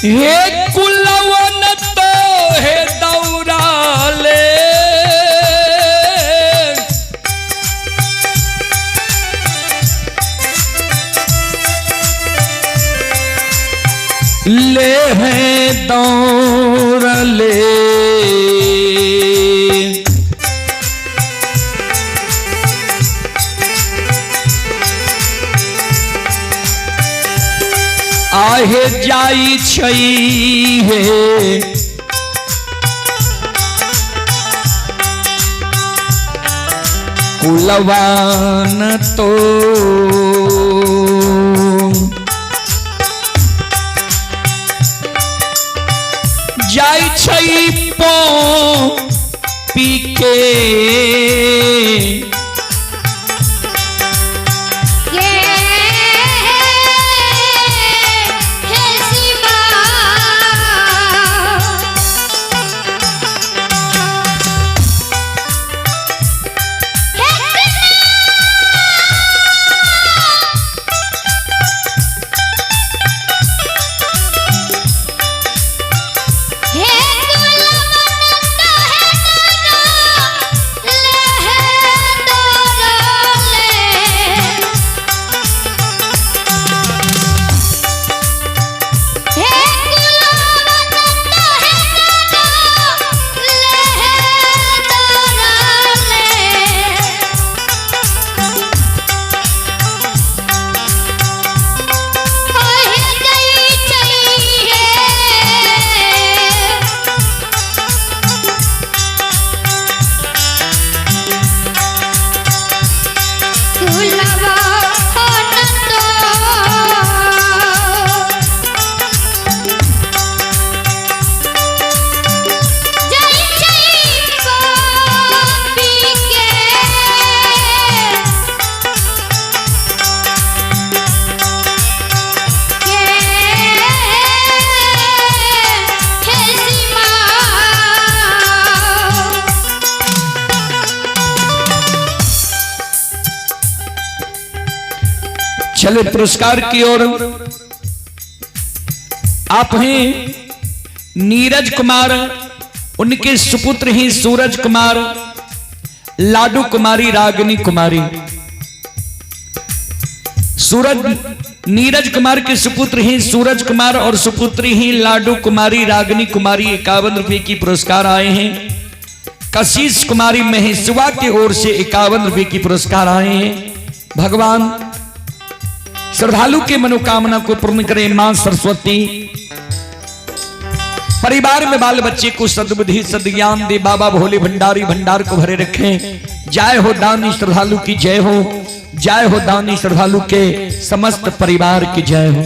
S1: हे कुलवन तो हे दौरा ले ले हैं दौड़ ले आहे जाई छई हे कुलवान तो जाई छई पो पी के
S2: ये हे शिवा हे कृष्ण हे कुलवंत हे
S1: चले पुरस्कार की ओर। आप हैं नीरज कुमार, उनके सुपुत्र ही सूरज कुमार, लाडू कुमारी, रागिनी कुमारी। सूरज नीरज कुमार के सुपुत्र ही सूरज कुमार और सुपुत्री ही लाडू कुमारी, रागिनी कुमारी 51 रुपए की पुरस्कार आए हैं। कशिश कुमारी महेशुआ की ओर से 51 रुपए की पुरस्कार आए हैं। भगवान श्रद्धालु के मनोकामना को पूर्ण करें। मां सरस्वती परिवार में बाल बच्चे को सद्बुद्धि सद्ज्ञान दे। बाबा भोले भंडारी भंडार को भरे रखें। जय हो दानी श्रद्धालु की जय हो, जय हो दानी श्रद्धालु के समस्त परिवार की जय हो।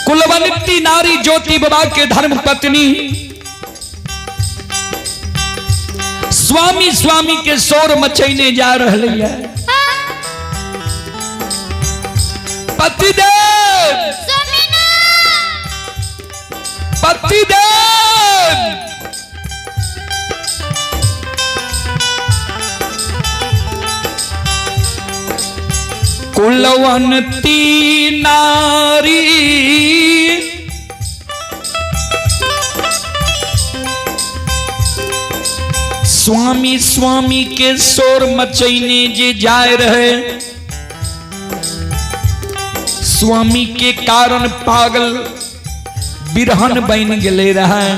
S1: कुलवंती नारी ज्योति बाबा के धर्म पत्नी स्वामी स्वामी के शोर मचैने जा रही है। पतिदेव, पतिदेव, कुलवंती नारी स्वामी स्वामी के शोर मचैने जे जाए रहे, स्वामी के कारण पागल बिरहन बन गए रहे।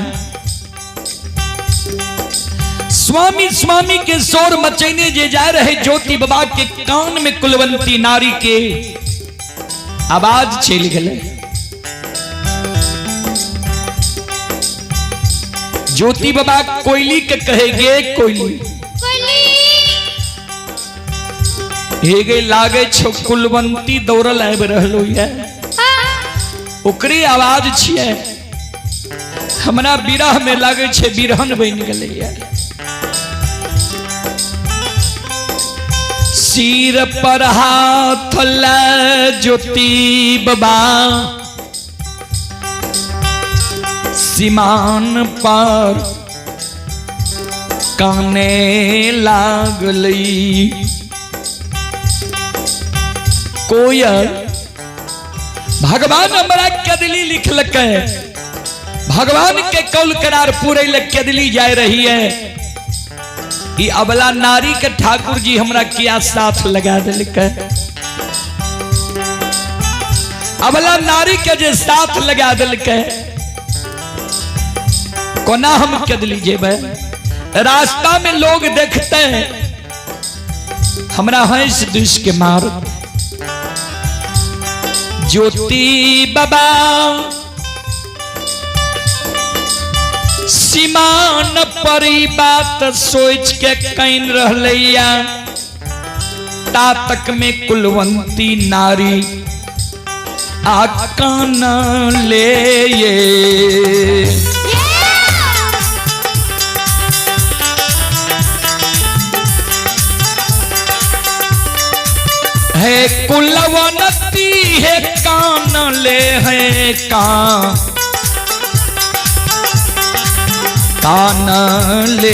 S1: स्वामी स्वामी के शोर मचैने जे जा रहे, ज्योति बाबा के कान में कुलवंती नारी के आवाज चल गए। ज्योति बाबा कोयली के कहेगे कोयली हे गे लागे छो कुलवंती दौड़ल आबि रहलो ये, ओकरे आवाज छियै। हमरा विरह में लागे छे बिरहन बनि गेलैया। सिर पर हाथ ले ज्योति बाबा सीमान पर काने लागली। कोयल भगवान हमरा कदली लिखलकै, भगवान के कौल करार पूरे ले कदली जाय रही है। ई अबला नारी के ठाकुर जी हमरा किया साथ लगा दिलकै। अबला नारी के जे साथ लगा दिलकै, कोना हम कदली जेबै। रास्ता में लोग देखते हैं हमरा हंस दुस के मार। ज्योति बाबा सीमान पर ई बात सोच के can रहलैया, तातक में कुलवंती नारी आ कान ले ये। है कुलवंती है कान ले है कान कान ले।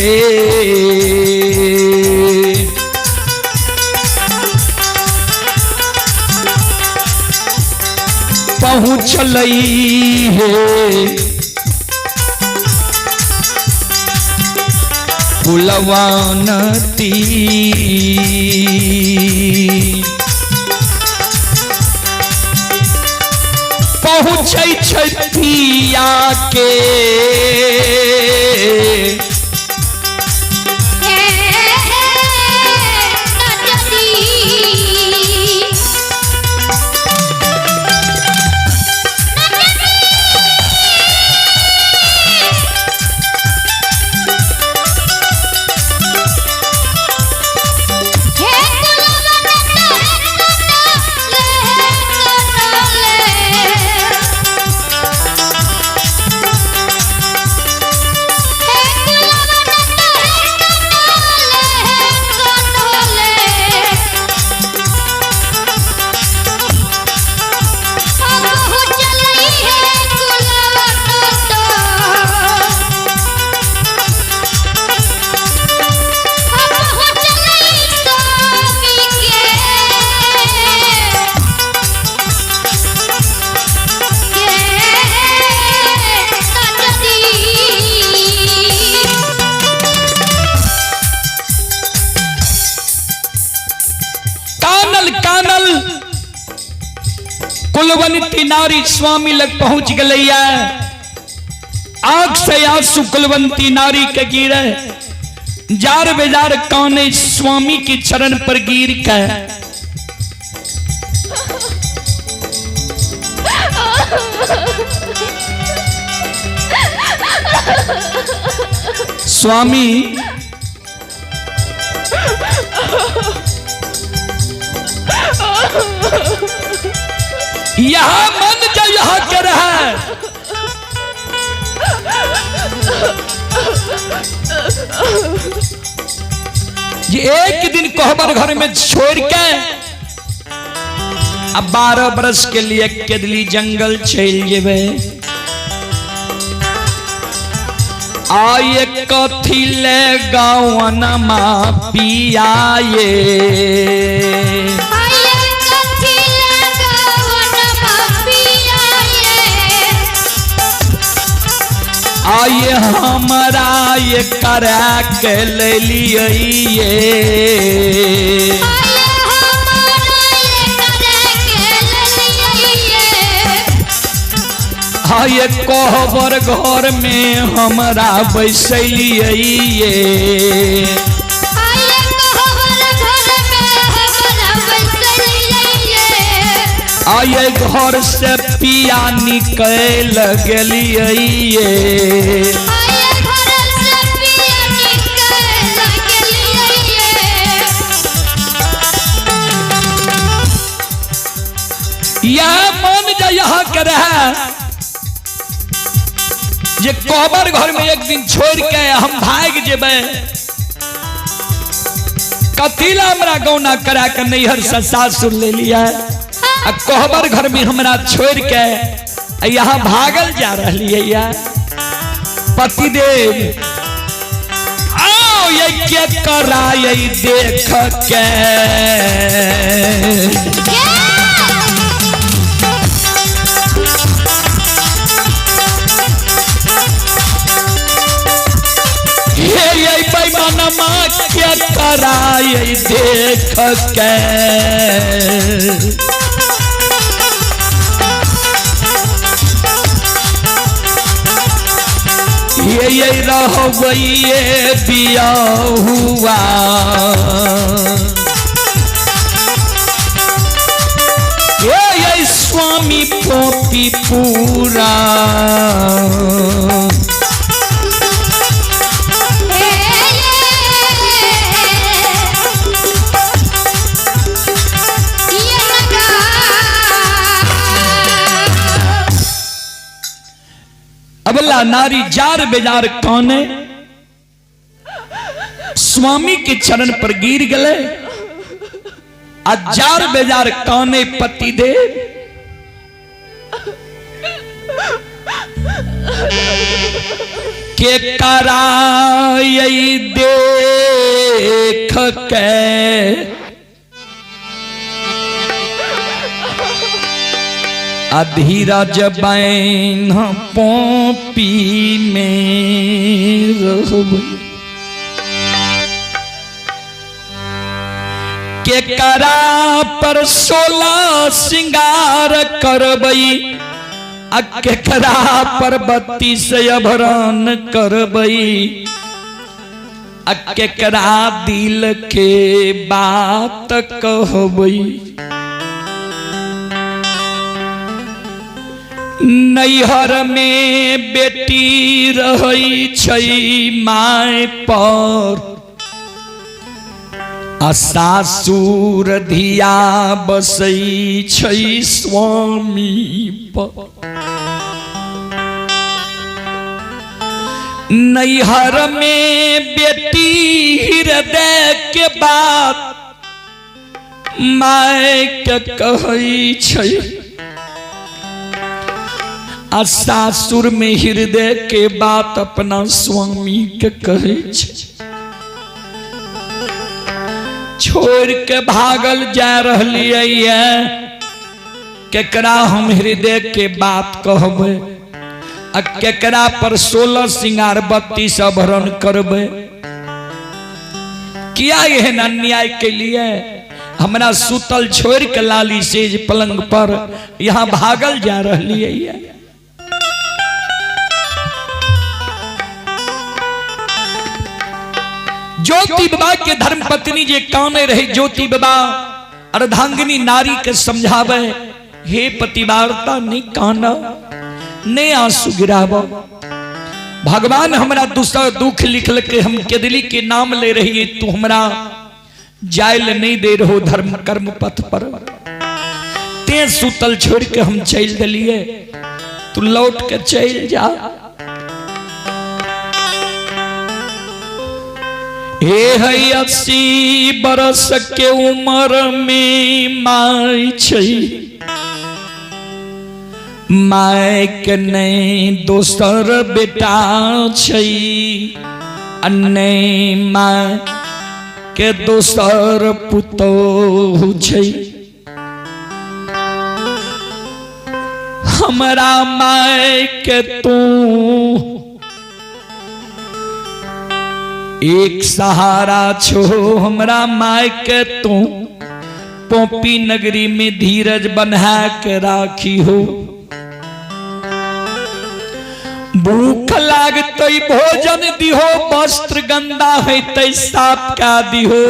S1: पहुँचलई है कुलवनती। पहुँचै छै पिया के कानल कानल कुलवंती नारी स्वामी लग पहुंच गलैया। आंख से आंसू कुलवंती नारी के गिरे, जार बेजार काने स्वामी के चरण पर गिर के। स्वामी यहां मन जो यहां के रहा है, ये एक दिन कोहबर घर में छोड़ के अब 12 बरस के लिए केदली जंगल चल जेबे। आये कथी ले गवनमा पियाए, आये हमरा ये करा के ले लिए, आये कोहबर घर में हमरा बैसलिए, आये घर से पिया निकल गेलिए, यह मन जो यहाँ के रहे जे कोहबर घर में एक दिन छोड़ के हम भाग जेबे, कथीला हमरा गौना करा के नैहर से सासुर ले लिया, आ कोहबर घर में हमरा छोड़ के यहाँ भागल जा रही है। पतिदेव आओ ये के कराए देख के, हे ये बेईमानमा के कराए देख के। ये रहबैये बिया हुआ, ये स्वामी पोपी पूरा। अबला नारी जार बेजार काने स्वामी के चरण पर गिर गए, आ जार बेजार काने पति देव के कराई देख के, अधीरज बैन पोपी में रहब। केकरा पर 16 सिंगार करबई, आ केकरा पर 32 अभरण करबई, आ केकरा दिल के बात कहबई। नैहर में बेटी रहई छै my पर, आ सासुर धिया बसै छै स्वामी पर। नैहर में बेटी हृदय के बात my के कहै छै, आ सासुर में हृदय के बात अपना स्वामी के कहै छै। छोड़ के भागल जा रहलियै ये, केकरा हम हृदय के बात कहबै, आ केकरा पर 16 सिंगार 32 आभरण करबै। किया एहन अन्याय के लिए हमरा सुतल छोड़ के लाली सेज पलंग पर यहाँ भागल जा रहलियै ये। ज्योति बाबा के धर्मपत्नी जे काने रहे, ज्योति बाबा अर्धांगिनी नारी के समझावे, हे पतिवार्ता नहीं काना, नहीं आंसू गिराव, भगवान हमरा दूसरा दुख लिख के हम केदली के नाम ले रही है, तू हमरा जायल नहीं दे रहो धर्म कर्म पथ पर, ते सुतल छोड़ के हम चल दिलिए, तू लौट के चल जा। हे है 80 बरस के उम्र में my छै, my के नहीं दोसर बेटा छै, नहीं my के दोसर पुतोहु छै। हमरा my के तू एक सहारा छो, हमरा my के तू पोपी नगरी में धीरज बन्हा के राखी हो। भूख लागतै भोजन दिहो, वस्त्र गंदा हेतै साफ का दिहो,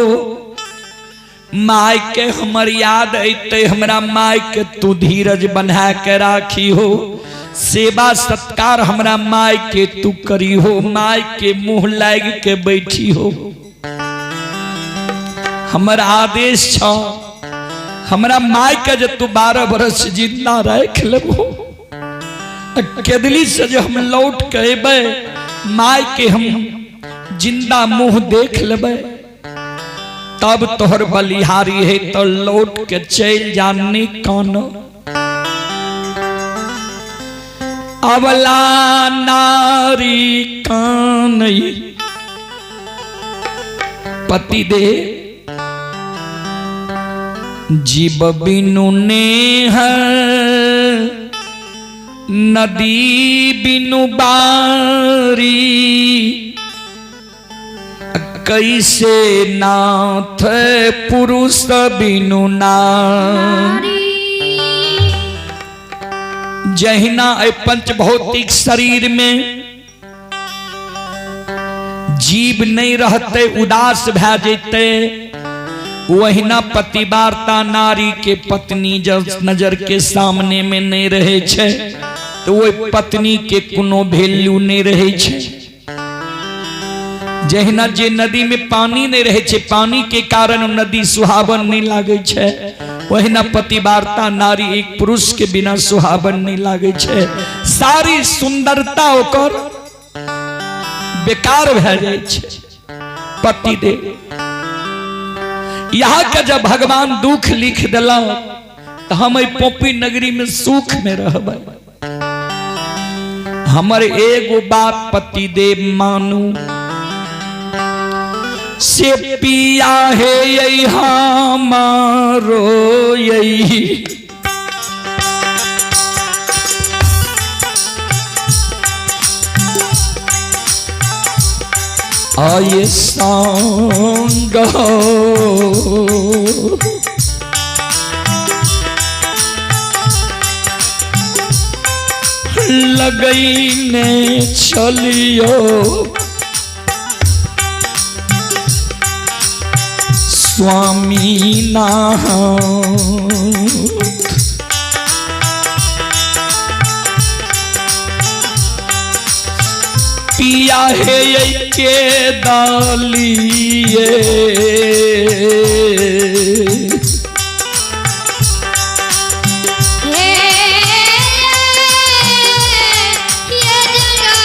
S1: my के हमर याद अयतै, हमरा my के तू धीरज बन्हा के राखी हो। सेवा सत्कार हमरा my के तू करी हो, my के मुँह लाग के बैठी हो। हमर आदेश छ, हमरा my के जे तू 12 बरस जिंदा राख लेबो, केदली से जो हम लौट के अबै, my के हम जिंदा मुँह देख लेबै, तब तोहर बलिहारी है तो लौट के चल जाने कान। अबला नारी कान पति दे, जीव बिनु नेह नदी बिनु बारी, कैसे नाथ पुरुष बिनु नारी। जहिना एहि पंच भौतिक शरीर में जीव नहीं रहते उदास भए जेतै, वहिना पतिवार्ता नारी के पत्नी जब नजर के सामने में नहीं रहे छै तो वही पत्नी के कोनो वैल्यू नहीं रहे छै। जहिना जे नदी में पानी नहीं रहे छै, पानी के कारण नदी सुहावन नहीं लागे छै, वहिना पतिवार्ता नारी एक पुरुष के बिना सुहावन नहीं लागे छै। सारी सुंदरता ओकर बेकार भए जाइ छै। पति दे यहाँ के जब भगवान दुख लिख दिला तो हम पोपी नगरी में सुख में रहबै। हमर एगो बात पति देव मानू, से पिया है यही हमारो यही, आये संग हो। लगैने चलियो स्वामी नाथ। पिया हे के दालिए
S2: हे ये जगा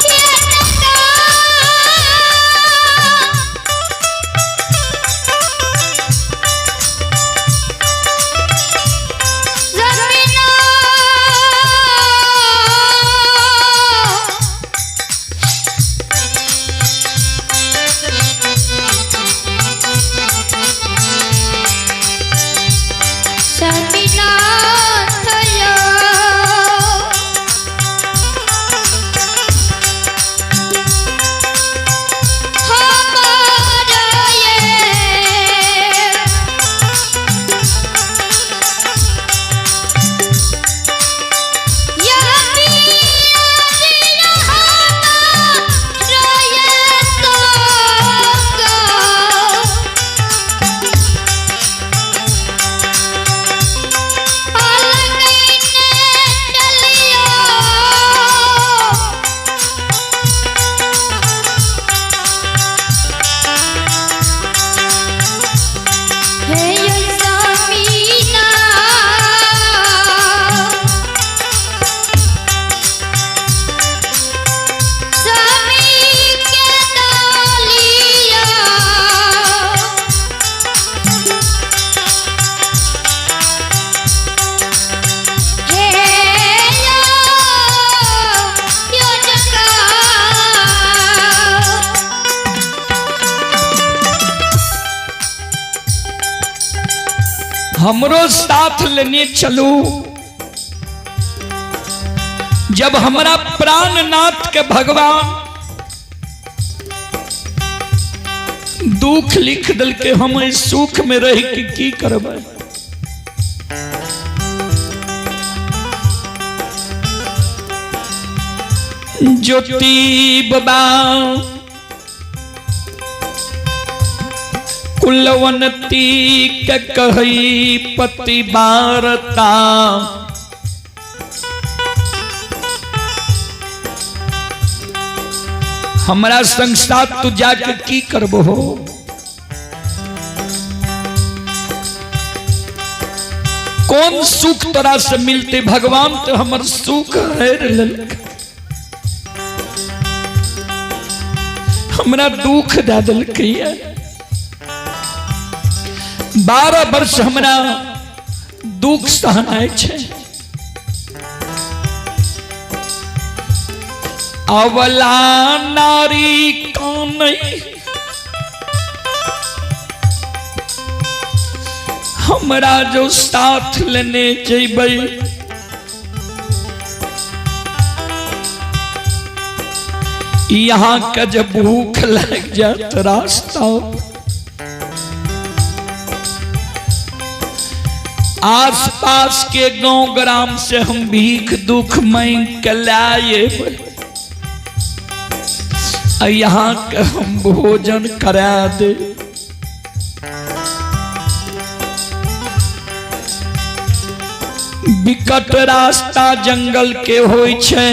S2: ये जगा जमीना स्वामीनाथ यो हमारा ये या पिया दिल हमारा ये सोगा हे यो यो जगा।
S1: हमरो साथ लेने चलू। जब हमरा प्राणनाथ के भगवान दुख लिख दिल के हम इस सुख में रह के की करबै। ज्योति बाबा कुलवंती के कही पति बारता, हमरा संग साथ तू जाके की करबो हो। कौन सुख तोरा से मिलते भगवान तो हमर सुख हेर लेलक, हमरा दुख दे देलकै। 12 वर्ष हमरा दुख सहनाय छै। अवला नारी कानै हमरा जो साथ लेने जैबै, यहाँ का जब भूख लग जात रास्ता आस पास के गांव ग्राम से हम भीख दुख मांग के लाए, यहाँ के हम भोजन करा दे। विकट रास्ता जंगल के होई छै,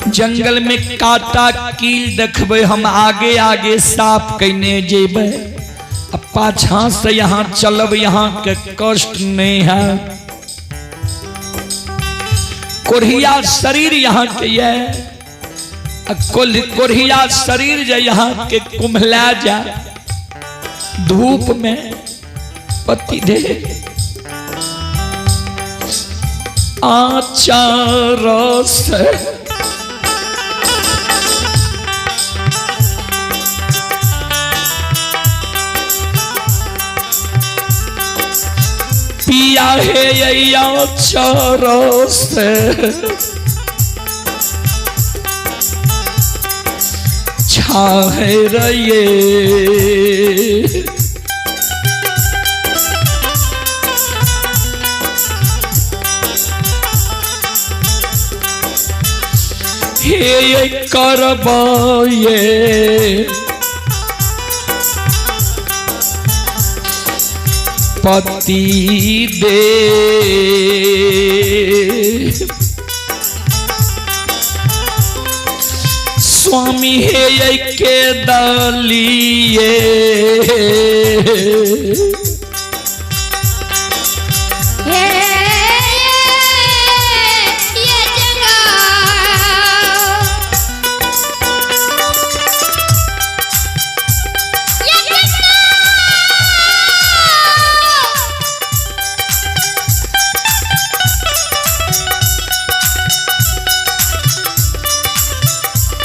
S1: जंगल में काटा कील देखबै हम आगे आगे साफ कैने जेबै, आ पाछा से यहाँ चलब यहाँ के कष्ट नहीं है। कोढ़िया शरीर यहाँ के ये, कोढ़िया शरीर जे यहाँ के कुम्हला जा धूप में पति दे आचार से पिया हे आचार से छाह रये। हे करबये पति दे स्वामी हे के दलिए।
S2: हे ये जगह ये जगह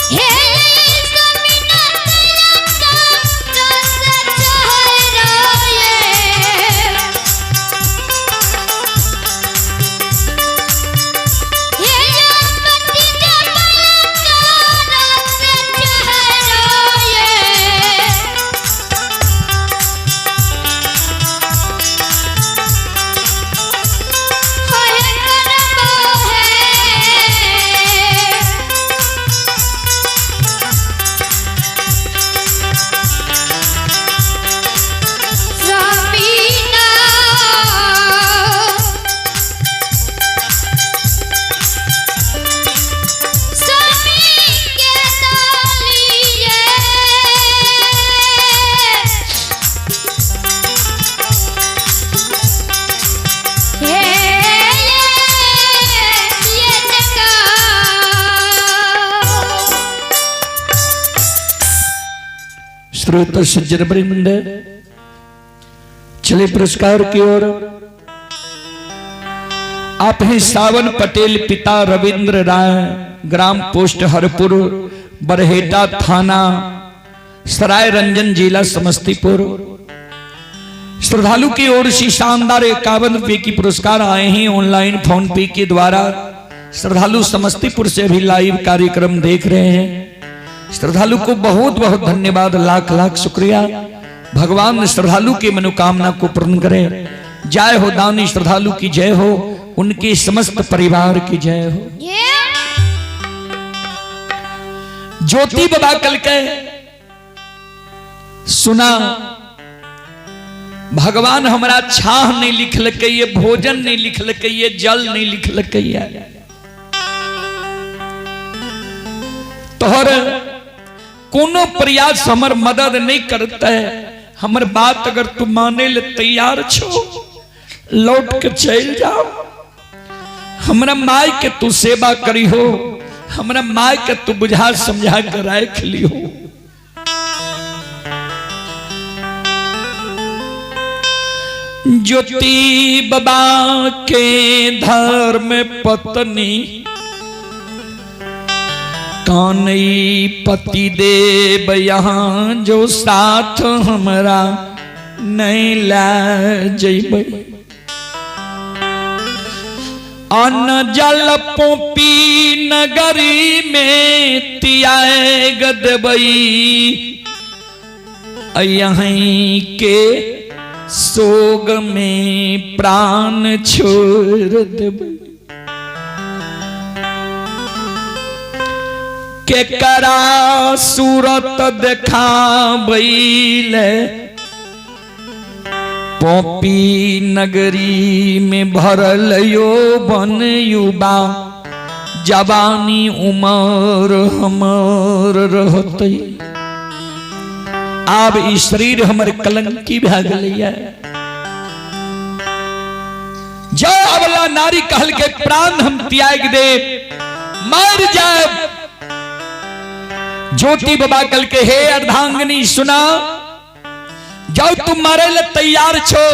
S2: हे स्वामीनाथ
S1: श्रोत सज्जन वृंद, चले पुरस्कार की ओर। आप हैं सावन पटेल, पिता रविंद्र राय, ग्राम पोस्ट हरपुर, बरहेटा थाना सराय रंजन, जिला समस्तीपुर। श्रद्धालु की ओर से शानदार 51 रुपए की पुरस्कार आए हैं ऑनलाइन फोन पे के द्वारा। श्रद्धालु समस्तीपुर से भी लाइव कार्यक्रम देख रहे हैं। श्रद्धालु को बहुत बहुत धन्यवाद, लाख लाख शुक्रिया। भगवान श्रद्धालु की मनोकामना को पूर्ण करे। जय हो दानी श्रद्धालु की जय हो, उनके समस्त परिवार की जय हो। ज्योति बाबा कल के सुना भगवान हमरा छाह नहीं लिखलकै, ये भोजन नहीं लिखलकै, ये जल नहीं लिखलकै, तोहर कोनो प्रयास हमर मदद नहीं करते। हमर बात अगर तू माने ले तैयार छो लौट के चल जाओ। हमरा माय के तू सेवा करी हो, हमरा माय के तू बुझा समझा कर राख ली हो। ज्योति बाबा के धर्म पत्नी कानई पति देव यहाँ जो साथ हमरा नहीं ला जइबै। अन्न जल पोपी नगरी में तियाग देबई, यहीं के सोग में प्राण छोड़ देबई। के करा सूरत देखाबैले पोपी नगरी में भरल यो बन युवा, जवानी उमर हमर रहतै। आब ई शरीर हमर कलंकी भए गेलैया। जो अबला नारी कहल के प्राण हम त्याग दे मर जाए। ज्योति बाबा कल के हे अर्धांगिनी सुना, जाओ तुम मारे ले तैयार छो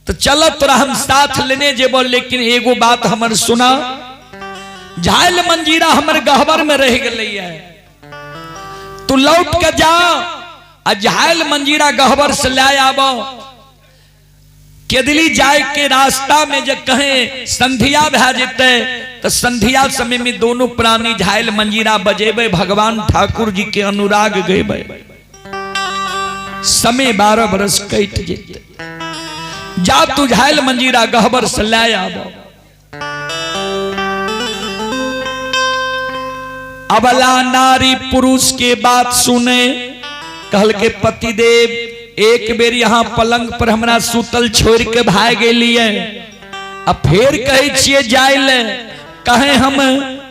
S1: तो चल तोरा हम साथ लेने जेबो, लेकिन एगो बात हमर सुना, झायल मंजीरा हमर गहबर में रह गेलैया, तू लौट के जा आ झायल मंजीरा गहबर से ले आबो, केदली जाय के रास्ता में जे कहे संधिया भए जेतै तो संधिया समय में दोनों प्राणी झायल मंजीरा बजेबै, भगवान ठाकुर जी के अनुराग गेबै। समय 12 बरस कटि जेतै। जा तू झायल मंजीरा गहबर से लए आब। अबला नारी पुरुष के बात सुने, कहल के पतिदेव एक बेर यहाँ पलंग पर हमरा सुतल छोड़ के भाग गेलिए, अब फेर कहै छियै जाय ले, कहे हम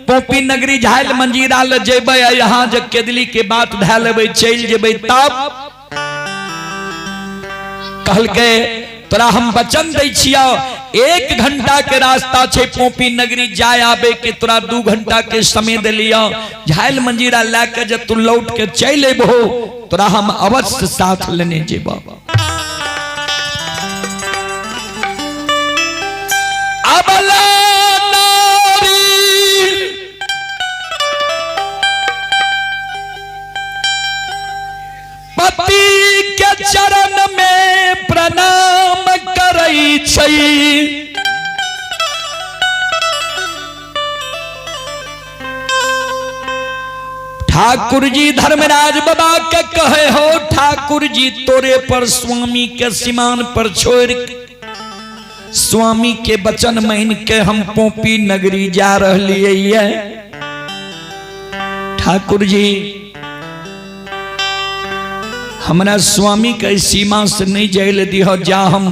S1: पोपी नगरी झायल मंजीरा ले जेबै, यहाँ जे केदली के बात धए लेबै चलि जेबै। तब कहलकै तोरा हम वचन दै छियौ, 1 घंटा के रास्ता छै पोपी नगरी जाय आबे के, तोरा 2 घंटा के समय देलियौ, झायल मंजीरा लए के जब तू लौट के चलि अयबहो तोरा हम अवश्य साथ लेने जेबौ। अबला नारी पति के चरण में प्रणाम करै छै, ठाकुर जी धर्मराज बाबा के कहे हो ठाकुर जी तोरे पर स्वामी के सीमान पर छोड़ स्वामी के वचन मान के हम पोपी नगरी जा रहिए। ठाकुर जी हमरा स्वामी के सीमा से नहीं जाय दिह, जा हम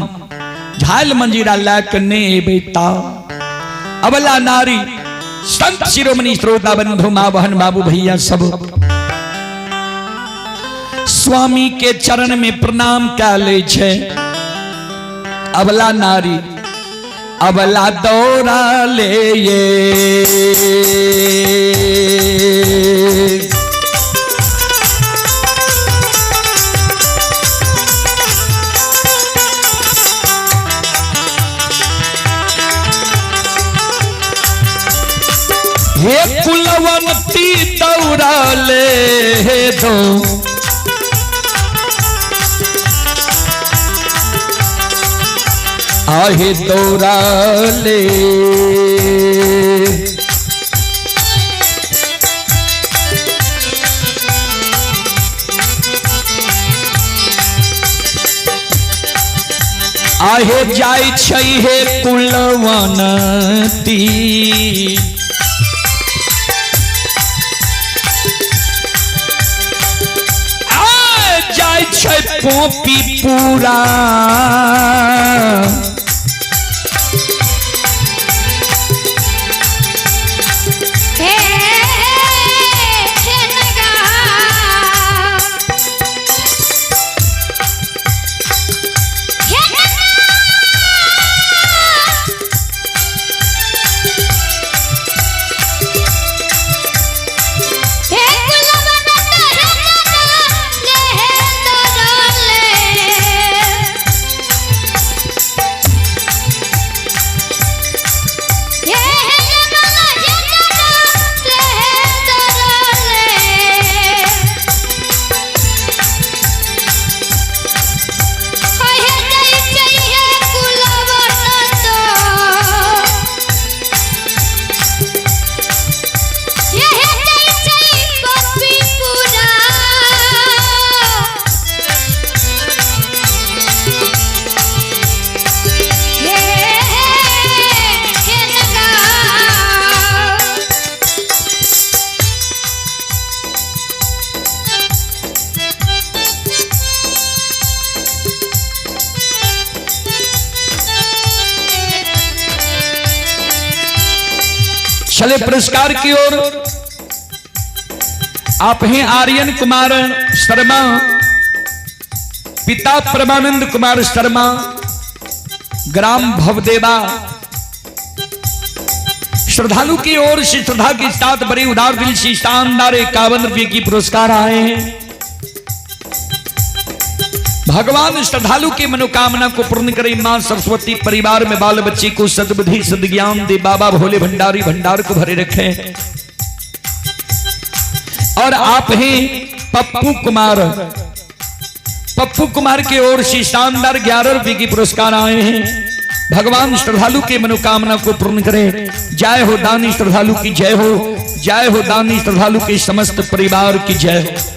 S1: झाल मंजीरा ला के नहीं एबै ता। अबला नारी संत शिरोमणि श्रोता बंधु माँ बहन बाबू भैया सब स्वामी के चरण में प्रणाम कै ले छे। अबला नारी अबला दौड़ा ले ये, हे कुलवंती दौड़ा ले दो, आहे दौड़ा ले। आहे जाय छै हे कुलवंती, जाय छै पोपी पूरा,
S2: हे हे नगा हे नगा हे कुलवंत हे नगा ले दौड़ले हे हे नगा हे नगा ले दौड़ले हे जय जय हे कुलवंत हे हे जय जय पप्पी पूरा हे हे नगा।
S1: चले पुरस्कार की ओर। आप हैं आर्यन कुमार शर्मा, पिता परमानंद कुमार शर्मा, ग्राम भवदेवा। श्रद्धालु की ओर से श्रद्धा के साथ बड़े उदार दिल से शानदार 51 रुपये की पुरस्कार आए हैं। भगवान श्रद्धालु की मनोकामना को पूर्ण करे। मां सरस्वती परिवार में बाल बच्चे को सद्बुद्धि सद्ज्ञान दे। बाबा भोले भंडारी भंडार को भरे रखे। और आप हैं पप्पू कुमार, पप्पू कुमार की ओर से शानदार 11 रुपए की पुरस्कार आए हैं। भगवान श्रद्धालु के मनोकामना को पूर्ण करे। जय हो दानी श्रद्धालु की जय हो, जय हो दानी श्रद्धालु के समस्त परिवार की जय हो।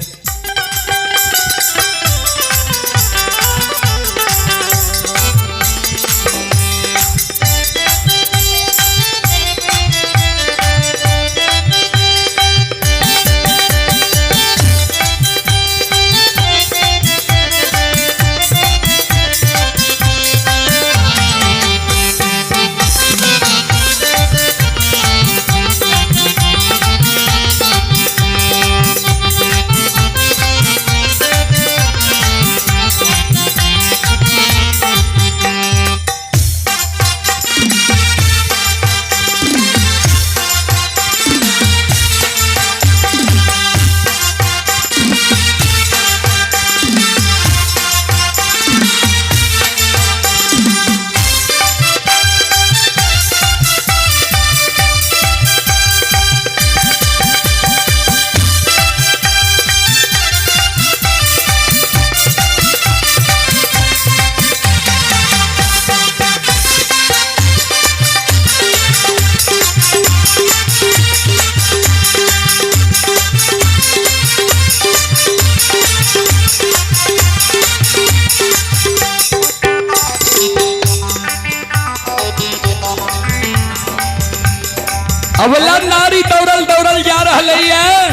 S1: अवला नारी दौड़ल दौड़ल जा रहा है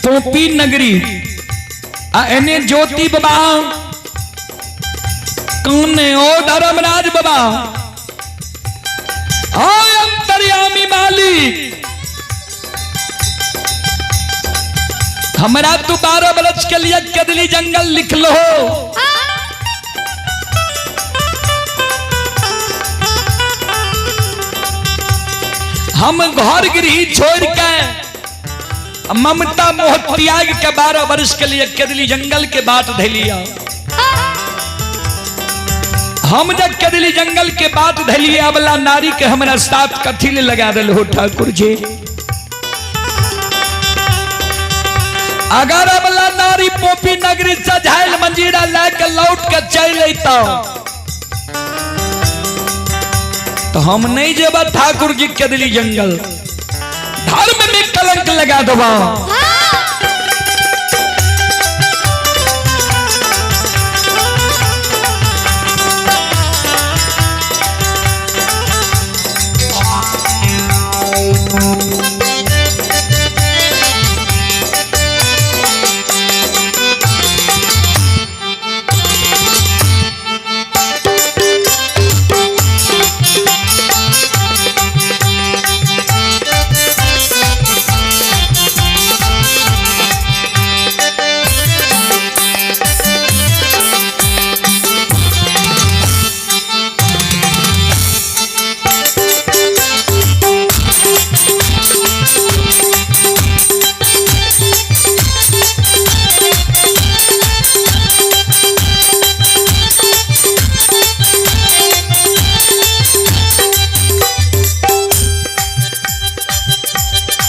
S1: टोपी नगरी आ एने ज्योति बाबा कौन ओ धर्मराज बाबा ओ अंतर्यामी मालिक, हमरा तू 12 बरस के लिए कदली जंगल लिख लो। हम घर गृह छोड़ के ममता मोह त्याग के 12 वर्ष के लिए कदली जंगल के बाट धलिया। हम जब कदली जंगल के बाट धलिए अबला नारी के हमरा साथ कथी ले लगा दिल हो ठाकुर जी। अगर अबला नारी पोपी नगरी से झायल मंजीरा लाके लौट के चल अता तो हम नहीं जेबा ठाकुर जी कदली जंगल, धर्म में कलंक लगा देबा।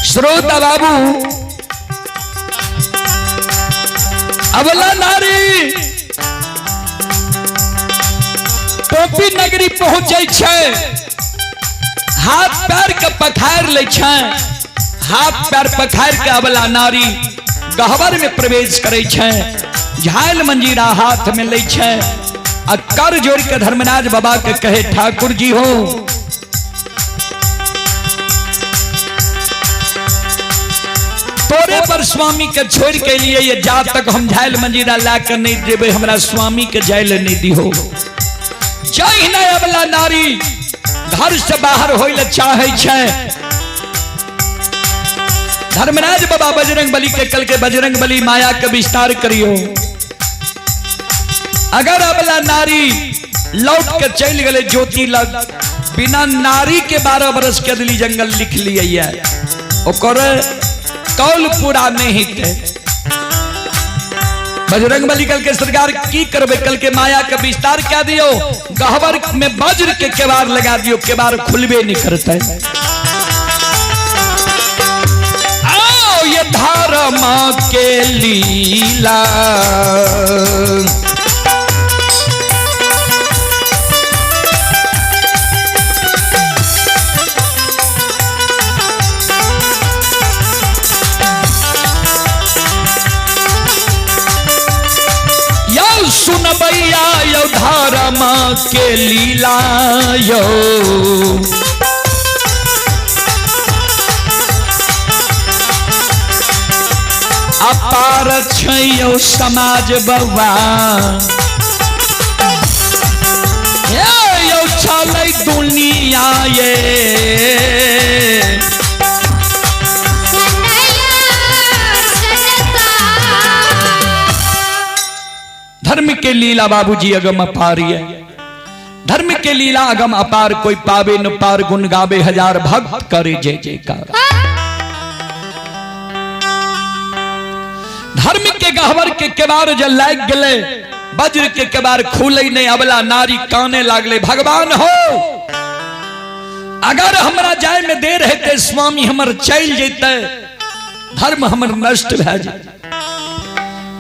S1: श्रोता बाबू अबला नारी टोपी नगरी पहुंचे छै, हाथ पैर के पखार ले छै, हाथ पैर पखार के अबला नारी गहवर में प्रवेश करे छै, झाल मंजीरा हाथ में ले छै आ कर जोड़ के धर्मराज बाबा के कहे ठाकुर जी हो तोरे पर स्वामी के छोड़ के लिए ये जा तक हम झायल मंजीरा ला के नहीं देवे हमरा स्वामी के जायल नहीं दिहो। जय न अबला नारी घर से बाहर होइल चाहे छै, धर्मराज बाबा बजरंग बली के कल के बजरंग बली माया के विस्तार करियो। अगर अबला नारी लौट के चल गए ज्योति लग बिना नारी के 12 बरस के अदली जंगल लिख लिया ओकर कौल पूरा नहीं थे। बजरंग बली कल के सरकार की करबे, कल के माया के विस्तार क्या दियो, गहवर में वज्र के केवार लगा दियो, केवार खुलबे नहीं करते। आओ ये धर्म के लीला। लीला। यौ सुनबैया यौ धर्म के लीला यौ। अपार छै यौ समाज बौआ, यौ छलै दुनिया ये। धर्म के लीला बाबूजी अगम अपार है, धर्म के लीला अगम अपार, कोई पावे न पार, गुण गावे हजार भक्त करे जय जयकार। धर्म के गहवर के केबार जब लाग गए, वज्र के केबार खुले नहीं, अबला नारी काने लागले, भगवान हो अगर हमरा जाय में देर हेते स्वामी हमर चल जेते, धर्म हमर नष्ट भए जेते।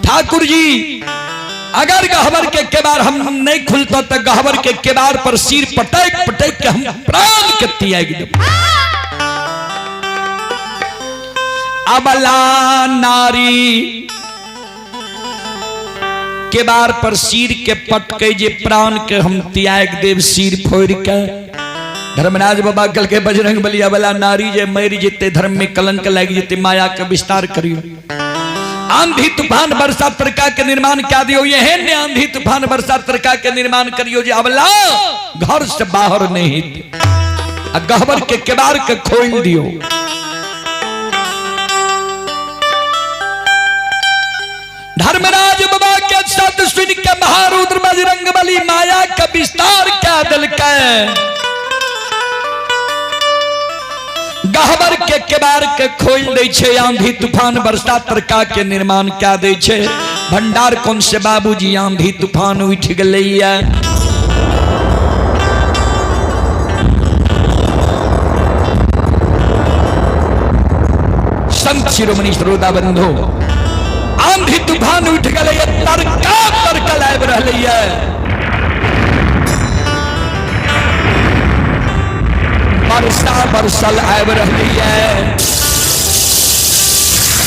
S1: ठाकुर जी अगर गहवर के केबार हम नहीं खुलता तो गहवर के केबार पर सिर पटक पटक के हम प्राण के त्याग देब। अबला नारी केबार पर सिर के पटके जे प्राण के हम त्याग देव सिर फोड़ के। धर्मराज बाबा कल के बजरंग बली अबला नारी जे मर जेते, धर्म में कलंक लाग जेते, माया के विस्तार करियो। आंधी तूफान बरसात तरका के निर्माण क्या दियो, ये ने आंधी तूफान बरसात तरका के निर्माण करियो जे अबला घर से बाहर नहीं, गहवर के केबार के खोल दियो। धर्मराज बाबा के शब्द सुन के महारुद्र बजरंग बली माया का विस्तार क्या दिल के, गहबर के केबार के खोल दे छे, आंधी तूफान बरसात तरका के निर्माण क्या दे छे। भंडार कौन से बाबूजी आंधी तूफान उठ गलैया। संत शिरोमणि श्रोता बंधु, आंधी तूफान उठ गलैया, तरका तरका आबि रहलैया। बरसा बरसल आबि रहलैया,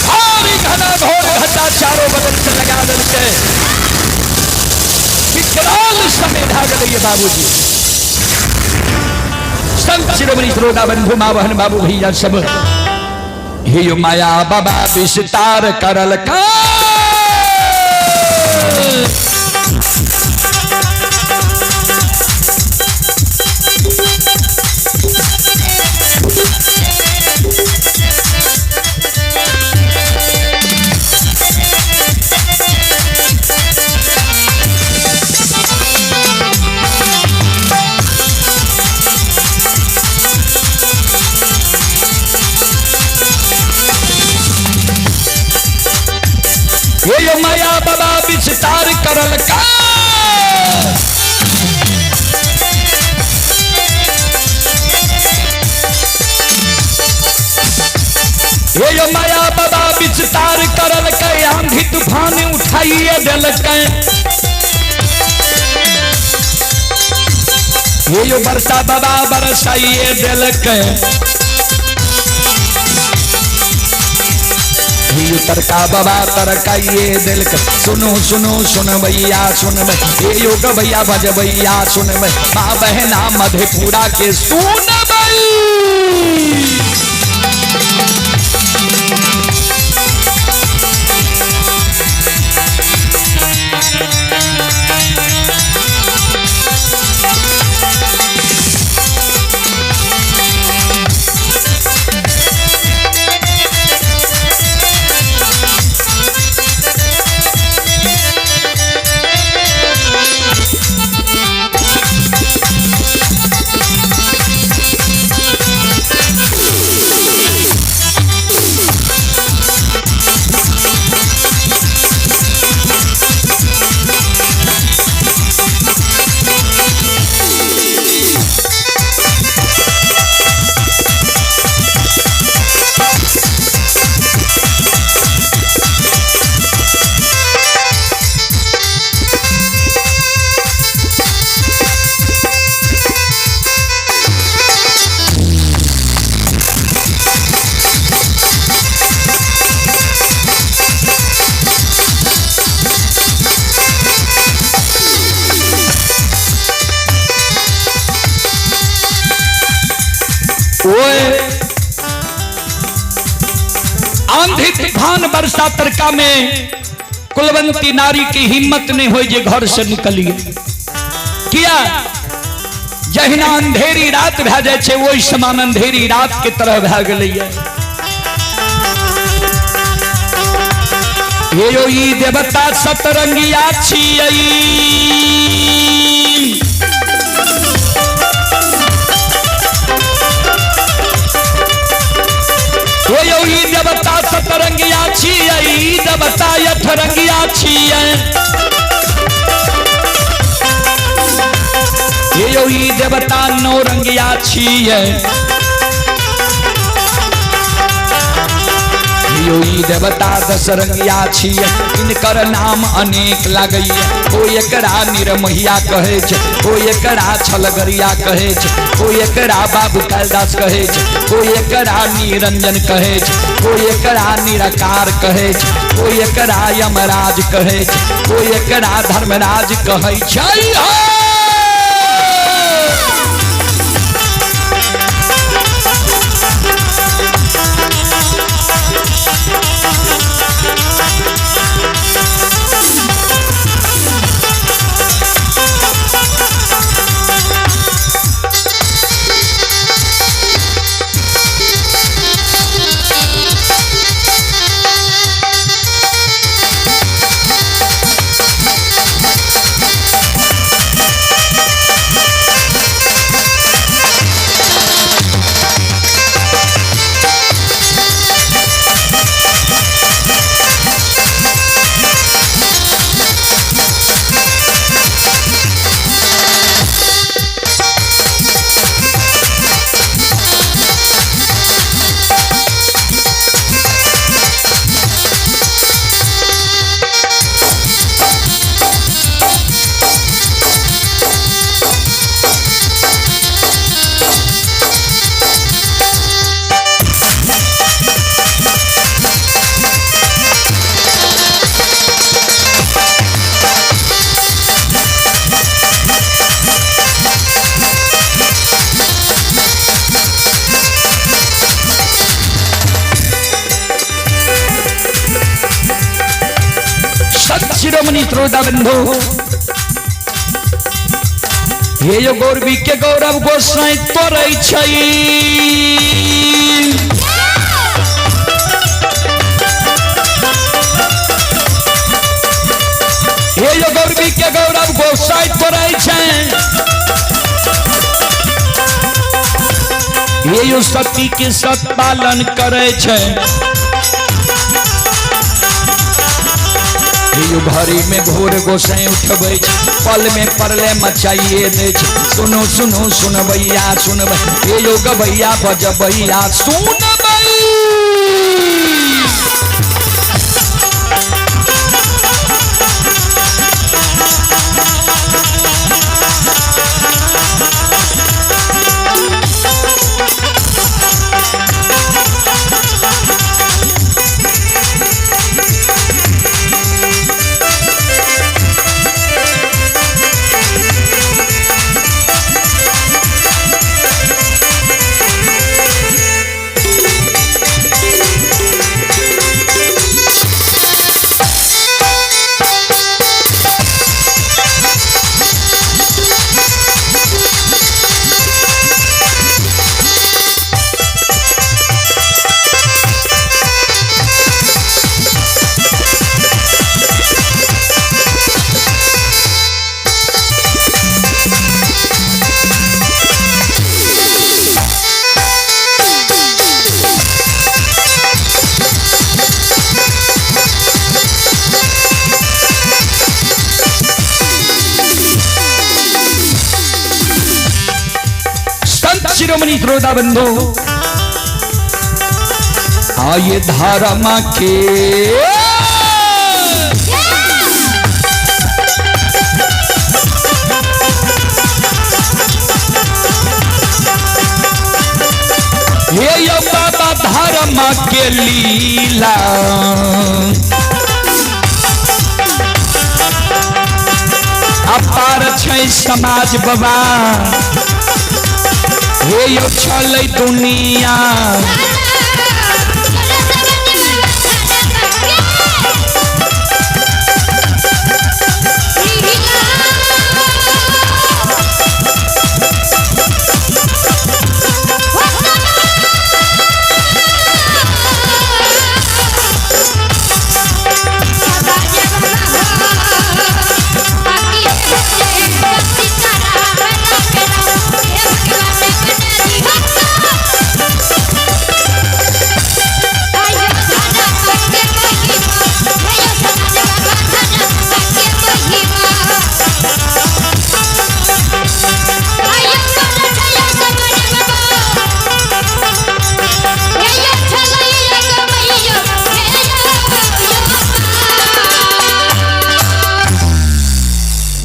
S1: भारी घना घोर घटा चारों बगल से लगा देलकै, विकराल समय भए गेलैया बाबूजी। संत शिरोमणि श्रोता बंधु, माँ बहन बाबू भैया सब, हे माया बाबा विस्तार करल का। ये माया बाबा विस्तार करल का। ये माया बाबा विस्तार करल के, आंधी तूफान उठाइए देलकै। ये बरसा बाबा बरसाइए देलकै, तरका बाबा तरकाइए दिल के। सुनो सुनो सुन भैया सुन ये योग भैया भजबैया सुन माँ बहना मधेपुरा के सुन। ओए आंधी तूफान बरसा तरका में कुलवंती नारी की हिम्मत नहीं हो जे घर से निकलिए। किया जहिना अंधेरी रात भए जाए छै वही समान अंधेरी रात के तरह भए गेलैया। हे यो ई देवता सतरंगिया छियै, हे यो ई देवता सतरंगिया छियै, ई देवता अठरंगिया छियै, हे यो ई देवता नौरंगिया छियै, यो ई देवता दशरंगिया छियै। इनकर नाम अनेक लागैया, ओ एकरा निरमहिया कहै छै, ओ एकरा छलगरिया कहै छै, ओ एकरा बाबू कालिदास कहै छै, ओ एकरा निरंजन कहै छै, ओ एकरा निराकार कहै छै, ओ एकरा यमराज कहै छै, ओ एकरा धर्मराज कहै छै। शिरोमणि श्रोता बंधु, हे यो गौरवी के गौरव गोसाई तोरै छै, हे यो गौरवी के गौरव गोसाई तोरै छै, हे यो सती के सत पालन करै छै, यो घड़ी में घोर गोसाई उठबै छै, पल में परले मचाइए दै छै। सुनो सुनो सुनबैया सुनबै, हे यो गबैया बजबैया सुनबै। शिरोमणि श्रोता बंधु, आये धारा के हे यो बाबा धर्म के लीला, अपार छै समाज बाबा। हे यो छलै दुनिया।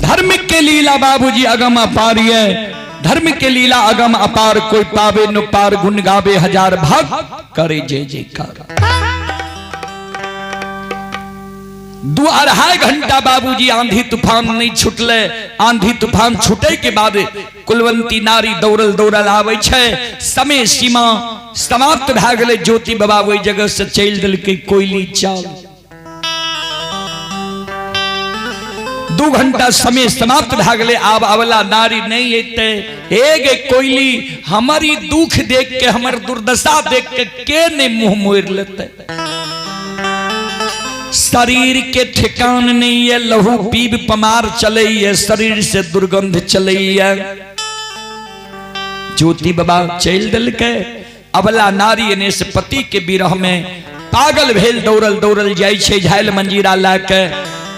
S1: धर्म के लीला बाबूजी अगम अपार है, धर्म के लीला अगम अपार, कोई पावे न पार, गुण गावे हजार भाग करे जय जयकार। 2-2.5 घंटा बाबूजी आंधी तूफान नहीं छुटले। आंधी तूफान छूटे के बाद कुलवंती नारी दौड़ल दौड़ल आबै छै। समय सीमा समाप्त भए गेलै। ज्योति बाबा ओहि जगह से चलि देलकै कोयली चाल। 2 घंटा समय समाप्त भए गेलै। आब अवला नारी नहीं एतै। हे गे कोयली, हमारी दुख देख के, हमर दुर्दशा देख के के नहीं मुंह मोड़ लेतै? शरीर के ठिकान नहीं है, लहू पीब पमार चले है, शरीर से दुर्गंध चले है। ज्योति बाबा चल देलकै। अबला नारी एने से पति के विरह में पागल भेल दौड़ल दौड़ल जाइ छै झाइल मंजीरा ला के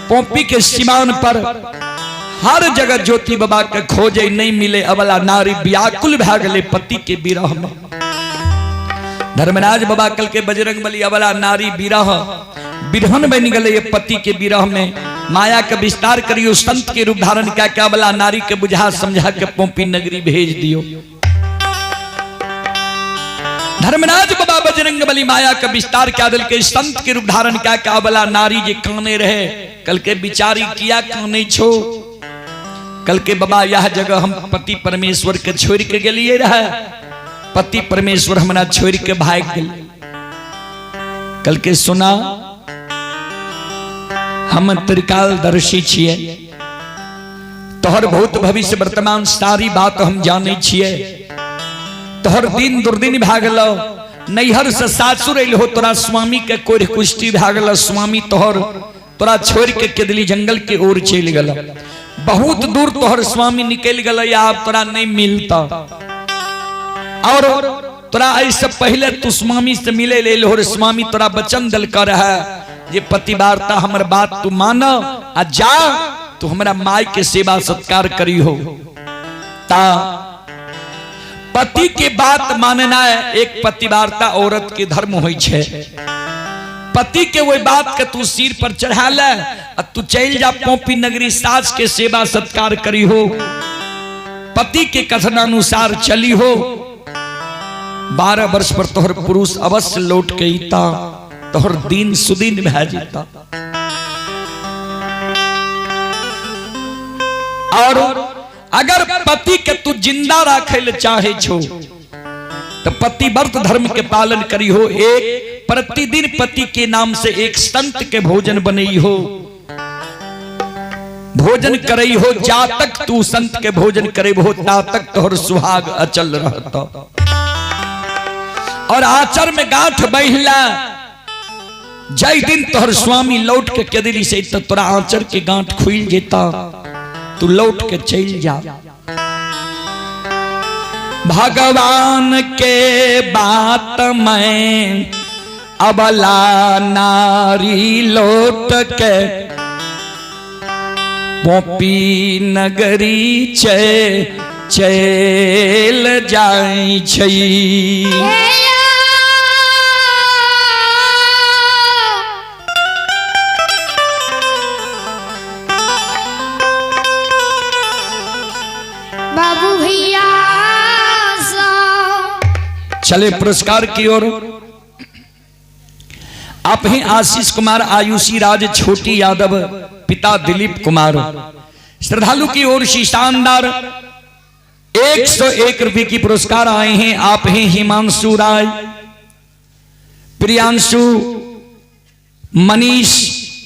S1: पोपी के सीमान पर हर जगह ज्योति बाबा के खोजे नहीं मिले। अबला नारी व्याकुल भए गेलै पति के विरह में। धर्मराज बाबा कल के बजरंग बली अबला नारी विरह विरहन बन गए पति के विरह में। माया के विस्तार करियो, संत के रूप धारण क्या क्या अबला नारी के बुझा समझा के पोपी नगरी भेज दियो। धर्मराज बाबा बजरंग बली माया के विस्तार क्या दिल के संत के रूप धारण क्या क्या अबला नारी जे काने रहे। कल के बिचारी किया काने छो? कल के बाबा यह जगह हम पति परमेश्वर के छोड़ के गेलिए रहे, पति परमेश्वर हमरा छोड़ के भाग गेल। कल के सुना, हम त्रिकालदर्शी छिए, तोहर भूत भविष्य वर्तमान सारी बात हम जाने छिए। तोहर दिन दुर्दिन भए गेलो, नैहर से सासुर अइल हो, तोरा स्वामी के कोढ़ कुष्ठी भए गेलो। स्वामी तोहर तोरा छोड़ के केदली जंगल के ओर चलि गेलो, बहुत दूर तोहर स्वामी निकल गेलो, आब तोरा नहीं मिलता। और तोरा ऐसे पहले तू स्वामी से मिले ले हो, स्वामी तोरा वचन दिल कर है जे पतिवार्ता हमर बात तू मान आ जा, तू हमरा माई के सेवा सत्कार करी हो। ता पति के बात मानना एक पतिवार्ता औरत के धर्म होइ छै। पति के वही बात के तू सिर पर चढ़ा ले आ तू चल जा पोपी नगरी, सास के सेवा सत्कार करी हो, पति के कथनानुसार चली हो। 12 वर्ष पर तोहर पुरुष अवश्य लौट के अइता, तोहर दिन सुदिन भए जेता। और अगर पति के तू जिंदा राखे ले चाहे छो तो पतिव्रत धर्म के पालन करी हो। एक प्रतिदिन पति के नाम से एक संत के भोजन बनई हो, भोजन करई हो। जा तक तू संत के भोजन करे हो ता तक तोहर सुहाग अचल रहता। और आचर में गांठ बहिला, जय दिन तोहर स्वामी लौट के केदली से तो तोरा आचर के गांठ खुल जेता, तू लौट के चल जा। भगवान के बात में अबला नारी लौट के पोपी नगरी चल जाई छै।
S2: बाबू भैया
S1: चले पुरस्कार की ओर। आप ही आशीष कुमार आयुषी राज छोटी यादव पिता दिलीप कुमार श्रद्धालु की ओर से शानदार 101 रुपए की पुरस्कार आए हैं। आप हैं हिमांशु राय, प्रियांशु, मनीष,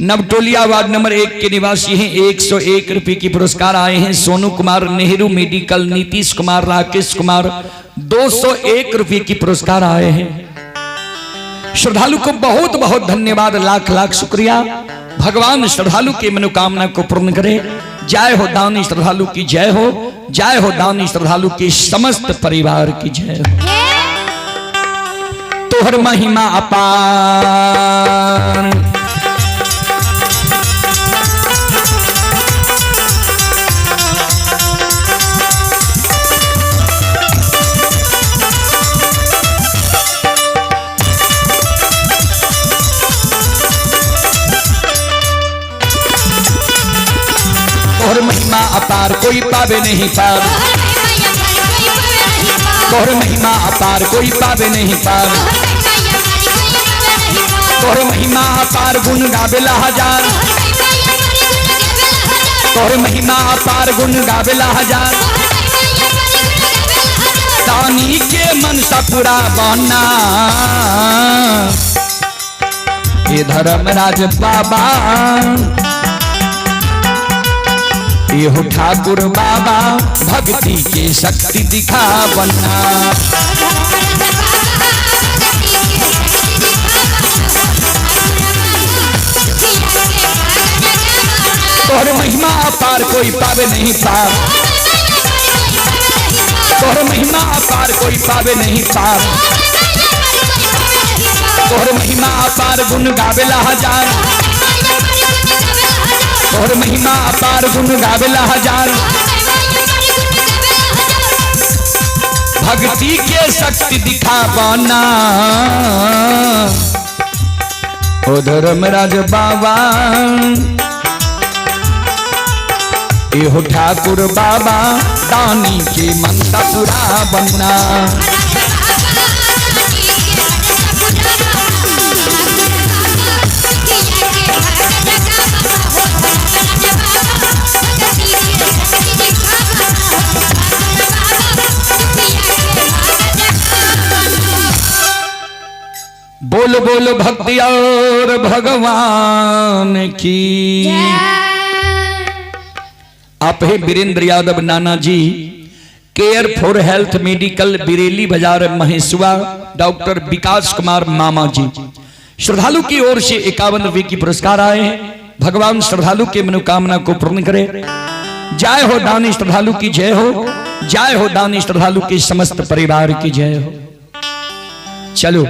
S1: नवटोलिया वार्ड नंबर 1 के निवासी हैं। 101 रुपए की पुरस्कार आए हैं। सोनू कुमार, नेहरू मेडिकल, नीतीश कुमार, राकेश कुमार, 201 रुपए की पुरस्कार आए हैं। श्रद्धालु को बहुत बहुत धन्यवाद, लाख लाख शुक्रिया। भगवान श्रद्धालु की मनोकामना को पूर्ण करे। जय हो दानी श्रद्धालु की जय हो, जय हो दानी श्रद्धालु की समस्त परिवार की जय हो। तोहर महिमा अपार, तोहर महिमा अपार, कोई पावे नहीं पार। तोहर महिमा अपार, कोई पावे नहीं पार। तोहर महिमा अपार, गुण गावेला हजार। तोहर महिमा अपार, गुण गावेला हजार। दानी के मनसा पूरा बना, ये धर्मराज बाबा, ये हो ठाकुर बाबा, भक्ति के शक्ति दिखा बना। तोहर महिमा अपार, कोई पावे नहीं पार। तोहर महिमा अपार, कोई पावे नहीं पार। तोहर महिमा अपार, गुण गावेला हजार। तोहर महिमा अपार, गुण गावेला हजार। भक्ति के शक्ति दिखा बना, ओ धर्मराज बाबा, एहो ठाकुर बाबा, दानी के मनसा पूरा बना। बोल बोल भक्ति और भगवान की। आप है वीरेंद्र यादव नाना जी, care for health medical, Bareilly बाजार महेशुआ, डॉक्टर विकास कुमार मामा जी। श्रद्धालु की ओर से 51 रुपए की पुरस्कार आए हैं। भगवान श्रद्धालु के मनोकामना को पूर्ण करे। जय हो दानी श्रद्धालु की जय हो, जय हो दानी श्रद्धालु के समस्त परिवार की जय हो। चलो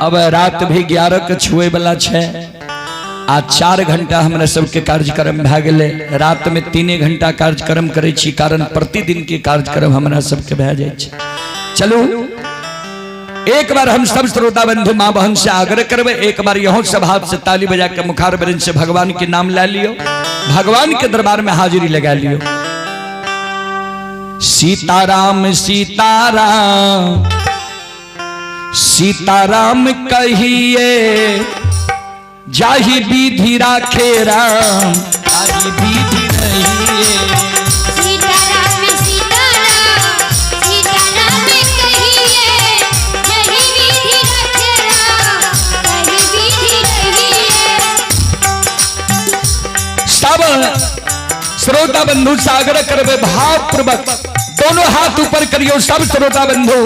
S1: अब रात भी 11 के छुए वाला छे, आ 4 घंटा हमरा सबके कार्यक्रम भए गेलै। रात में 3 घंटा कार्यक्रम करै छी, कारण प्रतिदिन के कार्यक्रम हमरा सबके भए जाइ छै। चलू एक बार हम सब श्रोता बंधु माँ बहन से आग्रह करबै, एक बार यहों सब हाथ से ताली बजा के मुखार बरन से भगवान के नाम ला लियो, भगवान के दरबार में हाजिरी लगा लियो। सीताराम सीताराम सीताराम कहिए, जाहि विधि राखे राम, ताहि विधि रहिए।
S2: सीताराम सीताराम सीताराम कहिए, जहि विधि रखे राम, तहि विधि रहिए।
S1: सब श्रोता बंधु सागर करबे भाव पूर्वक दोनों हाथ ऊपर करियो सब श्रोता बंधु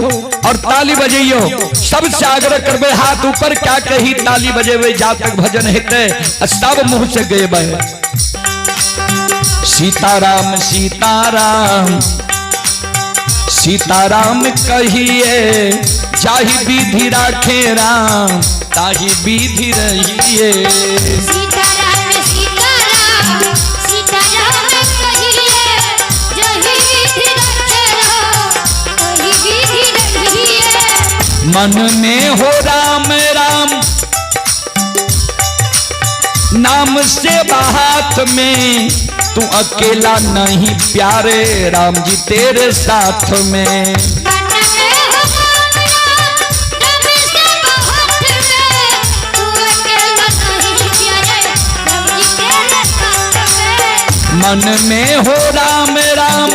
S1: और ताली बजइयो। सब सागर करबे हाथ ऊपर क्या कही ताली बजेबे जा तक भजन हेते सब मुंह से गेबे। सीताराम सीताराम सीताराम कहिए, जाहि विधि राखे राम, ताहि विधि रहिए।
S2: सीताराम सीताराम सीताराम कहिए, जहि विधि रखे राम, तहि विधि रहिए।
S1: मन में हो राम राम नाम से हाथ में, तू अकेला नहीं प्यारे राम जी तेरे साथ में।
S2: मन में हो राम राम नाम से हाथ में, तू अकेला नहीं प्यारे राम जी तेरे साथ में।
S1: मन में हो राम राम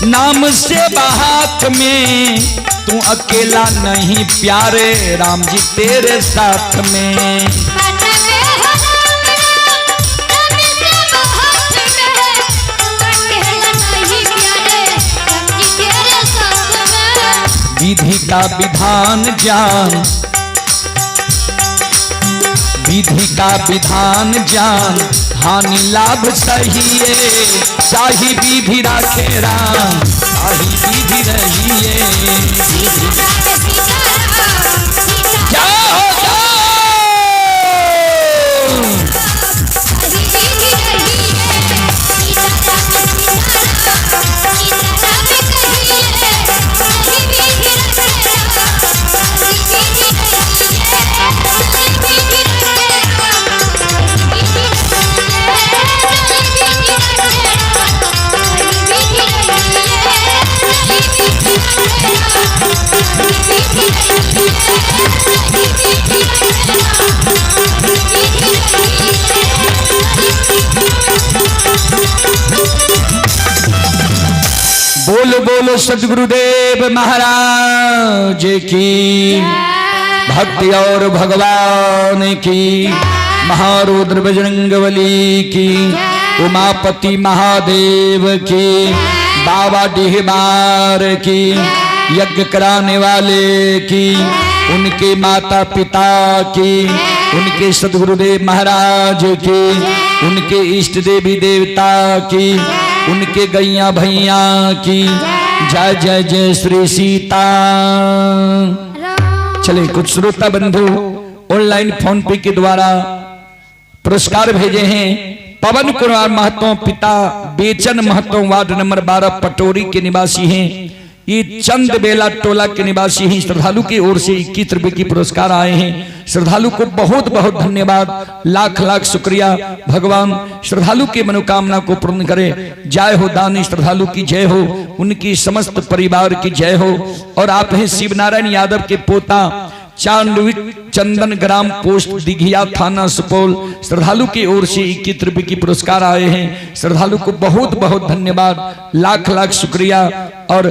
S1: नाम से हाथ में, तू अकेला नहीं प्यारे, राम जी तेरे साथ में।
S2: मन में हो राम राम, राम से हाथ में, तू अकेला नहीं प्यारे, राम जी तेरे साथ में।
S1: विधि का विधान जान, विधि का विधान जान, हानि लाभ सहिए, शाही विधि राखे राम, शाही विधि रहिए।
S2: सीता राम सीता राम सीता
S1: जाओ जाओ।
S2: सही विधि रही है, सीता राम सीता राम सीता राम कहिए, सही विधि रखे राम, सही विधि रही है, सही विधि रखे राम, सही विधि रही है, सही विधि रखे राम, सही विधि रही है, सही विधि रखे राम, सही विधि रही है, सही विधि रखे राम, सही विधि रही है,
S1: बोल बोलो सदगुरुदेव महाराज की, भक्ति और भगवान की, महारुद्र बजरंगबली की, उमापति महादेव की, बाबा डिहबार की, यज्ञ कराने वाले की, उनके माता पिता की, उनके सदगुरुदेव महाराज की, उनके इष्ट देवी देवता की, उनके गैया भैया की जय जय जय श्री सीता। चले कुछ श्रोता बंधु ऑनलाइन फोन पे के द्वारा पुरस्कार भेजे हैं। पवन कुमार महतो पिता बेचन महतो वार्ड नंबर 12 पटोरी के निवासी हैं। ये चंद बेला टोला के निवासी हैं। श्रद्धालु की ओर से 21 रुपए की पुरस्कार आए हैं। श्रद्धालु को बहुत बहुत धन्यवाद, लाख लाख शुक्रिया। भगवान श्रद्धालु की मनोकामना को पूर्ण करे। जय हो दानी श्रद्धालु की जय हो, उनकी समस्त परिवार की जय हो। और आप हैं शिवनारायण यादव के पोता चांदविक चंदन ग्राम पोस्ट दिघिया थाना सुपौल। श्रद्धालु की ओर से 21 रुपए की पुरस्कार आए हैं। श्रद्धालु को बहुत बहुत धन्यवाद, लाख लाख शुक्रिया। और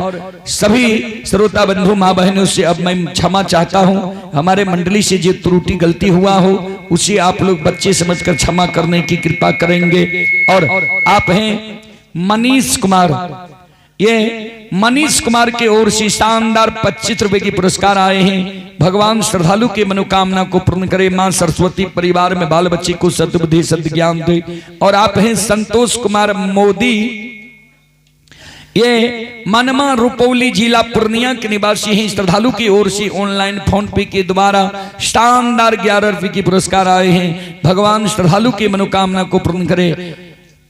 S1: सभी श्रोता बंधु माँ बहनों से अब मैं क्षमा चाहता हूँ। हमारे मंडली से जो त्रुटि गलती हुआ हो उसे आप लोग बच्चे समझकर क्षमा करने की कृपा करेंगे। और आप हैं मनीष कुमार, ये मनीष कुमार के ओर से शानदार 25 रुपए की पुरस्कार आए हैं। भगवान श्रद्धालु के मनोकामना को पूर्ण करे। मां सरस्वती परिवार में बाल बच्चे को सद्बुद्धि सद्ज्ञान दे। और आप हैं संतोष कुमार मोदी, ये मनमा रुपौली जिला पूर्णिया के निवासी हैं। श्रद्धालु की ओर से ऑनलाइन फोन पे के द्वारा शानदार 11 रुपए की पुरस्कार आए हैं। भगवान श्रद्धालु की मनोकामना को पूर्ण करे।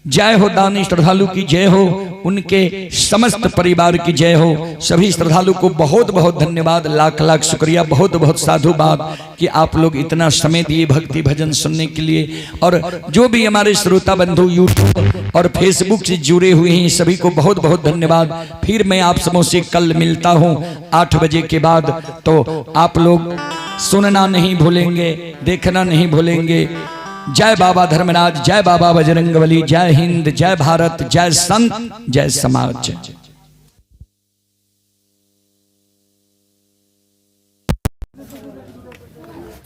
S1: जय हो दानी श्रद्धालु की जय हो, उनके समस्त परिवार की जय हो। सभी श्रद्धालु को बहुत बहुत धन्यवाद, लाख लाख शुक्रिया, बहुत बहुत साधुवाद कि आप लोग इतना समय दिए भक्ति भजन सुनने के लिए। और जो भी हमारे श्रोता बंधु यूट्यूब और फेसबुक से जुड़े हुए हैं सभी को बहुत बहुत धन्यवाद। फिर मैं आप सबों से कल मिलता हूँ 8 बजे के बाद, तो आप लोग सुनना नहीं भूलेंगे, देखना नहीं भूलेंगे। जय बाबा धर्मराज, जय बाबा बजरंगबली, जय हिंद, जय भारत, जय संत, जय समाज।